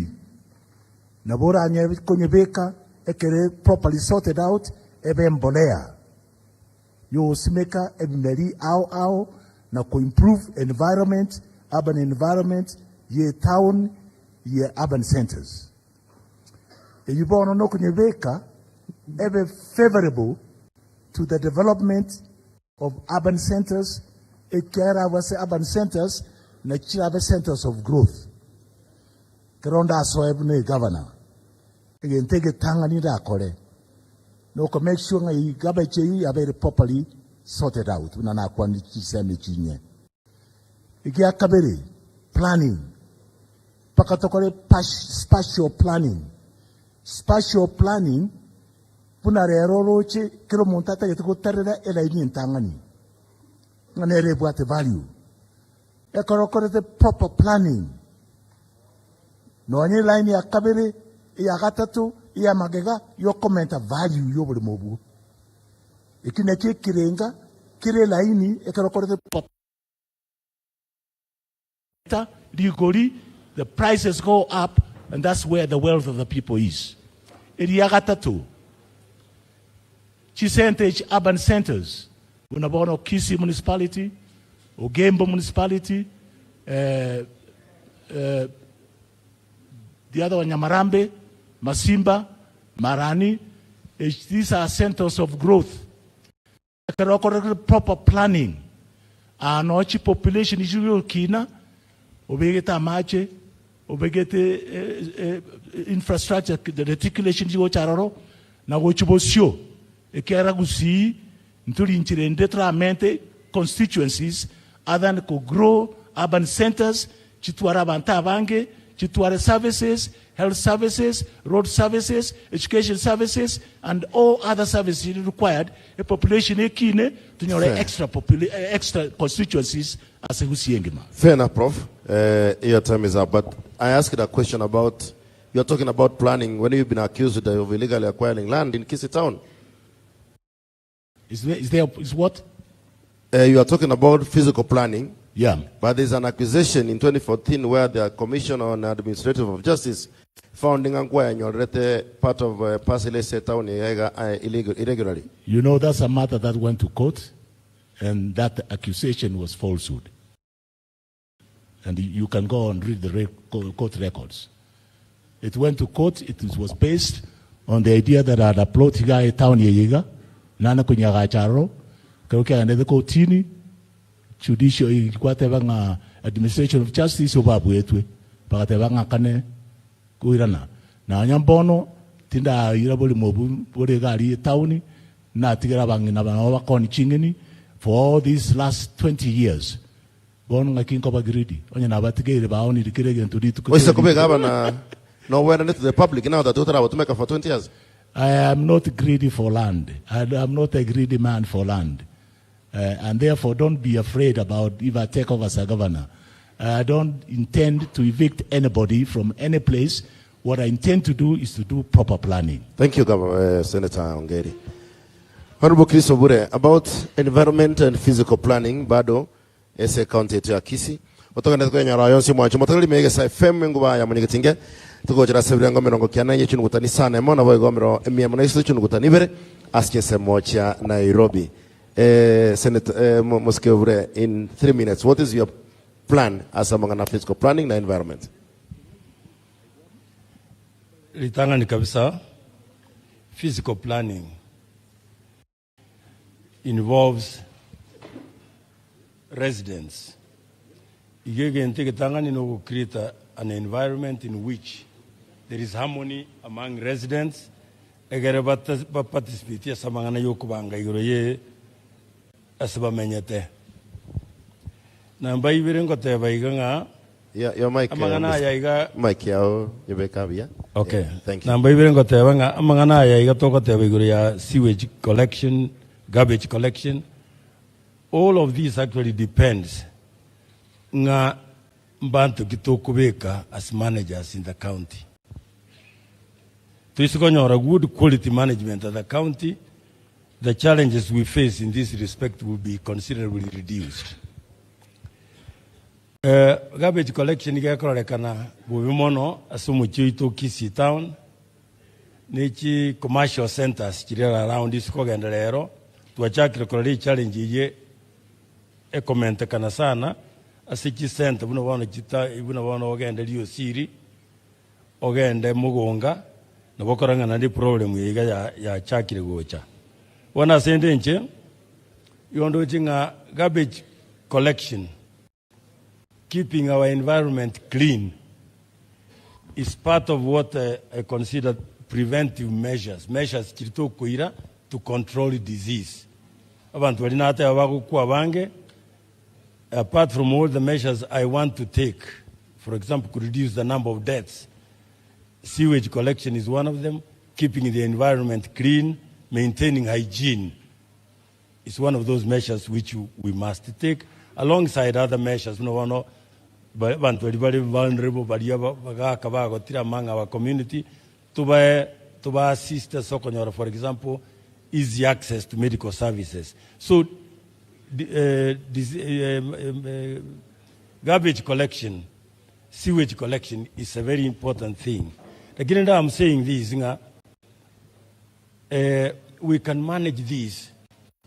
N: Nabo oranye konyebeka ekere properly sorted out ebe embolea yogosimeka ebimeri ao ao na ko improve environment, urban environment ye etown ye urban centres. Eyio bono nokonyebeka ebe favourable to the development of urban centres, ekiagera abwo ase urban centres nachi chirabe centres of growth. Ekero ndasoe buna egavana, egento egetang'ani ndakore noko make sure ng'a garbage eyio yabeire properly sorted out buna nakwanire chisemi echi inye. Egia kabere, planning, mpaka tokore spatial planning. Spatial planning buna rero oroche kera omonto atagete gotarera elaini entang'ani ng'a nere ebwate value. Ekero okorete proper planning nonye elaini ya kabere, eya gatato, eya magega yokomenta value yoboremo obwo. Eki nakio ekerenga kere elaini ekero okorete proper.
H: Rigori, the prices go up and that's where the wealth of the people is. Eria gatato, chisente echi urban centres buna bono Kisii municipality, Ogembo municipality, eh, eh, the other one Nyamarambe, Masimba, Marani, these are centres of growth. Ekero okorire proper planning, aa noo chipopulation chigokina, obegete amache, obegete infrastructure, reticulation chigocha aroro, na gochia bosio, ekiagera Gusii ntori inchera ende toramente constituencies other than ko grow urban centres chitware abanto abange, chitware services, health services, road services, education services and all other services required, epopulation ekine tonyore
M: Fair.
H: extra extra constituencies ase Gusii engima.
M: Fair enough, Prof. Your time is up. But I asked a question about, you are talking about planning when you've been accused of illegally acquiring land in Kisii town.
H: Is there, is there, is what?
M: You are talking about physical planning.
H: Yeah.
M: But there's an accusation in 2014 where the Commission on Administrative of Justice found ng'a nkwayanyorerete part of parcel ase town iga iga irregularly.
H: You know that's a matter that went to court and that accusation was falsehood. And you can go and read the court records. It went to court, it was based on the idea that I had a plot iga etown eye iga, nane konyagacha aroro, ekero kiagendete kotini, judicial gwateba ng'a administration of justice obabuetwe, bagateba ng'a kane koirana. Nonya mbono tindaira borimo obwo bore iga aria etown, natigera abang'ina nabo bakoni ching'eni for all these last 20 years. Bono ng'aki nkoba greedy, onye nabatigeire baonire kera egento rituko
M: Oise
H: kera
M: koba
H: rituko.
M: egavana nobwenerete to the public now that otaragotumeka for 20 years.
H: I am not greedy for land, I am not a greedy man for land and therefore don't be afraid about if I take over as a governor. I don't intend to evict anybody from any place, what I intend to do is to do proper planning.
M: Thank you, Governor, Senator Ongeri. Honorable Chris Obure, about environment and physical planning, bado ase ecounty yaito ya Kisii, otogenderete koyenyora aye onsi omwancho motogereri ime y'Egesae FM enguba ya Mwanyagetinge, togochera ase ebirengo emerongo kianda enye chunugutani isano emo, naboigo emia emo na isato chunugutani ibere ase chinsemo chia Nairobi. Eh, Senator eh, Mo- Mosike Obure, in 3 minutes, what is your plan ase amang'ana a physical planning na environment?
I: Ritang'ani kabisa, physical planning involves residents. Iga egento egetang'ani na ogo create an environment in which there is harmony among residents egere ba participate ase amang'ana ya okobanga igoro ye ase bamenyete. Namba ibere ngoteba iga ng'a
M: Your, your mic,
I: amang'ana aya iga
M: mic yao nyebeka buya.
I: Okay.
M: Yeah, thank you.
I: Namba ibere ngoteba ng'a amang'ana aya iga togoteba igoro ya sewage collection, garbage collection, all of this actually depends ng'a mbanto ki tokobeka as managers in the county. Toise konyora good quality management at the county, the challenges we face in this respect will be considerably reduced. Garbage collection iga ekororekana bobe mono ase omochie oito o Kisii town, ne chi commercial centres chiria around ase kogenda rero, twachakire korora echallenge eye ekomentekana sana ase chisente buna bono chita buna bono ogende Riosiri, ogende Mogonga, nabo okorora ng'a naende eproblem eye iga ya yachakire gocha. Bono ase ende inche, igo ndoche ng'a garbage collection, keeping our environment clean is part of what I consider preventive measures, measures chiria tokoira to control disease. Abanto baria nateba bagokwa abange, apart from all the measures I want to take, for example, to reduce the number of deaths, sewage collection is one of them, keeping the environment clean, maintaining hygiene is one of those measures which we must take alongside other measures buna bono abanto baria bare vulnerable baria bagaka bagotira among our community tobae toba assist ase okonyora for example easy access to medical services so garbage collection sewage collection is a very important thing lakini rende I'm saying this ng'a We can manage this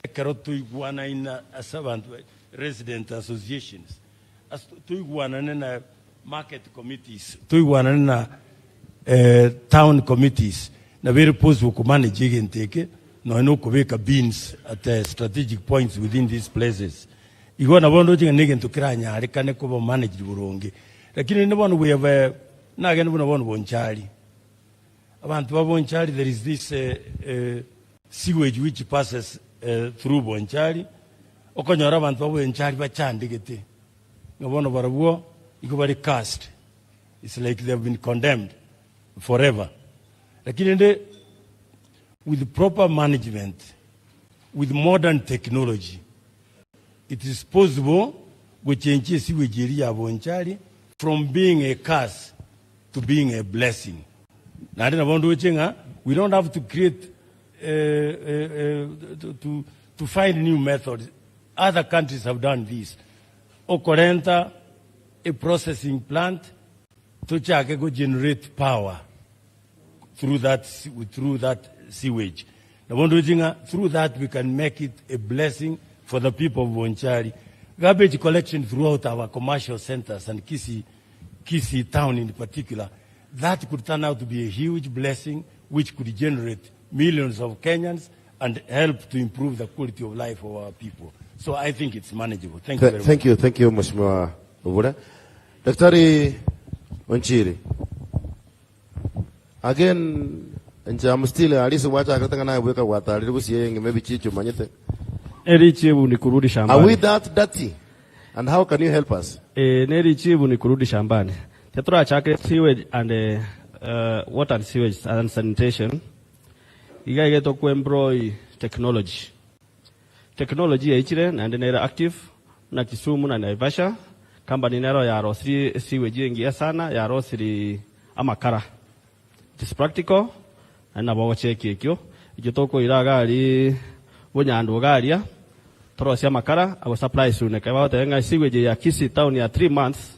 I: ekero toigwanaine ase abanto resident associations, ase toigwanane na market committees, toigwanane na town committees, nabo ere possible ko manage egento eke nonya na okobeka bins at strategic points within these places. Igo nabo ndoche ng'a negento keranyarekane koba managed boronge. Lakini rende bono we have nagende buna bono Bonchari. Abanto ba Bonchari there is this sewage which passes through Bonchari, okonyora abanto ba Bonchari bachandegete ng'a bono barabwo igo bare cursed, it's like they have been condemned forever. Lakini rende with proper management, with modern technology, it is possible gochenchia esewage eria ya Bonchari from being a curse to being a blessing. Naende nabo ndoche ng'a we don't have to create to, to find new methods. Other countries have done this. Okorenta a processing plant tochake go generate power through that, through that sewage. Nabo ndoche ng'a through that we can make it a blessing for the people of Bonchari. Garbage collection throughout our commercial centers and Kisii Kisii town in particular, that could turn out to be a huge blessing which could generate millions of Kenyans and help to improve the quality of life of our people. So I think it's manageable. Thank you very much.
M: Thank you, thank you Mheshimiwa Obure. Daktari Onchiri. Again, inche am still Alisi gwachakete ng'a naye bweka gwatarire gosiya engima ebichichi omanyete.
J: Nerichibu ni kurudi
M: Are we
J: shambani.
M: that dirty? And how can you help us?
J: Eh, nerichibu ni kurudi shambani. Tiatorachakire sewage and uh, water and sewage and sanitation. Iga iga tokwemploy technology. Technology yaichire naende nere active buna Kisumu na Naivasha, company nero yarosirie esewage engiya sana yarosirie amakara. It is practical naende nabo ogochekia ekio. Ekio tokoira iga aria bonyandu iga aria torosie amakara ago supply Suneka. Bagoteba ng'a esewage eye ya Kisii town ya 3 months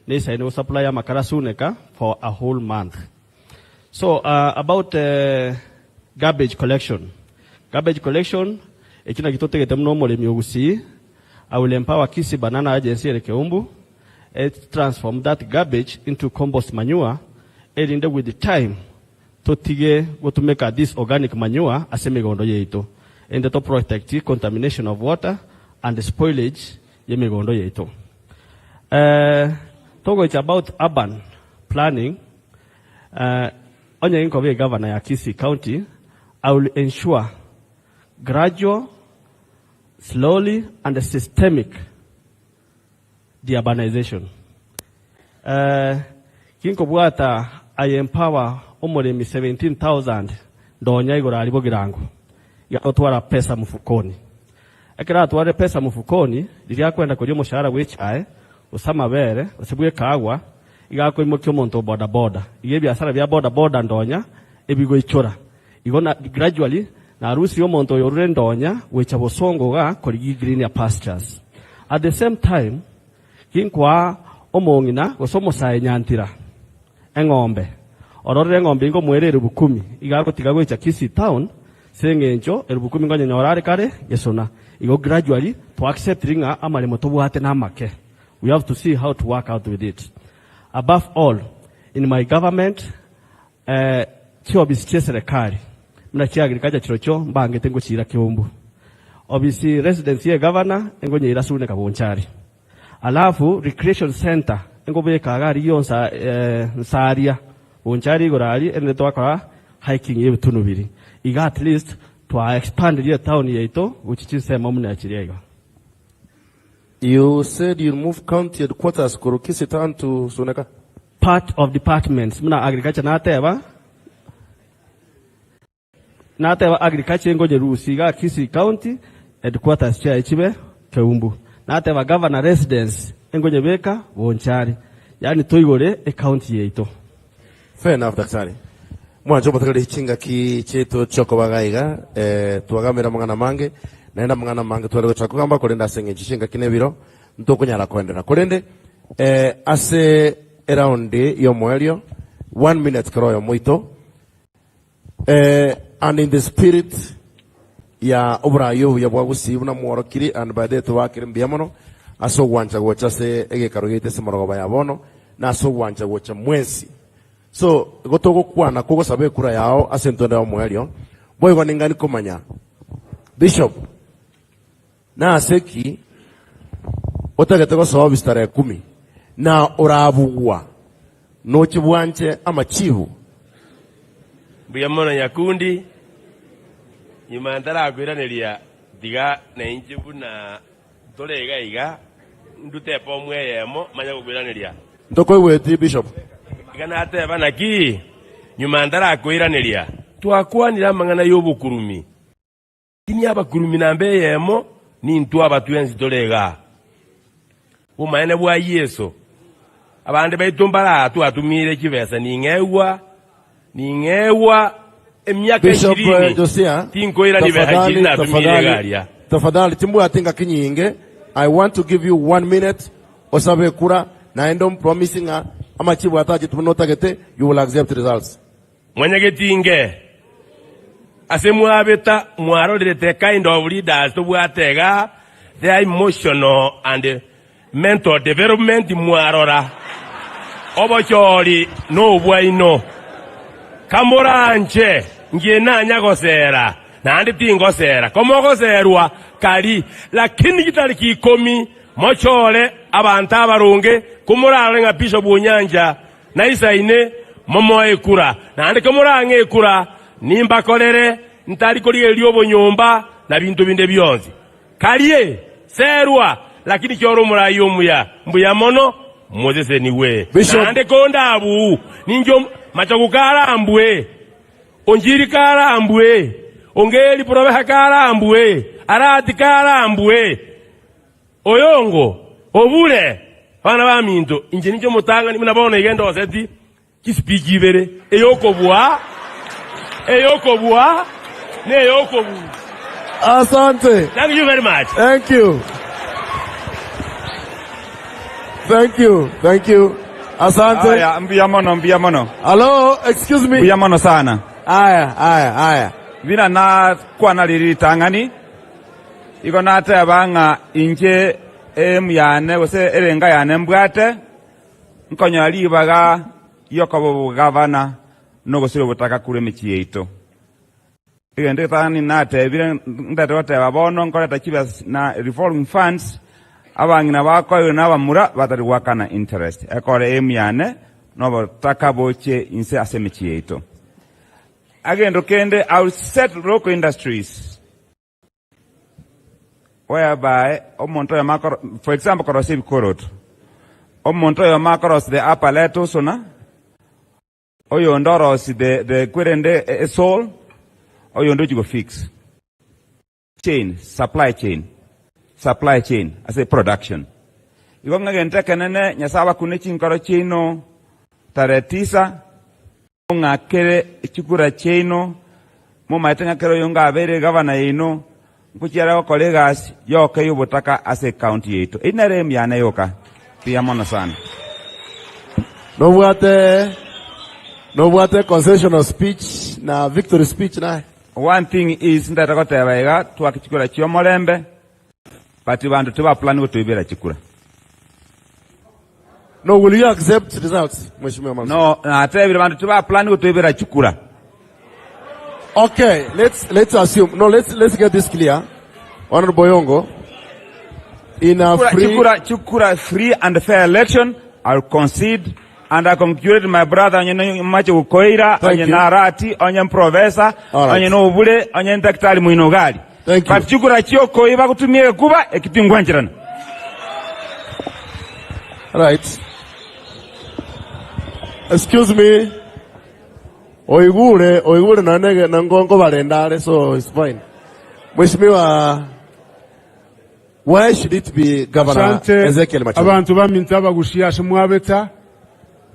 J: Nesaine go supply amakara Suneka for a whole month. So uh, about uh, garbage collection. Garbage collection Ekio nakio totegete buna omoremi o Gusii, I will empower Kisii Banana Agency ere Keumbu, e transform that garbage into compost manure, erinde with time totige gotumeka this organic manure ase emegondo yaito, erinde to protect contamination of water and spoilage y'emegondo yaito. Eh, togoicha about urban planning, eh, onye inkoba egavana ya Kisii County, I will ensure gradual, slowly and systemic deurbanization. Eh, ginkobwata I empower omoremi 17,000 ndonya igoro aria bogirango iga gotwara pesa mfukoni. Ekero atwarire pesa mfukoni, riria akwenda koria omoshahara bw'echae, gose amabere, gose bw'ekaagwa, iga akoimokia omonto o bodaboda. Iga ebiasara bia bodaboda ndonya ebigoichora. Igo na gradually narusirie omonto oyo orure ndonya goicha bosongo iga korigia greener pastures. At the same time, ginkoa omong'ina gose omosae nyantira eng'ombe, ororire eng'ombe ingomoera erubu kumi, iga agotiga goicha Kisii town se eng'encho erubu kumi nkonyenyora are kare gesona. Igo gradually to accept ng'a amaremo tobwate namake. We have to see how to work out with it. Above all, in my government, Eh, chiobisi chi'eserekari buna chia agriculture chirochio mbangete ngochiira Kiumbu. Obisi residence y'egavana engonyeira Sune Kabonchari. Alafu recreation centre engobeka iga aria onsa eh, nsaria Bonchari igoro aria erinde twakora hiking y'ebitunu biria. Iga at least twa expandirie etown yaito gochia chinsemo buna chiria iga.
M: You said you'll move county headquarters korwa Kisii town to Suneka?
J: Part of departments buna agriculture nateba, nateba agriculture engonyerusia iga Kisii county headquarters chiaye chibe Keumbu. Nateba governor residence engonyebeka Bonchari. Yaani toigore ecounty yaito.
M: Fair enough daktari. Mwanche omotegereri chingaki chiaito chiokoba iga iga, eh, twagamire amang'ana amange, naende amang'ana amange tware gochaka kogamba korende ase eng'encho chingaki na ebiro ntokonyara koenderera. Korende eh, ase eraundi y'omoerio, one minute kera oyomo oito, eh, and in the spirit ya oboraai obuya bwa Gusii buna mworokiri and by the way tobakere mbuya mono ase ogwancha gocha ase egekaro giaito ase morogoba ya bono na ase ogwancha gocha mwensi. So igo togokwana kogosaba ekura yao ase entwende y'omoerio, boigo ningani komanya Bishop nase ki otagete gosoa ofisi tarehe kumi na orabugwa noche bwanche amachibu?
K: Mbuya mono nyakundi, nyuma ntarakoiraneria tiga nainche buna tore iga iga ndute efomu eyemo manye gokoiraneria.
M: Ntokoigweti Bishop.
K: Iga nateba naki nyuma ntarakoiraneria twakwanire amang'ana y'obokurumi. Lakini abakurumi namba eyemo nintwe aba twensi tore igaa. Obomaene bwa Yeso. Abande baito mbare aa twatumiire chibesa ning'egwa, ning'egwa emiaka
M: Bishop
K: ishirini,
M: Josia,
K: tinkoirania besa
M: tafadhali,
K: ishirini natumiire iga
M: tafadhali,
K: aria.
M: tafadhali timbwati ngaki nyinge. I want to give you one minute osabe ekura naende ompromise ng'a amachibu atachete buna otagete you will accept results.
K: Mwanyagetinge, ase mwabeta mwarorire the kind of leaders tobwate igaa, their emotional and mental development mwarora. Obochori nobwaino. Kamoranche inche nanya gosera, naende tingosera, komogoserwa kari, lakini chitariki ikomi mochore abanto abaronge, komorarore ng'a Bishop Onyancha Naisaine momoe ekura, naende komorang'e ekura, nimbakorere ntari korigereria obonyomba na binto binde bionsi. Karie, serwa, lakini chora omorai omuya, mbuya mono, mosesenigwe.
M: Bishop.
K: Naende konde abuu, ninche machogu karambue, onchiri karambue, ongeri probeha karambue, arati karambue. Oyongo, obure, abana baminto, inche ninche omotang'ani buna bono iga endoseti chispeech ibere, ey'okobua, ey'okobua, na ey'okobua.
M: Asante.
K: Thank you very much.
M: Thank you. Thank you. Thank you. Asante.
L: Aya, mbuya mono, mbuya mono.
M: Hello, excuse me.
L: Mbuya mono sana.
M: Aya, aya, aya.
L: Buna nakwana riri ritang'ani. Igo nateba ng'a inche aim yane gose erenga yane mbwate, nkonyora ribaga riokoba obogavana na ogosiria obotaka korwa emechie yaito. Egento getang'ani natebire, ntete goteba bono nkoreta chibesa na revolving funds, abang'ina bakoeirwe na abamura batari goakana interest, ekore aim yane nobotaka boche inse ase emechie yaito. Agento kende, I will set local industries whereby omonto oyomo akoro, for example korosia ebikoroto, omonto oyomo akorosia the upper letter osona, oyonde orosia the the kwerende esole, oyonde ochia gofix. Chain, supply chain, supply chain ase production. Igo ng'a egento ekenene Nyasae abakune chinkoro chiaino tarehe tisa, Mong'akere chikura chiaino, momaete ng'a kera oyonge abeire egavana yaino, nkochia are gokora egasi yoka y'obotaka ase ecounty yaito. Eyio nere aim yane yoka. Mbuya mono sana.
M: Nobwate nobwate concessional speech na victory speech naye.
L: One thing is ntagete goteba iga, twake chikura chi'omorembe, but banto tiba plan gotoibera chikura.
M: No, will you accept results, Mheshimiwa Mansour?
L: No, natebire banto tiba plan gotoibera chikura.
M: Okay, let's let's assume. No, let's let's get this clear. Honorable Yongo, in a
L: Chikura,
M: free
L: chikura, chikura free and fair election, I'll concede and I congratulate my brother onye nomache gokoira,
M: Thank
L: onye
M: you.
L: narati, onye mprofesa,
M: All right.
L: onye nobure, onye daktari moinogari.
M: Thank you.
L: But chikura chiokoiba gotumia egekuba, eki tingwancherana.
M: Right. Excuse me. Oigure, oigure na nege na ngongo barenda are so it's fine. Mheshimiwa why should it be Governor
G: Asante
M: Ezekiel Machogu?
G: abanto baminto abagusia ase mwabeta,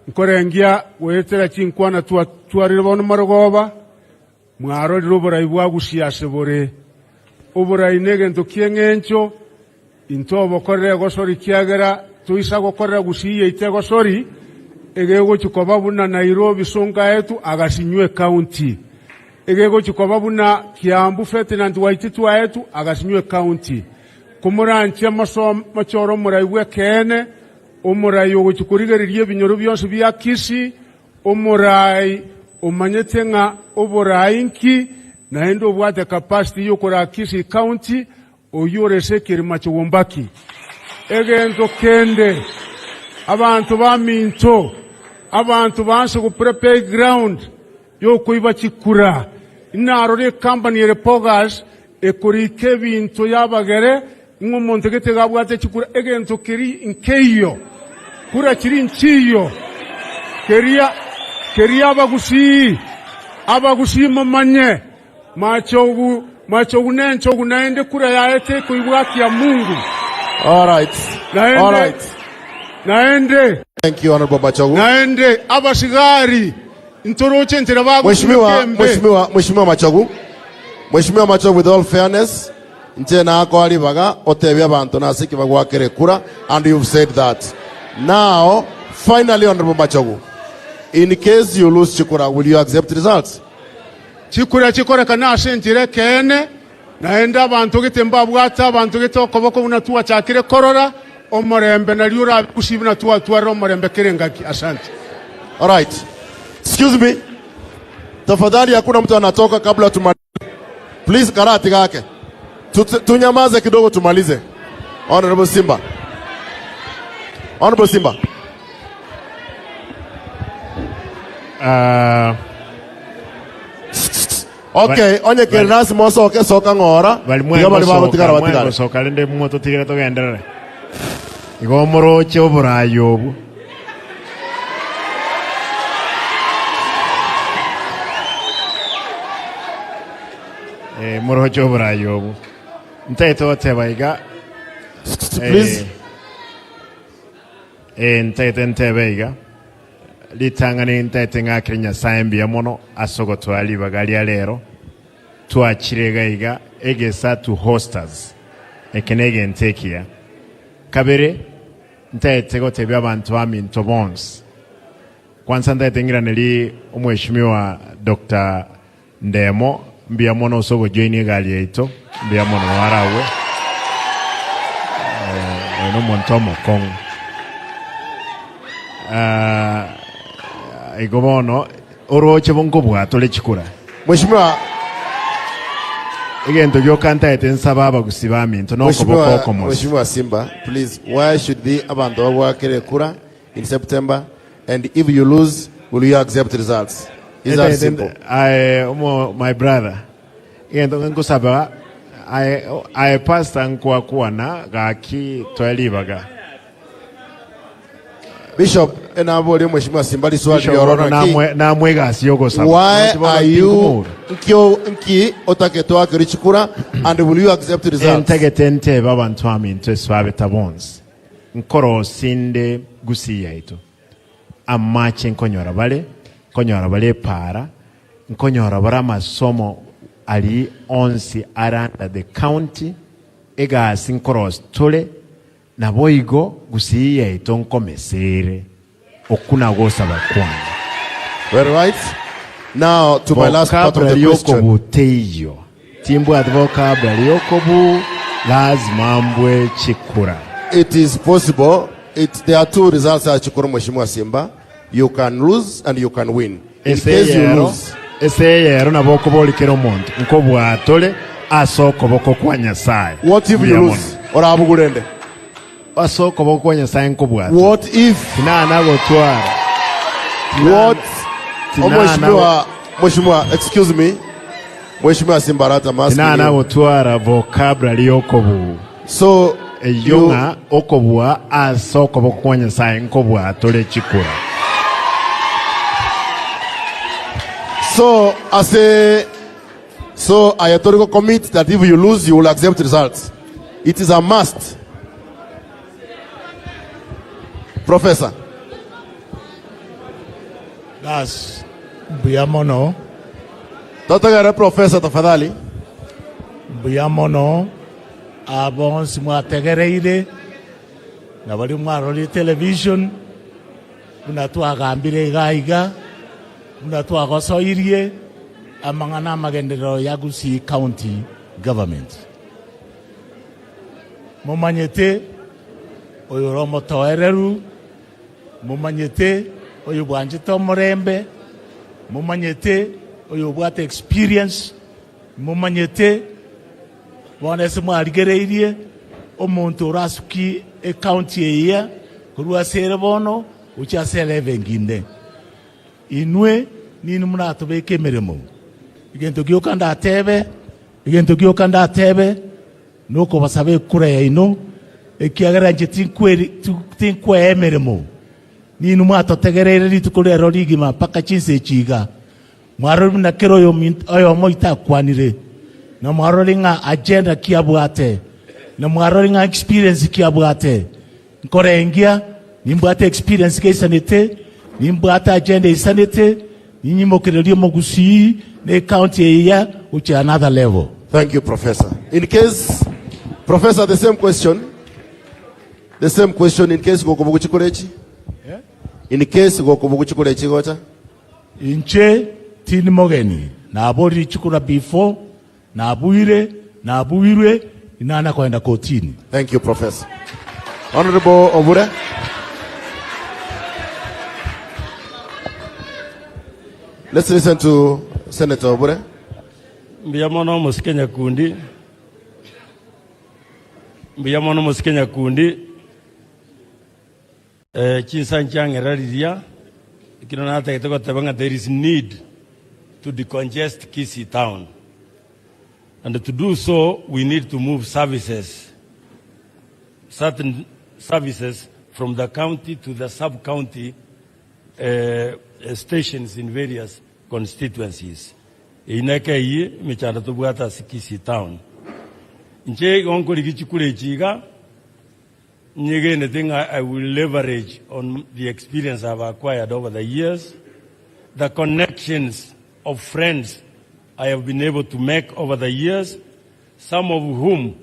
G: nkorengia goetera chinkwana twatwarire bono marogoba, Mwarorire oborai bwa Gusia ase bore. Oborai negento ki'eng'encho, intwe obokorera egosori kiagera toisa gokorera Gusii yaito egosori, egegochia koba buna Nairobi Songa etu agasinywa ecounty. Egegochia koba buna Kiambu Ferdinand Waititu aetu agasinywa ecounty. Komoranche mochore omorai bw'ekeene, omorai ogochia korigereria ebinyoro bionsi bia Kisii, Omoraai omanyete ng'a oboraai nki, naende obwate capacity yokoraa Kisii County, oyio ore ase ekerima Chogombaki. Egento kende, abanto baminto, abanto baanse go prepare ground yokoiba chikura. Inarore ecompany ere Pogas ekorika ebinto yabagere ng'a omonto gete iga abwate chikura, egento keria nkeiyo, kura chiria nchiiyo, keria keria abagusii, abagusii momanye, machogu machogu nenchogu naende kura yaye tekoibwa haki ya Mungu.
M: All right.
G: Naende,
M: All right.
G: naende,
M: Thank you, Honorable Machogu.
G: naende abasigari ntoroche enchera bagosimeka
M: Mheshimiwa,
G: embe.
M: Mheshimiwa, Mheshimiwa Machogu. Mheshimiwa Machogu, with all fairness, Inche nakoa ribaga otebie abanto nase ki bagwakera ekura and you've said that. Now, finally Honorable Machogu, in case you lose chikura, will you accept results?
G: Chikura chikorekana ase enchera ekeene, naende abanto gete mbabwate abanto gete okoboko buna twachakire korora omorembe nario orabe gusii buna twatwarire omorembe kera engaki. Asante.
M: Alright. Excuse me. Tafadhali hakuna mtu anatoka kabla tumalize. Please karati gake. Tunyamaze kidogo tumalize. Honorable Simba. Honorable Simba.
D: Ah,
M: Okay, onye kere nasi mosoke soka ng'ora.
D: bari
M: Tiga bari bagotigara batigare.
D: mwagosoka rende mwototigere togenderere igo moroche oborayi obwo Eh, moroche oborayi obwo ntaete goteba iga
M: Please.
D: Eh, ntaete ntebe iga ritang'ani ntaete ng'akere nyasaye mbuya mono ase ogotoa ribaga ria rero twachire iga iga egesa to hosters eke na egento ekiya kabere Ntaete gotebia abanto baminto bonsi. Kwansa ntaete ng'iraneri omweshimiwa Doctor Ndemo mbuya mono ase ogojoinia egari yaito, mbuya mono naro agwo. Oyo nomonto omokong'u. Ah, igo bono oroche bo nkobwatore chikura.
M: Mheshimiwa
D: Egento gioka ntaete nsaba abagusi baminto nokoboko
M: Mheshimiwa
D: okomosi.
M: Mheshimiwa Simba, please, why should be abanto babwakere kura in September and if you lose, will you accept results? Is that
D: Etaete
M: simple?
D: aye omo my brother egento nkosaba aye aye pastor nkwakwana gaki toe ribaga.
M: Bishop, enaborie Mheshimiwa Simba riswali
D: Bishop
M: riororo
D: bono
M: naki?
D: namwe namwe egasi yogosaba.
M: Why
D: Nonche bono
M: are you
D: tinkomoura.
M: nkio nki otagete oakere chikura and will you accept results?
D: Entagete ntebe abanto aminto eswabeta bonsi nkorosi nde gusii yaito amache nkonyora bare nkonyora bare epaara nkonyora bare amasomo aria onsi are under the county egasi nkorosi tore Naboigo gusii yaito nkomesere, okwo nagosaba kwane.
M: Very right. Now to my last part of the
D: Vocabulary
M: question.
D: yokobu teiyo. Timbwati vocabulary yokobu, lazima mbwe chikura.
M: It is possible. It, there are two results ya chikura Mheshimiwa Simba. You can lose and you can win. In
D: Ase
M: case you
D: eyero,
M: lose.
D: ase eyero nabo okobori kera omonto, nkobwatore ase okoboko kwa Nyasae.
M: What if you
D: Mbuya mono.
M: lose? Orabugurende.
D: Ase okoboko kwa Nyasae nkobwatore.
M: What if?
D: Tinana gotwara.
M: What?
D: Tinana
M: Mheshimiwa, Mheshimiwa, excuse me. Mheshimiwa Simbarata, I'm asking
D: Tinana
M: you.
D: gotwara vocabulary yokobu.
M: So
D: Eyio ng'a okobua ase okoboko kwa Nyasae nkobua tore chikura.
M: So ase so aye tori go commit that if you lose you will accept results. It is a must. Professor.
H: Bas, mbuya mono.
M: Totogere Professor tafadhali.
H: Mbuya mono. Aa bonsi mwategereire, na baria mwarorire television, buna twagambire iga iga, buna twagosoirie amang'ana amagenderero ya Gusii County Government. Momanyete oyo ore omotoereru, momanyete oyo bwanchete omorembe, momanyete oyo obwate experience, momanyete Bono ase mwarigereirie omonto orasukie ecounty eyia korwa ase ere bono gochia ase elevel enginde. Inwe ninwe moratobeke emeremo. Egento gioka ndatebe, egento gioka ndatebe nokobasaba ekura yaino, ekiagera inche tinkweri tinkwea emeremo. Ninwe mwatotegereire rituko rero rigima mpaka chinsa echi iga. Mwarorire buna kera oyomo oito akwanire, na mwarorire ng'a agenda ki abwate, na mwarorire ng'a experience ki abwate. Nkorengia, nimbwate experience geisanete, nimbwate agenda eisanete, ninyimokererie omogusii na ecounty eye gochia another level.
M: Thank you, Professor. In case, Professor, the same question, the same question in case gokobuguchi korechi? In case gokobuguchi korechi gocha?
H: Inche tindi mogeni, naborire chikura before, nabuire, nabuirwe, inana kogenda kotini.
M: Thank you, Professor. Honorable Obure. Let's listen to Senator Obure.
I: Mbuya mono omosike Nyakundi, mbuya mono omosike Nyakundi. Eh, chinsa nchiang'era riria, ekero natagete goteba ng'a there is need to decongest Kisii town and to do so we need to move services, certain services from the county to the sub-county eh, stations in various constituencies. Eyio neke eyio emechando tobwate ase Kisii town. Inche igo nkorigia chikura echi iga, Nyegenete ng'a I will leverage on the experience I have acquired over the years, the connections of friends I have been able to make over the years, some of whom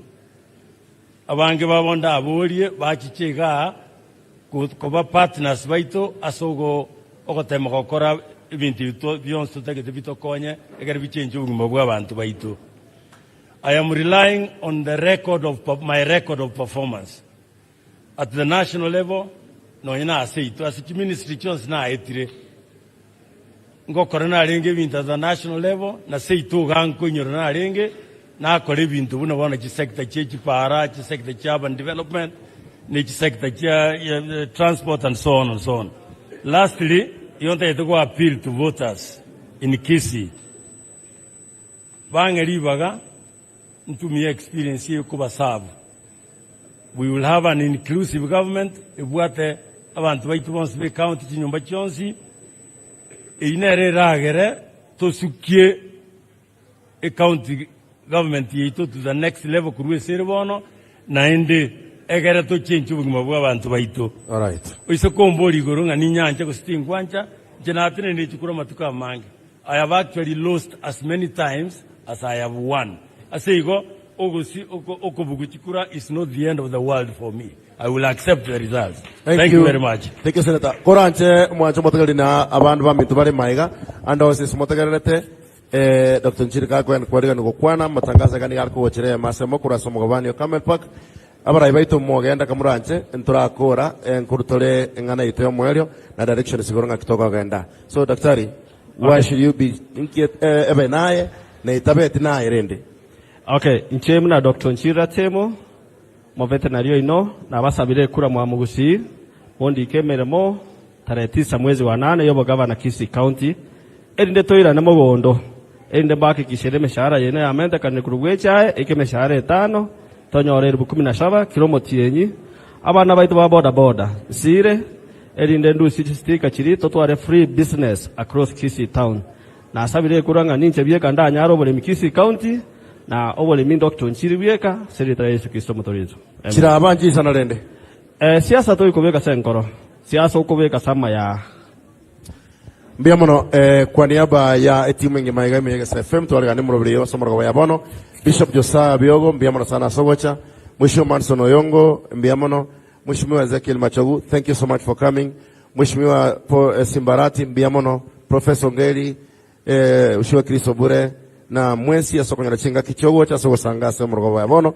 I: abange babo ndaborie bachiche igaa koba partners baito ase ogotema gokora ebinto ebi bionsi totagete bitokonye ekero bichenche obogima bwa abanto baito. I am relying on the record of my record of performance. At the national level, nonye na ase aito, ase chiministry chionsi naetire, ngokora narenge ebinto at the national level, na seito iga nkoinyora narenge, nakora ebinto buna bono chisector chie chipara, chisector chia urban development, ne chisector chia transport and so on and so on. Lastly, igo ntagete go appeal to voters in Kisii, bang'e ribaga ntumie experience eye kobaserve. We will have an inclusive government ebwate abanto baito bonsi be county chinyomba chionsi, eyio nere eragere tosukie ecounty government yaito to the next level korwa ase ere bono, naende egere tochenche obogima bwa abanto baito.
M: Alright.
I: Oise komboria igoro ng'a ninyanche gose tingwancha, inche natenenire chikura amatuko amange. I have actually lost as many times as I have won. Ase igo, ogosi okobugu chikura is not the end of the world for me. I will accept the results. Thank you very much.
M: Thank you, Senator. Koranche mwanche motegereri na abandu baminto bare maiga ande onsi ase motegererete eh, Dr. Nchiri gakwen kwarigani gokwana amatangazo iga nigo are kogochera emase mokoro ase omogabani o Camel Park abarai baito mogenda kamoranche ntorakora eh, nkorutore eng'ana yaito y'omoerio na directions igoro ng'aki tokogenda so daktari why should you be inki eh, ebe naye na etabeti naye rende
J: Okay, inche buna Dr. Nchiri Ratemo, Movetenari oino, nabasabire ekura mwa Mogusii, mondike emeremo tarehe tisa mwezi wa nane y'obogavana Kisii County, erinde toirane mogondo, erinde mbahakikishere emeshahara yaino yamentekanire korwa bw'echae eike emeshahara etano, tonyore elifu kumi na saba kera omotienyi, abana baito ba boda boda, nsire, erinde ndusie chistika chiria totware free business across Kisii town. Nasabire ekura ng'a ninche bieka ndanyare oboremi Kisii County, na oboremi Doctor Onchiri bweka, ase erieta ria Yeso Kristo Omotoori oito. Amen.
M: Chiraba nchisana rende.
J: Eh, siasa toikobeka ase enkoro, siasa okobeka ase amaya.
M: Mbuya mono eh, kwa niaba ya etimu engima iga ime ya FM twaregane morobiri ase omorogoba ya bono Bishop Josiah Biogo mbuya mono sana ase ogocha Mheshimiwa Manson Oyongo mbuya mono Mheshimiwa Ezekiel Machogu thank you so much for coming Mheshimiwa Paul eh, Simbarati mbuya mono Professor Ongeri eh, Mheshimiwa Chris Obure na mwensi ase okonyora chingaki chiogocha ase ogosanga ase omorogoba ya bono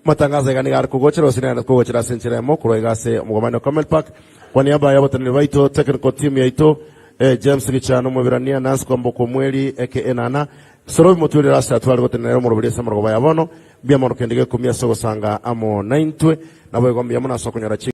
M: matangazo iga nigo are kogochera gose nigo kogochera ase enchera emo korwa iga ase omogomani o Camel Park kwa niaba ya abateneneri baito technical team yaito eh, James Gichano Omweberania Nancy Kwamboka Omweri aka Nana Sorobi Motweri ase atware gotenenera omoroberi ase omorogoba ya bono mbuya mono kende gekumia ase ogosanga amo naintwe naboigo mbuya mono ase okonyora chi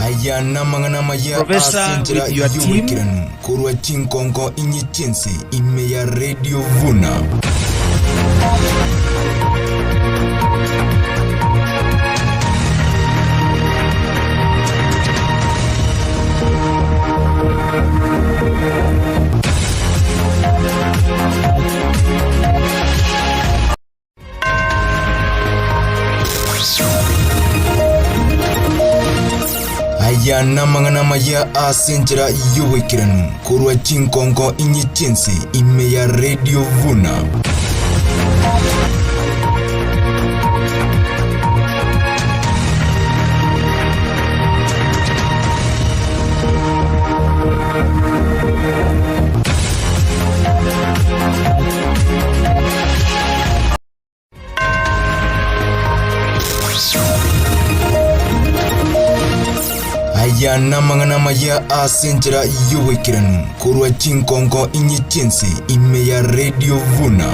O: Aya namang'ana amaya
P: Professor,
O: ase enchera
P: with your team.
O: y'oboikeranu korwa chinkonko inye chi'ense ime ya Radio Vuna. Aya namang'ana amaya ase enchera y'oboikeranu korwa chinkonko inye chi'ense ime ya Radio Vuna. Aya namang'ana amaya ase enchera y'oboikeranu korwa chinkonko inye chi'ense ime ya Radio Vuna.